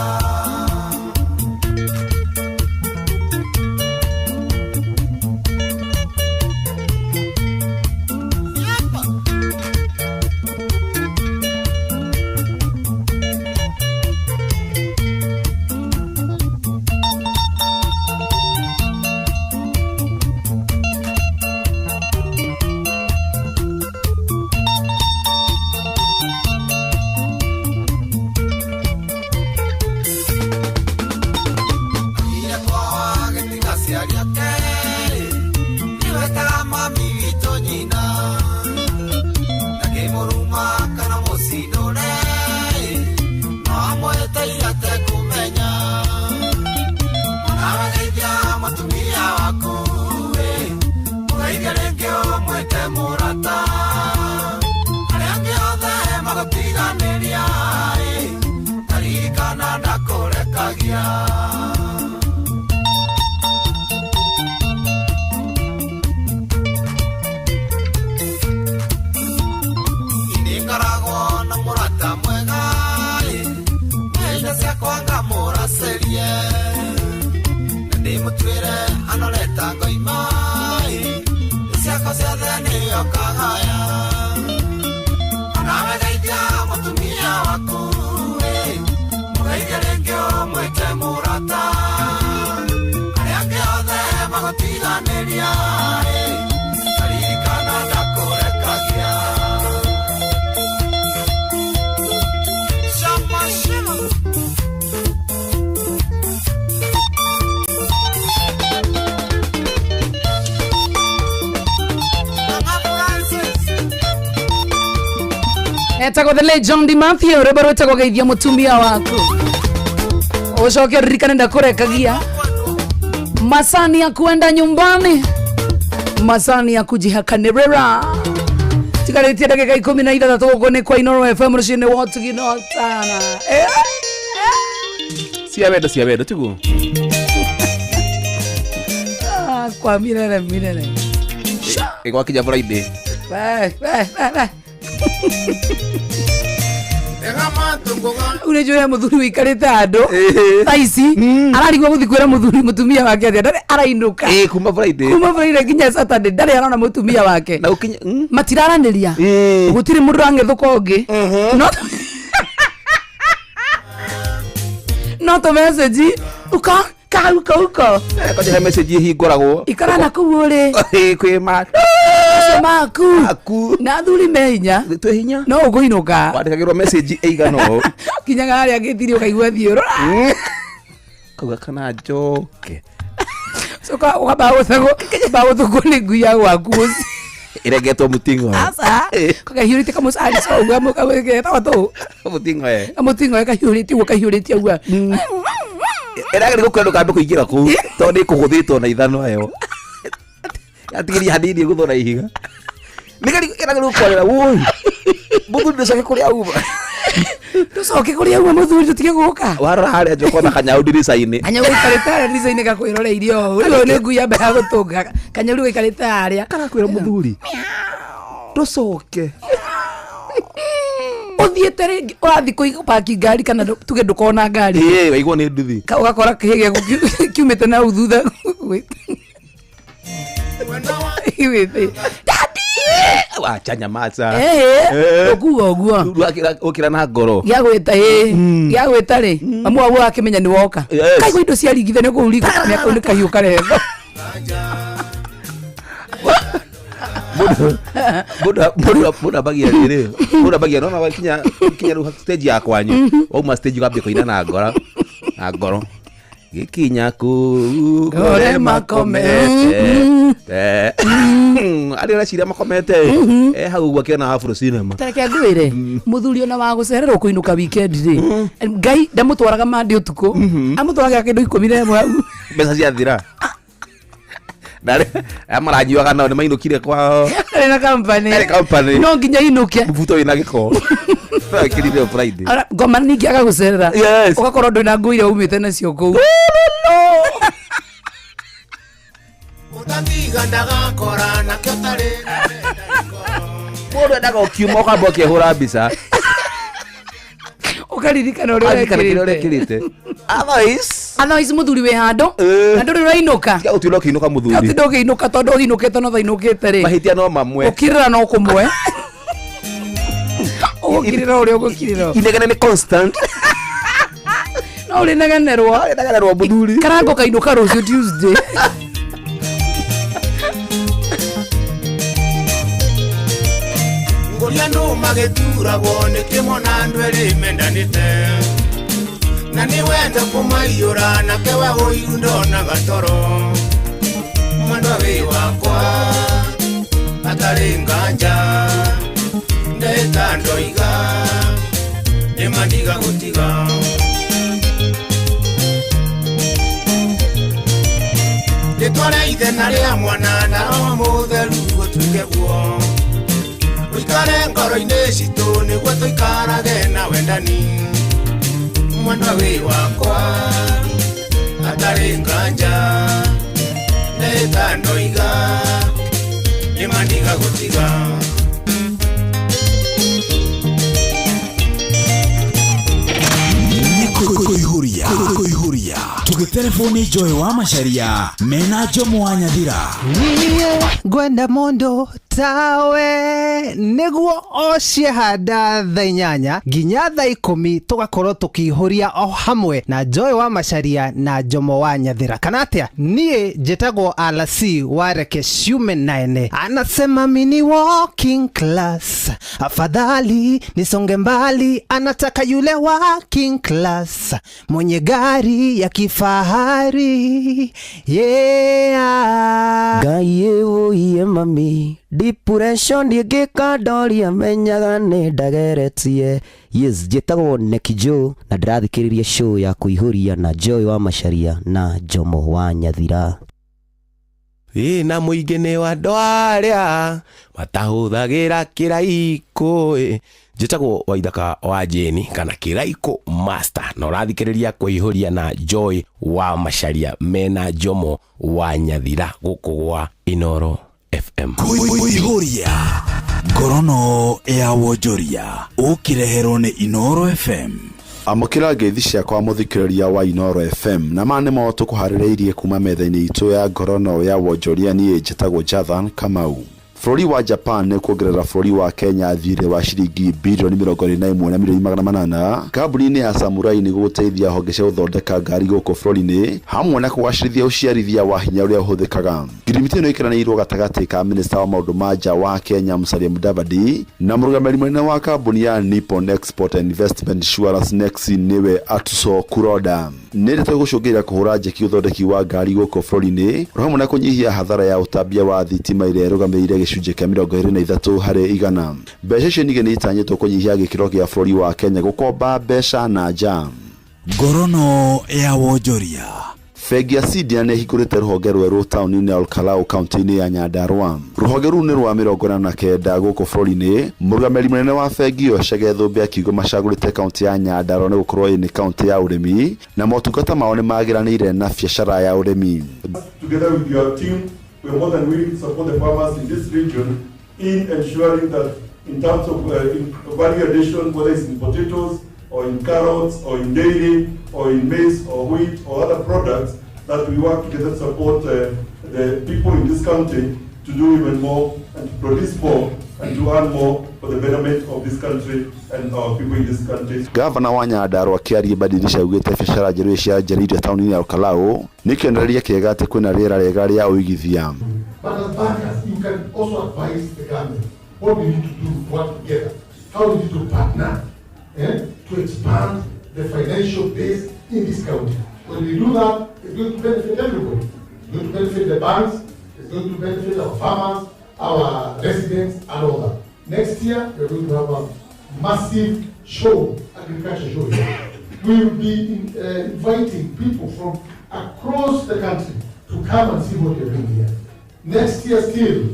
Etagwo the late John D. Matthew, rwĩmbo rwĩtagwo geithia mũtumia waku. Ũcoke ũririkane ndakũrekagia. Masani ya kuenda nyumbani, masani ya kujihakanĩrĩra. Tigarĩtie ndagĩka 16 gũkũ nĩ kwa Inoro FM rũcinĩ wa ũtugi na ũtana. Eh, Cia wendo, cia wendo tiguo. Ah, kwa mirere mirere. Ĩgwakinya Friday. We, we, we, we. Rĩu nĩ njũĩ he mũthuri wĩikarĩte handũ thaa ici ararigwo gũthiĩ kwĩra mũthuri mũtumia wake atĩa ndarĩ arainũka. Ĩĩ, kuma Friday. Kuma Friday nginya Saturday ndarĩ arona mũtumia wake. Na ũkinye Matiraranĩria, gũtirĩ mũndũ ũrang'ethũka ũngĩ, no tũ message uko ka uko uko. Kwanja he message ihingũragwo. Ikara na kũu ũrĩ. Ĩĩ, kwĩ ma acio maku na athuri me hinya. Twĩ hinya. No ũkũinũka. Wandĩkagĩrwo message ĩigana ũũ. Kinyaga harĩa ngĩtiri ũkaigua thiũrũra. Kauga kana njoke. Coka ũkamba gũthũkwo nĩ ngui ya gwaku mũciĩ. Ĩrengetwo mũting'oe. Aca kahiũrĩtie kamũcari ũguo getagwo tũ. Mũting'oe. Kamũting'oe kahiũrĩtie ũguo kahiũrĩtie ũguo. Ĩragĩrĩ gũkũra ndũkambe kũingĩra kũu tondũ nĩ ĩkũgũthĩtwo na ithanwa ĩyo. Yatigĩria hanini ĩgũthwo na ihiga. Nĩgari ĩragĩrĩ gũkwarĩra wũi. Mũthuri ndũcoke kũrĩa uma. Ndũcoke kũrĩa uma mũthuri tũtige gũka. Warora harĩa nja ũkona kanyau ndirica-inĩ. Kanyau gaikarĩte harĩa ndirica-inĩ gakwĩroreirie ũũ. Rĩu nĩ ngui ya mbere ya gũtũnga. Kanyau rĩu gaikarĩte harĩa. Karakwĩra mũthuri. Ndũcoke. Ũthiĩte rĩngĩ ũrathiĩ kũpaki ngari kana tuge ndũkona ngari. Ĩĩ, waigwo nĩ nduthi. Ũgakora kĩhĩ gĩaku kiumĩte na hau thutha. Wacha nyamaza. Ĩĩ, ũkuga ũguo. Ũkĩra na ngoro. Gĩagwĩta ĩ gĩagwĩta rĩ mamu waguo akĩmenya nĩ woka. Yes. Kaigua indo ciaringithanio kũu riko kamĩa kau nĩ kahiũ karetho. Mũndũ ambagia rĩrĩ, mũndũ ambagia nona wakinya kinya rĩu stage ya kwanyu, wauma stage ũkambia kũina na ngoro na ngoro gĩkinya kũu kũrĩa makomete. Arĩa areciria makomete e hau ũguo akĩona Afro Cinema. Tareke ngwĩre mũthuri ona wa gũcererwo kũinũka weekend rĩ, Ngai ndamũtwaraga mandi ũtukũ, amũtwaraga kĩndũ 11 hau. Mbeca ciathira na arĩa maranyuaga nao nĩ mainũkire kwao. Arĩ na company. Arĩ company. No nginya inũke. Mũbuto wĩna gĩko. No ĩkĩrire Friday. Ara, ngoma ningĩ agagũcerera. Yes. Ũgakorwo ndwĩ na nguo iria umĩte nacio kũu. Ũtatiga ndagakora nakĩo tarĩ. Mũndũ endaga ũkiuma ũkamba ũkĩhũra mbica. Ũkaririkana ũrĩa Ũkaririkana kĩrĩa ũrekĩrĩte. ũrekĩrĩte. Otherwise, Otherwise mũthuri wĩ handũ na ndũrĩ ũrainũka. Tiga gũtinda ũkĩinũka mũthuri. Ũtinda ũkĩinũka tondũ ũinũkĩte no thainũkĩte rĩ. Mahĩtia no mamwe. Ũkirĩra no kũmwe. Ũgũkirĩra ũrĩa ũgũkirĩra. Inegene nĩ constant. No ũrĩnegenerwo. Ũrĩnegenerwo mũthuri. Karango kainũka rũciũ Tuesday. Ngũria andũ magĩturagwo nĩ kĩmo na andũ erĩ mendanĩte na nĩ wenda kũmaiyũra nake we ũiru ndonaga toro mwendwa wĩ wakwa atarĩ nganja ndeta ndoiga nĩmandiga gũtiga. Rĩtwa rĩa ithe na rĩa mwana na roho mũtheru gũtuĩke guo ũikare ngoro-inĩ citũ nĩguo tũikarage na wendani mwendwa wĩ wakwa atarĩ nganja ndeta ndoiga nĩmandiga gũtiga. Kuihuria kuihuria tugitelefoni Joy wa Macharia mena Jomo wa Nyathira. Niĩ ngwenda mũndũ tawe nĩguo ociehanda thaa 8 nginya thaa 10 tũgakorwo tũkĩihũria o hamwe na Joy wa Macharia na Jomo wa Nyathira. Kana atĩa? Niĩ njĩtagwo RC wa Reke Ciume Naene. Anasema mini walking class, afadhali nisonge mbali. Anataka yule working class mwenye gari ya kifahari. Fahari yeah. Ngai ĩũiye mami depression ĩngĩka ndoria menyaga nĩ ndageretie. Yes, njĩtagwo Neki Joe na ndĩrathikĩrĩria show ya kũihũria na Joy wa Macharia na Jomo wa Nyathira. Ĩ na mũingĩ nĩ wa andũ arĩa matahũthagĩra kĩraikũ ĩ. Njĩtagwo Waithaka wa Jane kana Kĩraikũ Master na ũrathikĩrĩria kũihũria na Joy wa Macharia mena Jomo wa Nyathira gũkũ gwa Inoro FM. Kũihũria ngorono ya wonjoria ũkĩreherwo nĩ Inoro FM. Amũkĩra ngeithi ciakwa mũthikĩrĩria wa Inoro FM na ma nĩmo tũkũharĩrĩirie kuma metha-inĩ itũ ya ngorono ya wonjoria. Niĩ njĩtagwo Jathan Kamau. Bũrũri wa Japan nĩ kuongerera bũrũri wa Kenya thirĩ wa ciringi birioni 21 na milioni 800 kambuni-inĩ ya Samurai nĩguo gũteithia honge cia gũthondeka ngari gũkũ bũrũri-inĩ hamwe na kũgacĩrithia ũciarithia wa hinya ũrĩa ũhũthĩkaga. Ngirimiti ĩno ĩkĩranĩirwo gatagatĩ ka minista wa maũndũ ma nja wa Kenya Musalia Mudavadi na mũrũgamĩrĩri mũnene wa kambuni ya Nippon Export and Investment Insurance NEXI nĩwe Atsuo Kuroda. Nĩ ndeto ĩgũcũngĩrĩria kũhũra njeki ũthondeki wa ngari gũkũ bũrũri-inĩ o hamwe na kũnyihia hathara ya ũtambia wa thitima ĩrĩa ĩrũgamĩrĩire gĩcunjĩ kĩa 23 harĩ igana. Mbeca icio ningĩ nĩ itanyĩtwo kũnyihia gĩkĩro kĩa bũrũri wa Kenya gũkomba mbeca na nja. Ngorono ya wonjoria. Bengi ya Sidia nĩ ĩhingũrĩte rũhonge rwerũ taũni-inĩ ya Olkalau kaunti-inĩ ya Nyandarua. Rũhonge rũu nĩ rwa 49 gũkũ bũrũri-inĩ. Mũrũgamĩrĩri mũnene wa bengi ĩyo Chege Thũmbĩ akiuga macagũrĩte kaunti ya Nyandarua nĩ gũkorwo ĩ nĩ kaunti ya ũrĩmi na motungata mao nĩ magĩranĩire na biacara ya ũrĩmi. Together with your team, we are more than willing to support the farmers in this region in ensuring that in terms of in value addition, whether it's in potatoes or in carrots or in dairy or in maize or wheat or other products, that we work together to support the people in this country to do even more and to produce more and to earn more for the betterment of this country and our people in this country. Gavana wa Nyandarua Kĩarie Badilisha augĩte biacara njerũ cianjĩrĩirio taũni-inĩ ya Olkalau nĩ kĩonereria kĩega atĩ kwĩna rĩera rĩega rĩa ũigithia. But as bankers, you can also advise the government what we need to do to work together, how we need to partner to expand the financial base in this country. When we do that, it's going to benefit everybody. It's going to benefit the banks, it's going to benefit our farmers, our residents, and all that. Next year, we're going to have a massive show, agriculture show here. We will be inviting people from across the country to come and see what we're doing here. Next year still,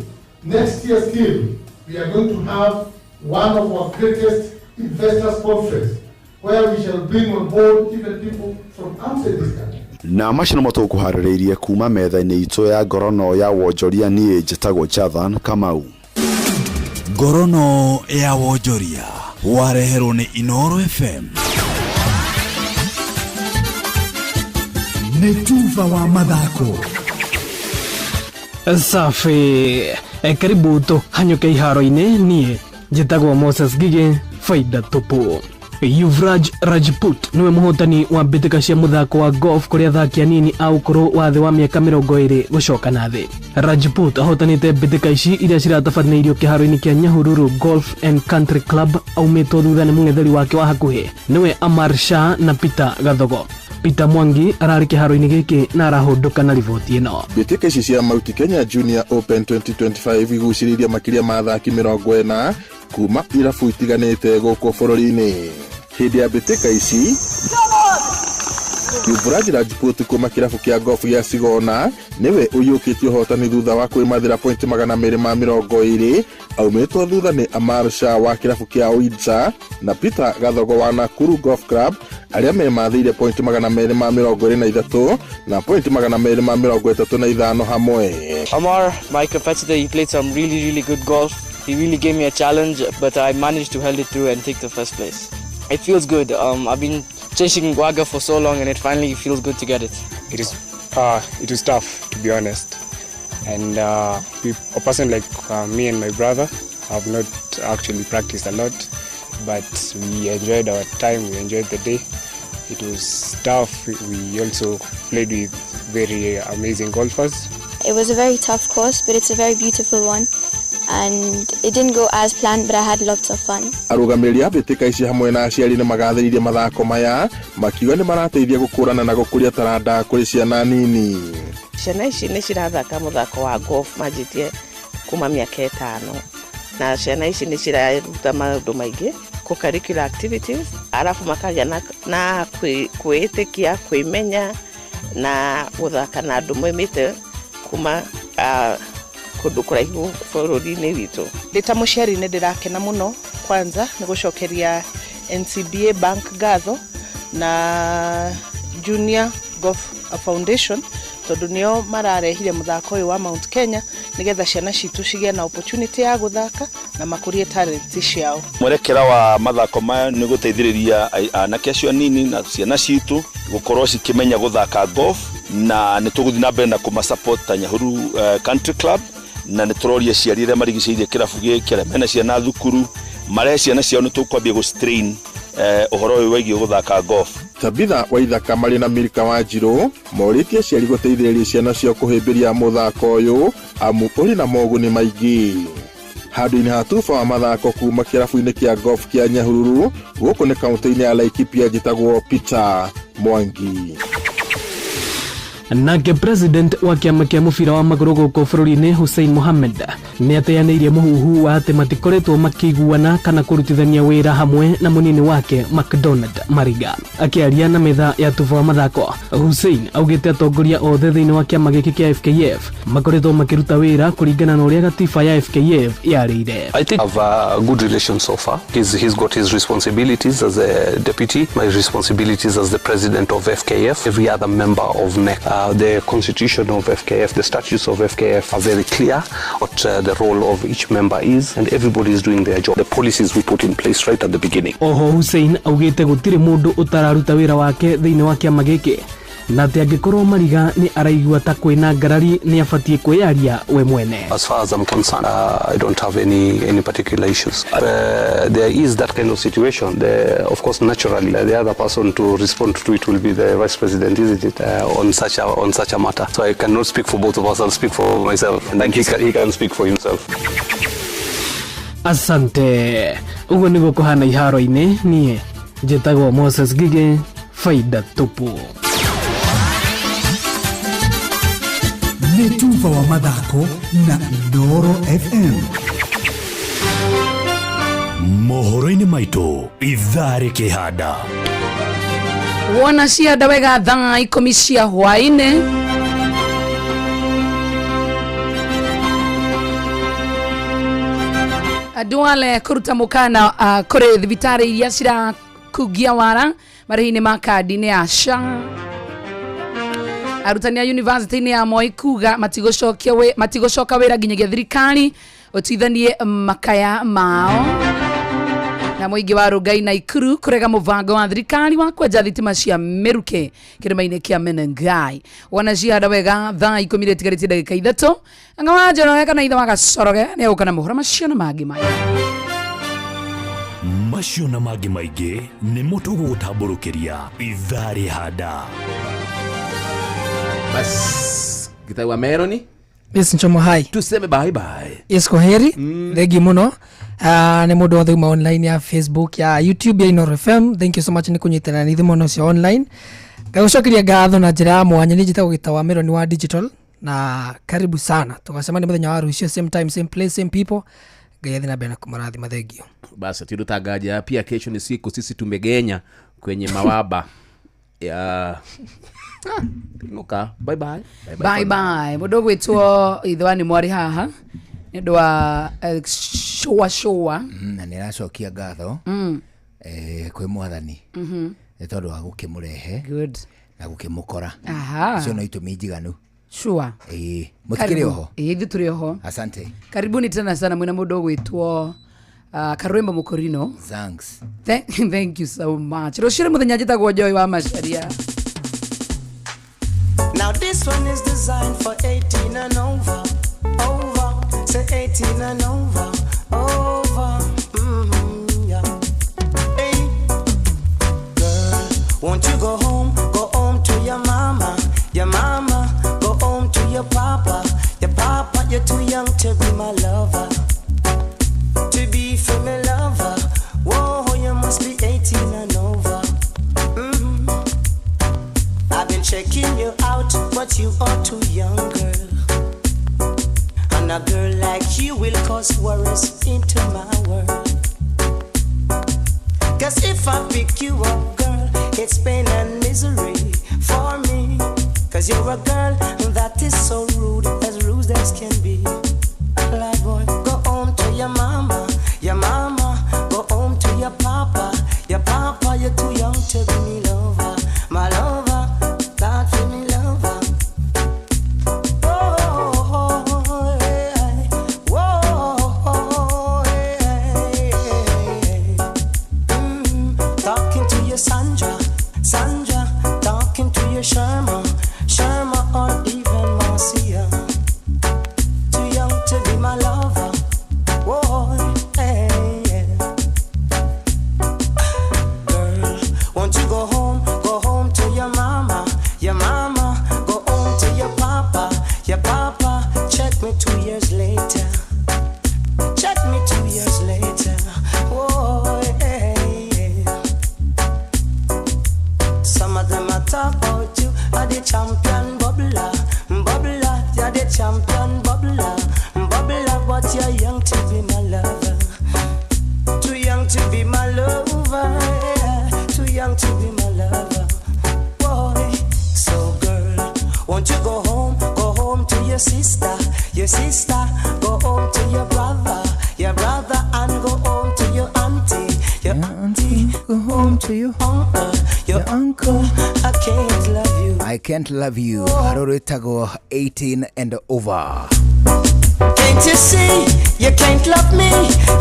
we are going to have one of our greatest investors conference, where we shall bring on board even people from outside this country. Na macio nĩmo tũkũharĩrĩirie kuma metha-inĩ itũ ya ngorono ya wonjoria. Niĩ njĩtagwo Jathan Kamau. Ngorono ya wonjoria wareherwo nĩ Inoro FM. Nĩ tuva wa mathako. Safi. Karibu tũhanyũke iharo-inĩ. Niĩ njĩtagwo Moses Gige faida tupu. Yuvraj Rajput niwe mũhotani wa mbĩtĩka cia mũthako wa golf kũrĩ athaki anini a ũkũrũ wa thĩ wa mĩaka 20 gũcoka na thĩ. Rajput ahotanĩte mbĩtĩka ici iria ciratabanĩirio kĩharo-inĩ kĩa Nyahururu Golf and Country Club aumĩtwo thutha nĩ mũng'etheri wake wa hakuhĩ nĩwe Amar Shah na Peter Gathogo. Peter Mwangi ararĩ kĩharo-inĩ gĩkĩ na arahũndũka na riboti ĩno. Mbĩtĩka ici cia Mount Kenya Junior Open 2025 igucĩrĩirie makĩria ma athaki 40 kuma irabu itiganĩte gũkũ bũrũri-inĩ. Hĩndĩ ya mbĩtĩka ici Yuvraj Rajput kuma kĩrabu kĩa golf gĩa Sigona nĩwe ũiyũkĩtie ũhotani thutha wa kwĩmathĩra pointi 220 aumĩtwo thutha nĩ Amar Shah wa kĩrabu kĩa Windsor na Peter Gathogo wa Nakuru Golf Club arĩa memathĩire pointi 223 na pointi 235 hamwe. Amar, my competitor, he played some really, really good golf. He really gave me a challenge, but I managed to hold it through and take the first place. It feels good. I've been chasing Wagga for so long, and it finally feels good to get it. It was tough, to be honest. And a person like me and my brother have not actually practiced a lot, but we enjoyed our time, we enjoyed the day. It was tough. We also played with very amazing golfers. It was a very tough course, but it's a very beautiful one. And it didn't go as planned, but I had lots of fun. Arũgamĩrĩri a mbĩtĩka ici hamwe na aciari nĩ magathĩrĩirie mathako maya makiuga nĩ marateithia gũkũrana na gũkũria taranda kũrĩ ciana nini. Ciana ici nĩ cirathaka mũthako wa golf manjĩtie kuma mĩaka 5, na ciana ici nĩ ciraruta maũndũ maingĩ, co-curricular activities, arabu makagĩa na kwĩĩtĩkia, kwĩmenya na gũthaka na andũ maumĩte kuma kũndũ kũraihu bũrũri-inĩ witũ. Ndĩ ta mũciari nĩ ndĩrakena mũno, kwanza nĩ gũcokeria NCBA Bank ngatho na Junior Golf Foundation tondũ nĩo mararehire mũthako ũyũ wa Mount Kenya nĩgetha ciana citũ cigĩe na opportunity ya gũthaka na makũrie talent ciao. Mwerekera wa mathako maya nĩ gũteithĩrĩria anake acio anini na ciana citũ gũkorwo cikĩmenya gũthaka golf, na nĩ tũgũthiĩ na mbere na kũma support ta Nyahururu Country Club, na nĩ tũroria aciari arĩa marigicĩirie kĩrabu gĩkĩ, arĩa mena ciana thukuru marehe ciana ciao, nĩ tũkwambia gũ-strain ũhoro ũyũ wĩgiĩ gũthaka golf. Tabitha Waithaka marĩ na Milka Wanjirũ morĩtie aciari gũteithĩrĩria ciana ciao kũhĩmbĩria mũthako ũyũ amu ũrĩ na moguni maingĩ. Handũ-inĩ ha tuba wa mathako kuma kĩrabu-inĩ kĩa golf kĩa Nyahururu gũkũ nĩ kaũntĩ-inĩ ya Laikipia, njĩtagwo Peter Mwangi. Nake president wa kĩama kĩa mũbira wa magũrũ gũkũ bũrũri-inĩ Hussein Mohamed nĩ ateanĩirie mũhuhu wa atĩ matikoretwo makĩiguana kana kũrutithania wĩra hamwe na mũnini wake McDonald Mariga. Akĩaria na metha ya tuba wa mathako, Hussein augĩte atongoria othe thĩinĩ wa kĩama gĩkĩ kĩa FKF makoretwo makĩruta wĩra kũringana na ũrĩa gatiba ya FKF yarĩire. I think I have a good relation so far. He's got his responsibilities as a deputy, my responsibilities as the president of FKF, every other member of NEC. The constitution of FKF, the statutes of FKF are very clear what the role of each member is, and everybody is doing their job. The policies we put in place right at the beginning. Oho Hussein augĩte gũtirĩ mũndũ ũtararuta wĩra wake thĩinĩ wa kĩama gĩkĩ, na atĩ angĩkorwo Mariga nĩ araigua ta kwĩna ngarari nĩ abatiĩ kwĩyaria we mwene. As far as I'm concerned, I don't have any particular issues. There is that kind of situation. Of course, naturally, the other person to respond to it will be the vice president, isn't it? On such a matter. So I cannot speak for both of us. I'll speak for myself, and then he can speak for himself. Asante. Ũguo nĩguo kũhana iharo-inĩ. Niĩ njĩtagwo Moses Gige, faida tupu. Nĩ tuba wa mathako na Inooro FM. Mohoro-inĩ maitũ ithaa rĩkĩhanda. Wona cianda wega thaa 10 cia hwaĩ-inĩ. Duale kũruta mũkana kũrĩ thibitarĩ iria cirakungia wara marĩhi-inĩ ma kandi-inĩ ya SHA. Arutani a university-inĩ ya Moi kuga matigũcoka wĩra nginyagia thirikari ũtuithanie makaya mao. Na mũingĩ wa Rongai na Ikuru kũrega mũbango wa thirikari wa kwenja thitima cia mĩrukĩ kĩrĩma-inĩ kĩa Menengai. Wona cianda wega thaa 10 ĩtigarĩtie ndagĩka 3. Anga wa Njoroge kana ithe wa Gacoroge nĩ egũka na mohoro macio na mangĩ maingĩ. Macio na mangĩ maingĩ nĩmo tũgũgũtambũrũkĩria ithaa rĩhanda. Bas, Gitau wa Meroni. Yes, Nchomo, hi. Tuseme bye bye. Yes, kwaheri. Thank you muno. Nĩ mũndũ wothe uma online ya Facebook ya YouTube ya Inooro FM. Thank you so much nĩ kũnyitana na ithuĩ mwena ũcio online. Ngagũcokeria ngatho na njĩra ya mwanya. Nĩ njĩtagwo Gitau wa Meroni wa digital, na karibu sana. Tũgacemania mũthenya wa rũciũ, same time, same place, same people. Ngai athiĩ na mbere na kũmarathima. Thank you. Basi tulitangaja pia kesho ni siku sisi tumegenya kwenye mawaba ya Nuka. Bye bye. Bye bye. Mũndũ ũgwĩtwo Ithwani Mwari haha nĩ ũndũ wa shũa. Na nĩ aracokia ngatho kwĩ mwathani nĩ tondũ wa gũkĩmũrehe na gũkĩmũkora. Icio no itũmi njiganu. Sure. Mũtikĩrĩ oho? Ithuĩ tũrĩ oho. Asante. Karibuni tena sana mwĩna mũndũ ũgwĩtwo Karwembo Mũkũrino. Thanks. Thank you so much. Rũciũ mũthenya njĩtagwo Joy wa Macharia. Now this one is designed for 18 and over, over, say 18 and over, over, yeah. Hey, girl, won't you go home to your mama, go home to your papa, you're too young to be my lover. less worries into my world. Cause if I pick you up, girl, it's pain and misery for me. Cause you're a girl that is so rude as can be. Lad boy, go home to your mama, your mama. Go home to your papa, your papa. You're too young to be me lover, my lover. Not for me lover. Oh, hey, whoa, hey, hey. Talking to your Sandra, Sandra. Talking to your Sherma, Sherma, or even Marcia. Too young to be my lover. Whoa, hey, yeah. Girl, won't you go home to your mama, your mama. Go home to your papa, your papa. Check me 2 years later. Check me 2 years later. Whoa, hey, yeah. Some of them a talk about you are the champion bubbler, bubbler. You're the champion bubbler, bubbler. But you're young to be my lover. Too young to be my lover. Yeah. Too young to be my lover. Boy, so girl, won't you go home to your sister, your sister. Go home to your brother, and go home to your auntie, your auntie. Go home to your uncle, your uncle. I can't love you. I can't love you. Haroretago 18 and over. Can't you see? You can't love me.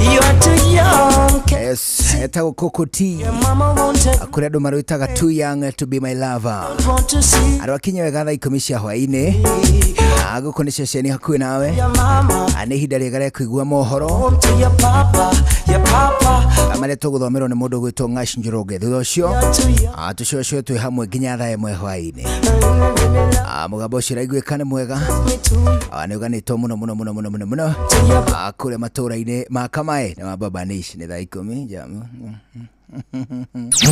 You're too young. Yes, etago Coco T. Your mama won't Kuri andu marwitaga too young to be my lover. want to see Andũ akinye wega thaa 10 cia hwaĩ-inĩ. Gũkũ nĩ ceceni hakuhĩ nawe. your mama. Nĩ ihinda rĩega rĩa kũigua mohoro Home to your papa, your papa. marĩa tũgũthomerwo nĩ mũndũ ũgwĩtwo Ng'ash Njoroge. Thutha ũcio You're too young. tũcocoe twĩ hamwe nginya thaa 1 hwaĩ-inĩ. Mũgambo ũcio ũraiguĩka nĩ mwega. Me too Nĩ ũganĩtwo mũno mũno mũno mũno mũno mũno to your kũrĩa matũũra-inĩ ma Kamae na ma Babanish nĩ thaa 10 jamu.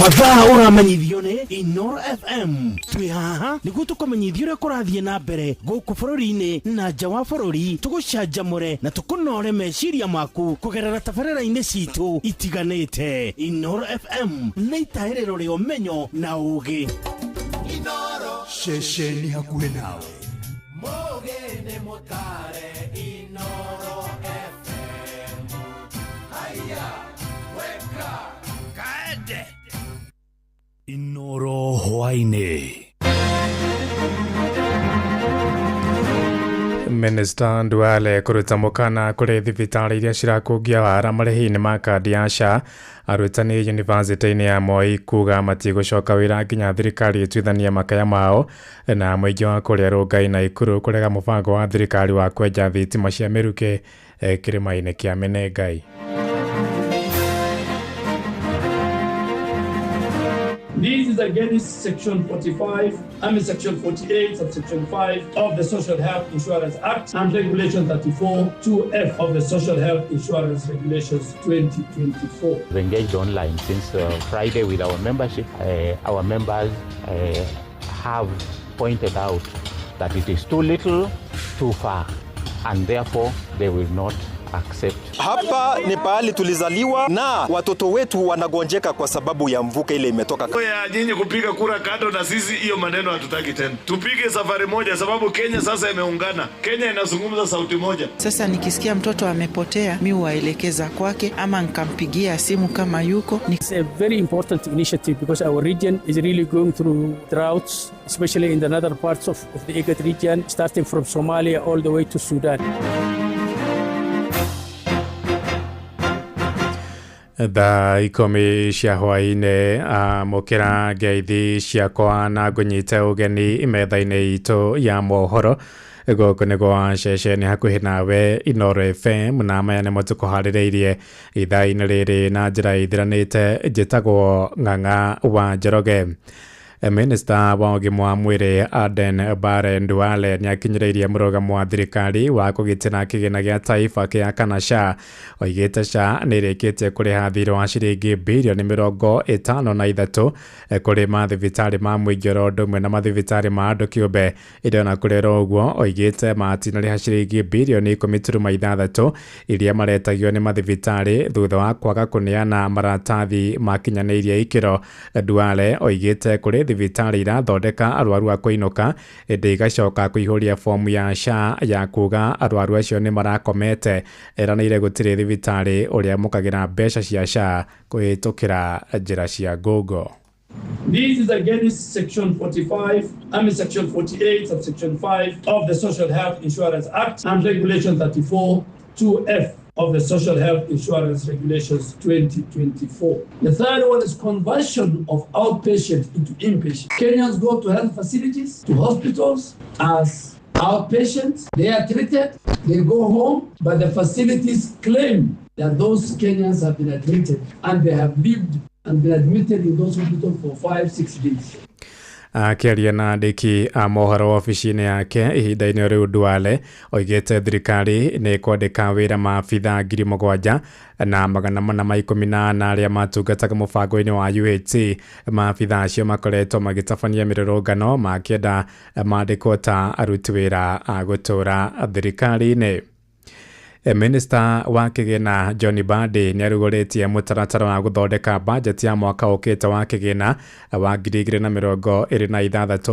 Mathaa ũramenyithio nĩ Inoro FM. Twĩ haha nĩguo tũkũmenyithia ũrĩa kũrathiĩ na mbere gũkũ bũrũri-inĩ na nja wa bũrũri, tũgũcanjamũre na tũkũnore meciria maku kũgerera tabarĩra-inĩ citũ itiganĩte. Inoro FM nĩ itahĩrĩro rĩa ũmenyo na ũũgĩ. Ceceni hakuhĩ nawe. Mũgĩ mũtare Inoro FM. Haya, weka kaende. Inoro hwaĩ-inĩ. Minister Duale kũruta mũkana kũrĩ thibitarĩ iria cirakũngia wara marĩhi-inĩ ma kandi ya SHA. Arutani yunivasĩtĩ-inĩ ya Moi kuga matigũcoka wĩra nginya thirikari ĩtuithanie makaya mao. Na mũingĩ wa kũrĩa Rongai na Ikuru kũrega mũbango wa thirikari wa kwenja thitima cia mĩrukĩ kĩrĩma-inĩ kĩa Menengai. This is against Section 45, I mean Section 48, subsection 5 of the Social Health Insurance Act and Regulation 34, 2F of the Social Health Insurance Regulations 2024. We've engaged online since Friday with our membership. Our members have pointed out that it is too little, too far, and therefore they will not accept. Hapa ni pahali tulizaliwa na watoto wetu wanagonjeka kwa sababu ya mvuke ile imetoka. Ya nyinyi kupiga kura kando na sisi, hiyo maneno hatutaki tena. Tupige safari moja sababu Kenya sasa imeungana. Kenya inazungumza sauti moja. Sasa nikisikia mtoto amepotea, mi huwaelekeza kwake ama nikampigia simu kama yuko. It's a very important initiative because our region is really going through droughts, especially in the northern parts of the IGAD region, starting from Somalia all the way to Sudan. Thaa 10 cia hwaĩ-inĩ amũkĩra ngeithi ciakwa na ngũnyite ũgeni metha-inĩ itũ ya mohoro. Gũkũ nĩ gwa ceceni hakuhĩ nawe Inoro FM, na maya nĩmo tũkũharĩrĩirie ithaa-inĩ rĩrĩ na njĩra ĩthiranĩte. Njĩtagwo Ng'ang'a wa Njoroge. Minista wa ũgima wa mwĩrĩ Aden Bare Duale nĩakinyĩrĩirie mũrũgamo wa thirikari wa kũgitĩra kĩgĩna gĩa taifa kĩa kana SHA. Oigĩte SHA nĩĩrĩkĩtie kũrĩha thirĩ wa ciringi birioni 53 kũrĩ mathibitarĩ ma mũingĩ oro ũndũ ũmwe na mathibitarĩ ma andũ kĩũmbe. Ĩndĩ ona kũrĩ oro ũguo, oigĩte matinarĩha ciringi birioni 10.6 iria maretagio nĩ mathibitarĩ thutha wa kwaga kũneana maratathi makinyanĩirie ikĩro. Duale oigĩte kũrĩ thibitarĩ irathondeka arwaru a kũinũka ĩndĩ igacoka kũihũria fomu ya SHA ya kuga arwaru acio nĩ marakomete. Eranĩire gũtirĩ thibitarĩ ũrĩa mũkagĩra mbeca cia SHA kũhĩtũkĩra njĩra cia ngungo. This is against Section 45, I mean Section 48, subsection 5 of the Social Health Insurance Act and Regulation 34 2F of the Social Health Insurance Regulations 2024. The third one is conversion of outpatient into inpatient. Kenyans go to health facilities, to hospitals as outpatients. They are treated, they go home, but the facilities claim that those Kenyans have been admitted and they have lived and been admitted in those hospitals for 5-6 days. Akĩaria na andĩki a mohoro wabici-inĩ yake ihinda-inĩ rĩu, Duale oigĩte thirikari nĩ ĩkwandĩka wĩra maabitha 7414 arĩa matungataga mũbango-inĩ wa UHC. Maabitha acio makoretwo magĩtabania mĩrũrũngano makĩenda mandĩkwo ta aruti wĩra a gũtũũra thirikari-inĩ. Minista wa kĩgĩna John Mbadi nĩarugũrĩtie mũtaratara wa gũthondeka bajeti ya mwaka ũkĩte wa kĩgĩna wa 2026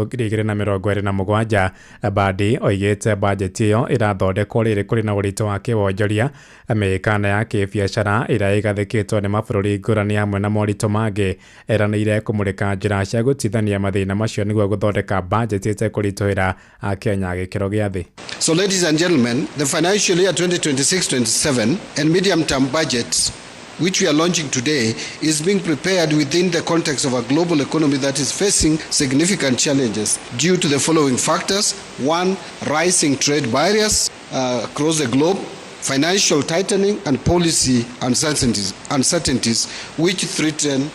2027. Mbadi oigĩte bajeti ĩyo ĩrathondekwo rĩrĩ kũrĩ na ũritũ wa kĩwonjoria, mĩkana ya kĩbiacara ĩrĩa ĩgathĩkĩtwo nĩ mabũrũri ngũrani hamwe na moritũ mangĩ. Eranĩire kũmũrĩka njĩra cia gũtithania mathĩna macio nĩguo gũthondeka bajeti ĩtekũritũhĩra Akenya gĩkĩro gĩa thĩ. So ladies and gentlemen, the financial year 2026-27 and medium-term budget, which we are launching today, is being prepared within the context of a global economy that is facing significant challenges due to the following factors. One, rising trade barriers across the globe, financial tightening and policy uncertainties which threaten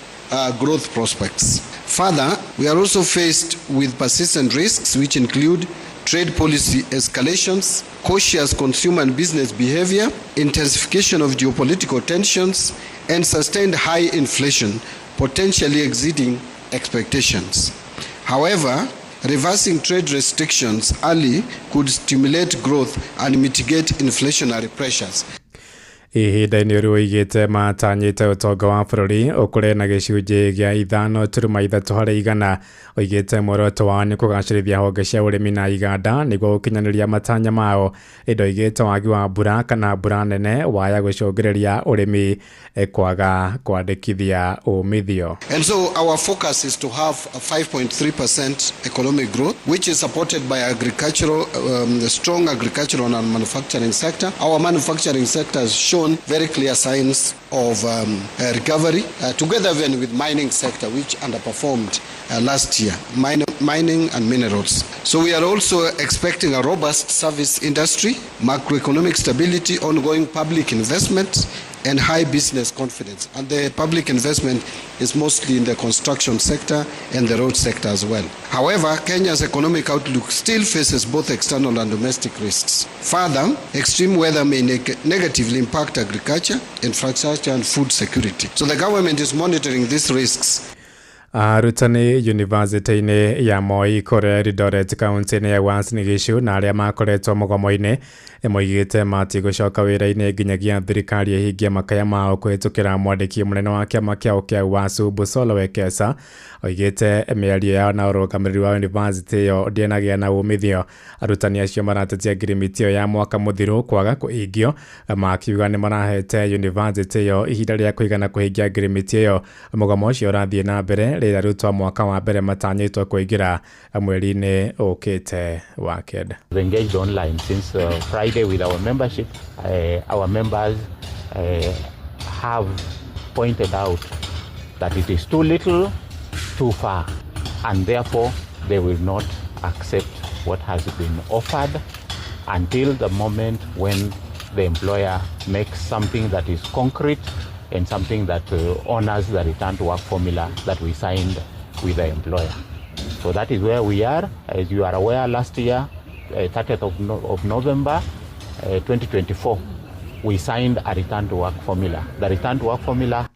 growth prospects. Further, we are also faced with persistent risks which include trade policy escalations, cautious consumer and business behavior, intensification of geopolitical tensions, and sustained high inflation, potentially exceeding expectations. However, reversing trade restrictions early could stimulate growth and mitigate inflationary pressures. Ihinda-inĩ rĩu oigĩte matanyĩte ũtonga wa bũrũri ũkũre na gĩcunjĩ gĩa 5.3 harĩ igana. Oigĩte muoroto wao nĩ kũgacĩrithia honge cia ũrĩmi na iganda nĩguo gũkinyanĩria matanya mao. Ĩndĩ oigĩte wagi wa mbura kana mbura nene waya gũcũngĩrĩria ũrĩmi kwaga kwandĩkithia umithio. And so our focus is to have a 5.3% economic growth, which is supported by agricultural, strong agricultural and manufacturing sector. Our manufacturing sector has shown very clear signs of recovery, together then with mining sector, which underperformed last year, mining and minerals. So we are also expecting a robust service industry, macroeconomic stability, ongoing public investment, and high business confidence. And the public investment is mostly in the construction sector and the road sector as well. However, Kenya's economic outlook still faces both external and domestic risks. Further, extreme weather may negatively impact agriculture, infrastructure, and food security. So the government is monitoring these risks. Arutani yunivasĩtĩ-inĩ ya Moi kũrĩa Eldoret kaunti-inĩ ya Uasin Gishu na arĩa makoretwo mũgomo-inĩ moigĩte matigũcoka wĩra-inĩ nginyagia thirikari ĩhingie makaya mao kũhĩtũkĩra mwandĩki mũnene wa kĩama kĩao kĩa UASU Busolo Wekesa. Oigĩte mĩario yao na ũrũgamĩrĩri wa yunivasĩtĩ ĩyo ndĩnagĩa na umithio. Arutani acio maratetia ngirimiti ĩyo ya mwaka mũthiru kwaga kũhingio, makiuga nĩ marahete yunivasĩtĩ ĩyo ihinda rĩa kũigana kũhingia ngirimiti ĩyo. Mũgomo ũcio ũrathiĩ na mbere rĩrĩa arutwo a mwaka wa mbere matanyĩtwo kũingĩra mweri-inĩ ũkĩte wa kenda. We've engaged online since Friday with our membership. Our members have pointed out that it is too little, too far, and therefore they will not accept what has been offered until the moment when the employer makes something that is concrete and something that honors the return to work formula that we signed with the employer. So that is where we are. As you are aware, last year, 30th of November 2024, we signed a return to work formula. The return to work formula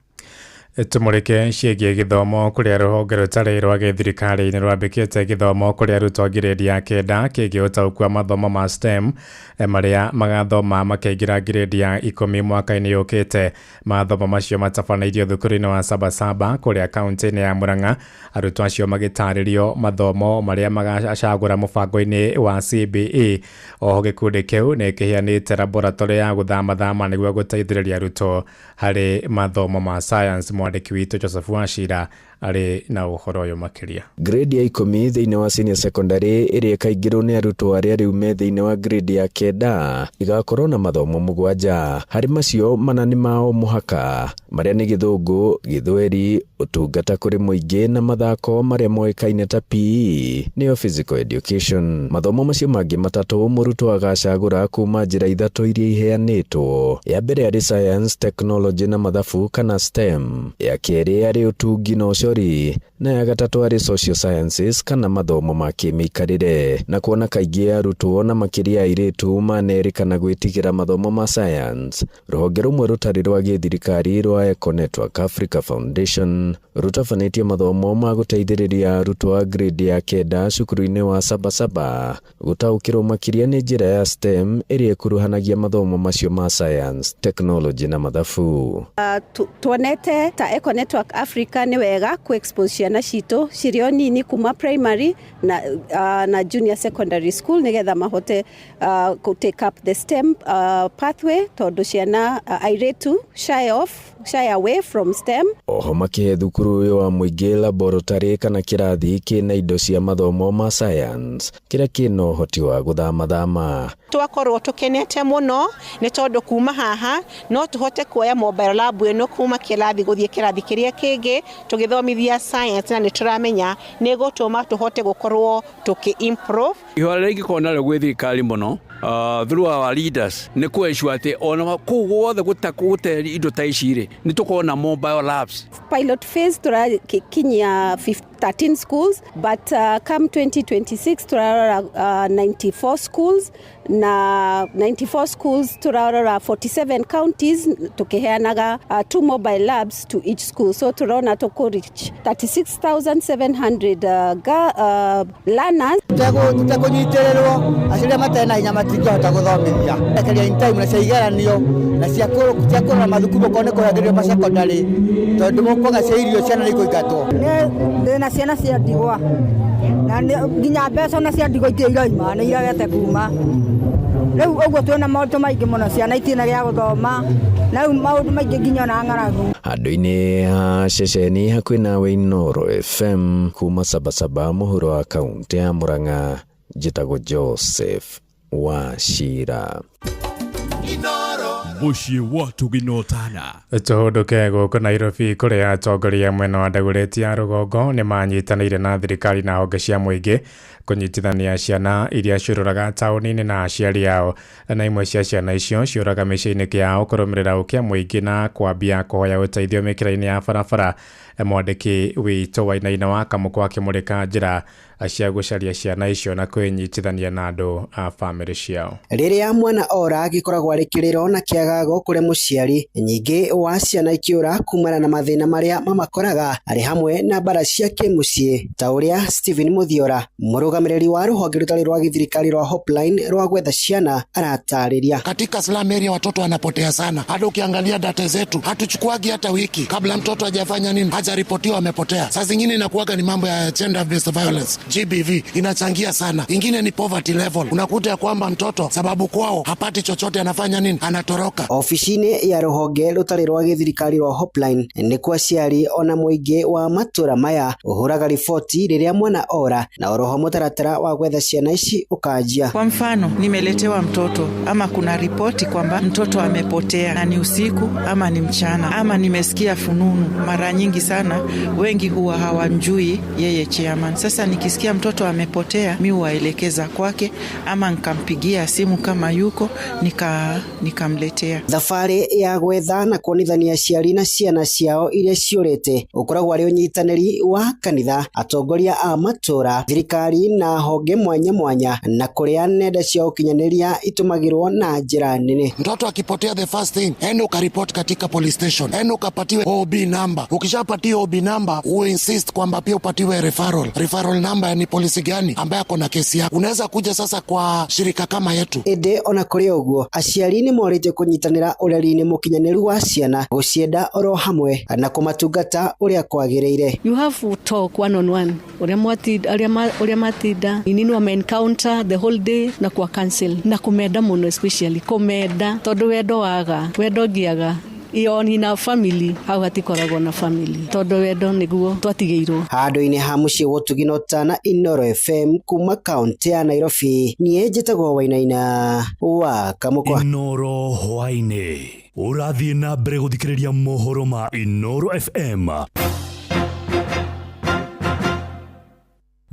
Tumurike ciĩgiĩ gĩthomo kũrĩa rũhonge rũtarĩ rwa gĩthirikari-inĩ rwambĩkĩte gĩthomo kũrĩa arutwo ngirĩndi ya 9 kĩgiĩ ũtaũku wa mathomo ma STEM marĩa magathoma makĩingĩra ngirĩndi ya 10 mwaka-inĩ ũkĩte. Mathomo macio matabanĩirio thukuru-inĩ wa Sabasaba kũrĩa kaunti-inĩ ya Murang'a, arutwo acio magĩtarĩrio mathomo marĩa magacagũra mũbango-inĩ wa CBE. Oho gĩkundi kĩu nĩ kĩheanĩte laboratory ya gũthamathama nĩguo gũteithĩrĩria arutwo harĩ mathomo ma science. Mwandĩki witũ Joseph Wachira arĩ na ũhoro ũyũ makĩria. Grade ya 10 thĩinĩ wa senior secondary ĩrĩa ĩkaingĩrwo nĩ arutwo arĩa rĩu me thĩinĩ wa grade ya 9 igakorwo na mathomo 7. Harĩ macio 4 nĩ ma o mũhaka marĩa nĩ Gĩthũngũ, Gĩthweri, ũtungata kũrĩ mũingĩ na mathako marĩa moĩkaine ta PE nĩyo physical education. Mathomo macio mangĩ 3 mũrutwo agacagũra kuma njĩra 3 iria iheanĩtwo. Ya mbere arĩ science, technology na mathabu kana STEM, ya kerĩ arĩ ũtungi na ũcori, na ya gatatũ arĩ social sciences kana mathomo ma kĩmĩikarĩre. Na kuona kaingĩ arutwo na makĩria airĩtu manerĩkana gwĩtigĩra mathomo ma science, rũhonge rũmwe rũtarĩ rwa gĩthirikari rwa Eco Network Africa Foundation rũtabanĩtie mathomo ma gũteithĩrĩria arutwo a grade ya 9 cukuru-inĩ wa Sabasaba gũtaũkĩrwo makĩria nĩ njĩra ya STEM ĩrĩa ĩkuruhanagia mathomo macio ma science, technology na mathabu. Tuonete ta Eco Network Africa nĩ wega ku expose ciana citũ cirĩ o nini kuma primary na junior secondary school nigetha mahote ku take up the STEM pathway tondu ciana airĩtu shy away from STEM. Oho makĩhe thukuru ũyũ wa mũingĩ laboratory kana kĩrathi kĩna indo cia mathomo ma science kĩrĩa kĩna ũhoti wa gũthamathama. Twakorwo tukenete muno nĩ tondu kuma haha no tuhote kuoya mobile lab ĩno kuma kĩrathi gũthiĩ kĩrathi kĩrĩa kĩngĩ tũgĩthomithia science na nĩ tũramenya nĩ gũtũma tũhote gũkorwo tũkĩ improve. Ihoya rĩrĩa ingĩkorwo narĩo gwĩ thirikari mũno through our leaders nĩ kũ-ensure atĩ ona kũu guothe gũte indo ta ici rĩ nĩ tũkorwo na mobile labs. Pilot phase tũrakinyia 13 schools but come 2026 turarora 94 schools na 94 schools turarora 47 counties tukiheanaga 2 mobile labs to each school, so turona tuku reach 36,700 learners. Tutekũnyitĩrĩrwo aciari matarĩ na hinya matingĩhota gũthomithia rekeria in time na cia igeranio na cia kũrora mathukuru okorwo nĩ kũragĩrĩrio ma secondary tondũ mũkwaga cia irio ciana nĩ ikũingatwo. Ndĩna ciana cia ndigwa na nginya mbeca na cia ndigwa itirĩ irauma nĩ iragete kuma rĩu ũguo twĩna maũndũ maingĩ mũno ciana itirĩ gĩa gũthoma na rĩu maũndũ maingĩ nginya ona ng'aragu. Handũ-inĩ ha ceceni hakuhĩ nawe Inooro FM kuma Sabasaba mũhuro wa kaunti ya Murang'a, njĩtagwo Joseph Wachira. Mũciĩ wa tũginotana. Tũhũndũke gũkũ Nairobi kũrĩa atongoria mwena wa Dagoretti ya rũgongo nĩ manyitanĩire na thirikari na honge cia mũingĩ kũnyitithania ciana iria ciũrũraga taũni-inĩ na aciari ao, na imwe cia ciana icio ciũraga mĩciĩ-inĩ yao kũrũmĩrĩra ũkĩa mũingĩ na kwambia kũhoya ũteithio mĩkĩra-inĩ ya barabara. Mwandĩki witũ Wainaina wa Kamũkũ akĩmũrĩka njĩra cia gũcaria ciana icio na kwĩnyitithania na andũ a bamĩrĩ ciao. Rĩrĩa mwana ora gĩkoragwo arĩ kĩrĩro na kĩagago kũrĩ mũciari, nyingĩ wa ciana ikĩũra kumana na mathĩna marĩa mamakoraga arĩ hamwe na mbara cia kĩmũciĩ ta ũrĩa Stephen Muthiora, mũrũgamĩrĩri wa rũhonge rũtarĩ rwa gĩthirikari rwa Hopeline rwa gwetha ciana, aratarĩria. Katika slum area watoto wanapotea sana, hata ukiangalia data zetu hatuchukuagi hata wiki kabla mtoto hajafanya nini, hajaripotiwa amepotea. Saa zingine inakuwaga ni mambo ya gender based violence, GBV inachangia sana. Ingine ni poverty level, unakuta ya kwamba mtoto sababu kwao hapati chochote anafanya nini, anatoroka. Ofici-inĩ ya rũhonge rũtarĩ rwa gĩthirikari rwa Hopeline nĩ kwa aciari ona mũingĩ wa matũra maya ũhũraga riboti rĩrĩa mwana ora, na oroho mũtaratara wa gwetha ciana ici ũkanjia. Kwa mfano, nimeletewa mtoto ama kuna ripoti kwamba mtoto amepotea na ni usiku ama ni mchana ama nimesikia fununu, mara nyingi sana wengi huwa hawamjui yeye chairman. Sasa nikisikia Nikisikia mtoto amepotea, mi huwaelekeza kwake ama nkampigia simu kama yuko nikamletea. Thabarĩ ya gwetha na kuonithania aciari na ciana ciao iria ciũrĩte ũkoragwo arĩ ũnyitanĩri wa kanitha, atongoria a matũra, thirikari na honge mwanya mwanya, na kũrĩa nenda cia ũkinyanĩria itumagĩrwo na njĩra nene. Mtoto akipotea, the first thing, enda ukaripoti katika police station, enda ukapatiwe OB number. Ukishapatia OB number, uwe insist kwamba pia upatiwe referral. Referral number ni polisi gani ambaye ako na kesi yako. Unaweza kuja sasa kwa shirika kama yetu. Ĩndĩ ona kũrĩ ũguo, aciari nĩ morĩtio kũnyitanĩra ũreri-inĩ mũkinyanĩru wa ciana, gũcienda oro hamwe na kũmatungata ũrĩa kwagĩrĩire. You have to talk one on one ũrĩa mwatinda, ũrĩa matinda nini wame encounter the whole day na kwa counsel na kumenda mũno, especially kumenda, tondũ wendo waga, wendo ngiaga iyo na family hau hatikoragwo na family, tondũ wendo nĩguo twatigĩirwo. Handũ-inĩ ha mũciĩ wa ũtugi na ũtana, Inooro FM kuma kaunti ya Nairobi, niĩ njĩtagwo Wainaina wa Kamũkwa. Inooro hwaĩ-inĩ ũrathiĩ na mbere gũthikĩrĩria mohoro ma Inooro FM.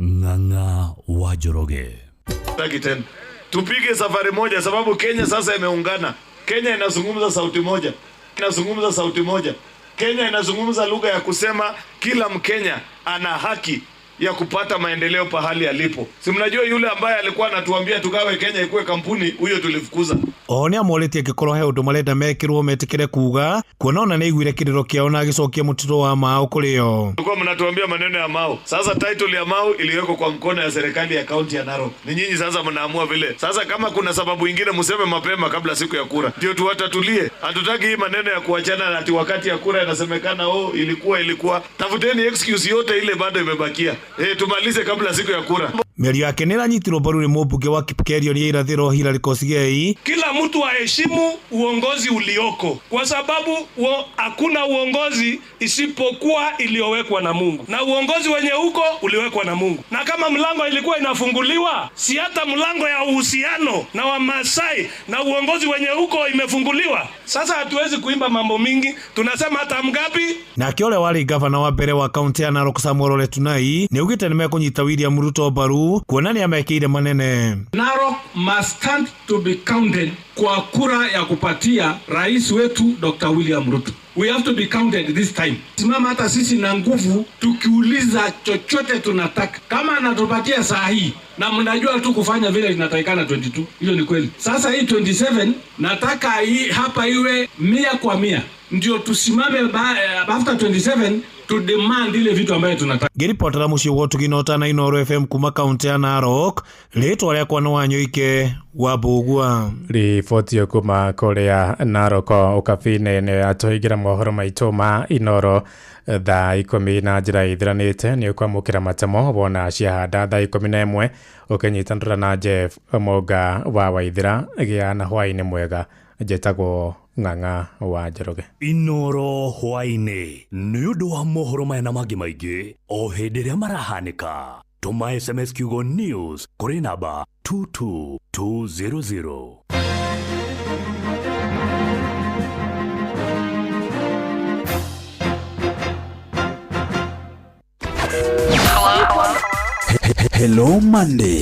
Ng'ang'a wa Njoroge. Taki tena tupige safari moja, sababu Kenya sasa imeungana. Kenya inazungumza sauti moja, inazungumza sauti moja. Kenya inazungumza lugha ya kusema kila Mkenya ana haki ya kupata maendeleo pahali alipo. Si mnajua yule ambaye alikuwa anatuambia tugawe Kenya ikuwe kampuni, huyo tulifukuza. Oho nĩ amorĩtie angĩkorwo he ũndũ marenda mekĩrwo metĩkĩre kuga, kuona ona nĩaiguire kĩrĩro kĩao na agĩcokia mũtitũ wa Mau kũrĩ o. Mlikuwa mnatuambia maneno ya Mau. Sasa title ya Mau iliwekwa kwa mkono ya serikali ya kaunti ya Narok. Ni nyinyi sasa mnaamua vile. Sasa kama kuna sababu ingine mseme mapema kabla siku ya kura, ndio tuwatatulie. Hatutaki hii maneno ya kuachana na ati wakati ya kura inasemekana oh, ilikuwa. Tafuteni excuse yote ile bado imebakia. Tumalize kabla siku ya kura. Mĩario yake nĩ ĩranyitirwo mbaru nĩ mũmbunge wa Kipkelion ya irathĩro Hilary Kosigei. Kila mtu aheshimu uongozi ulioko, kwa sababu hakuna uongozi isipokuwa iliyowekwa na Mungu, na uongozi wenye uko uliwekwa na Mungu. Na kama mlango ilikuwa inafunguliwa, si hata mlango ya uhusiano na Wamasai na uongozi wenye uko imefunguliwa. Sasa hatuwezi kuimba mambo mingi, tunasema hata mgapi. Nake ũrĩa warĩ gavana wa mbere wa kaunti ya Narok Samuel Ole Tunai nĩaugĩte nĩmekũnyita William Ruto mbaru kuona nĩamekĩire manene. Narok must stand to be counted kwa kura ya kupatia rais wetu Dr. William Ruto. We have to be counted this time. Simama hata sisi na nguvu tukiuliza chochote tunataka. Kama anatupatia saa hii na mnajua tu kufanya vile inatakikana 22, hiyo ni kweli. Sasa hii 27 nataka hii hapa iwe 100%. Ndio tusimame after 27 to demand ile vitu ambayo tunataka. Ngĩribotera mũciĩ wa ũtugi na ũtana Inooro FM kuma kaunti ya Narok, rĩtwa rĩakwa nĩ Wanyoike wa Mbũgua. Riboti ĩyo kuma kũrĩa Narok ũkabi-inĩ nĩ yatũhingĩra mohoro maitũ ma Inooro thaa 10 na njĩra ithiranĩte. Nĩ ũkwamũkĩra matemo wona ciahanda thaa 11 ũkĩnyitanĩra na Jeff Mũnga wa Waithĩra. Gĩa na hwaĩ-inĩ mwega. Njĩtagwo Ng'ang'a wa Njoroge. Inooro hwaĩ-inĩ nĩ ũndũ wa mohoro maya na mangĩ maingĩ o hĩndĩ ĩrĩa marahanĩka. Tũma SMS kiugo news kũrĩ namba 22200. Hello Monday.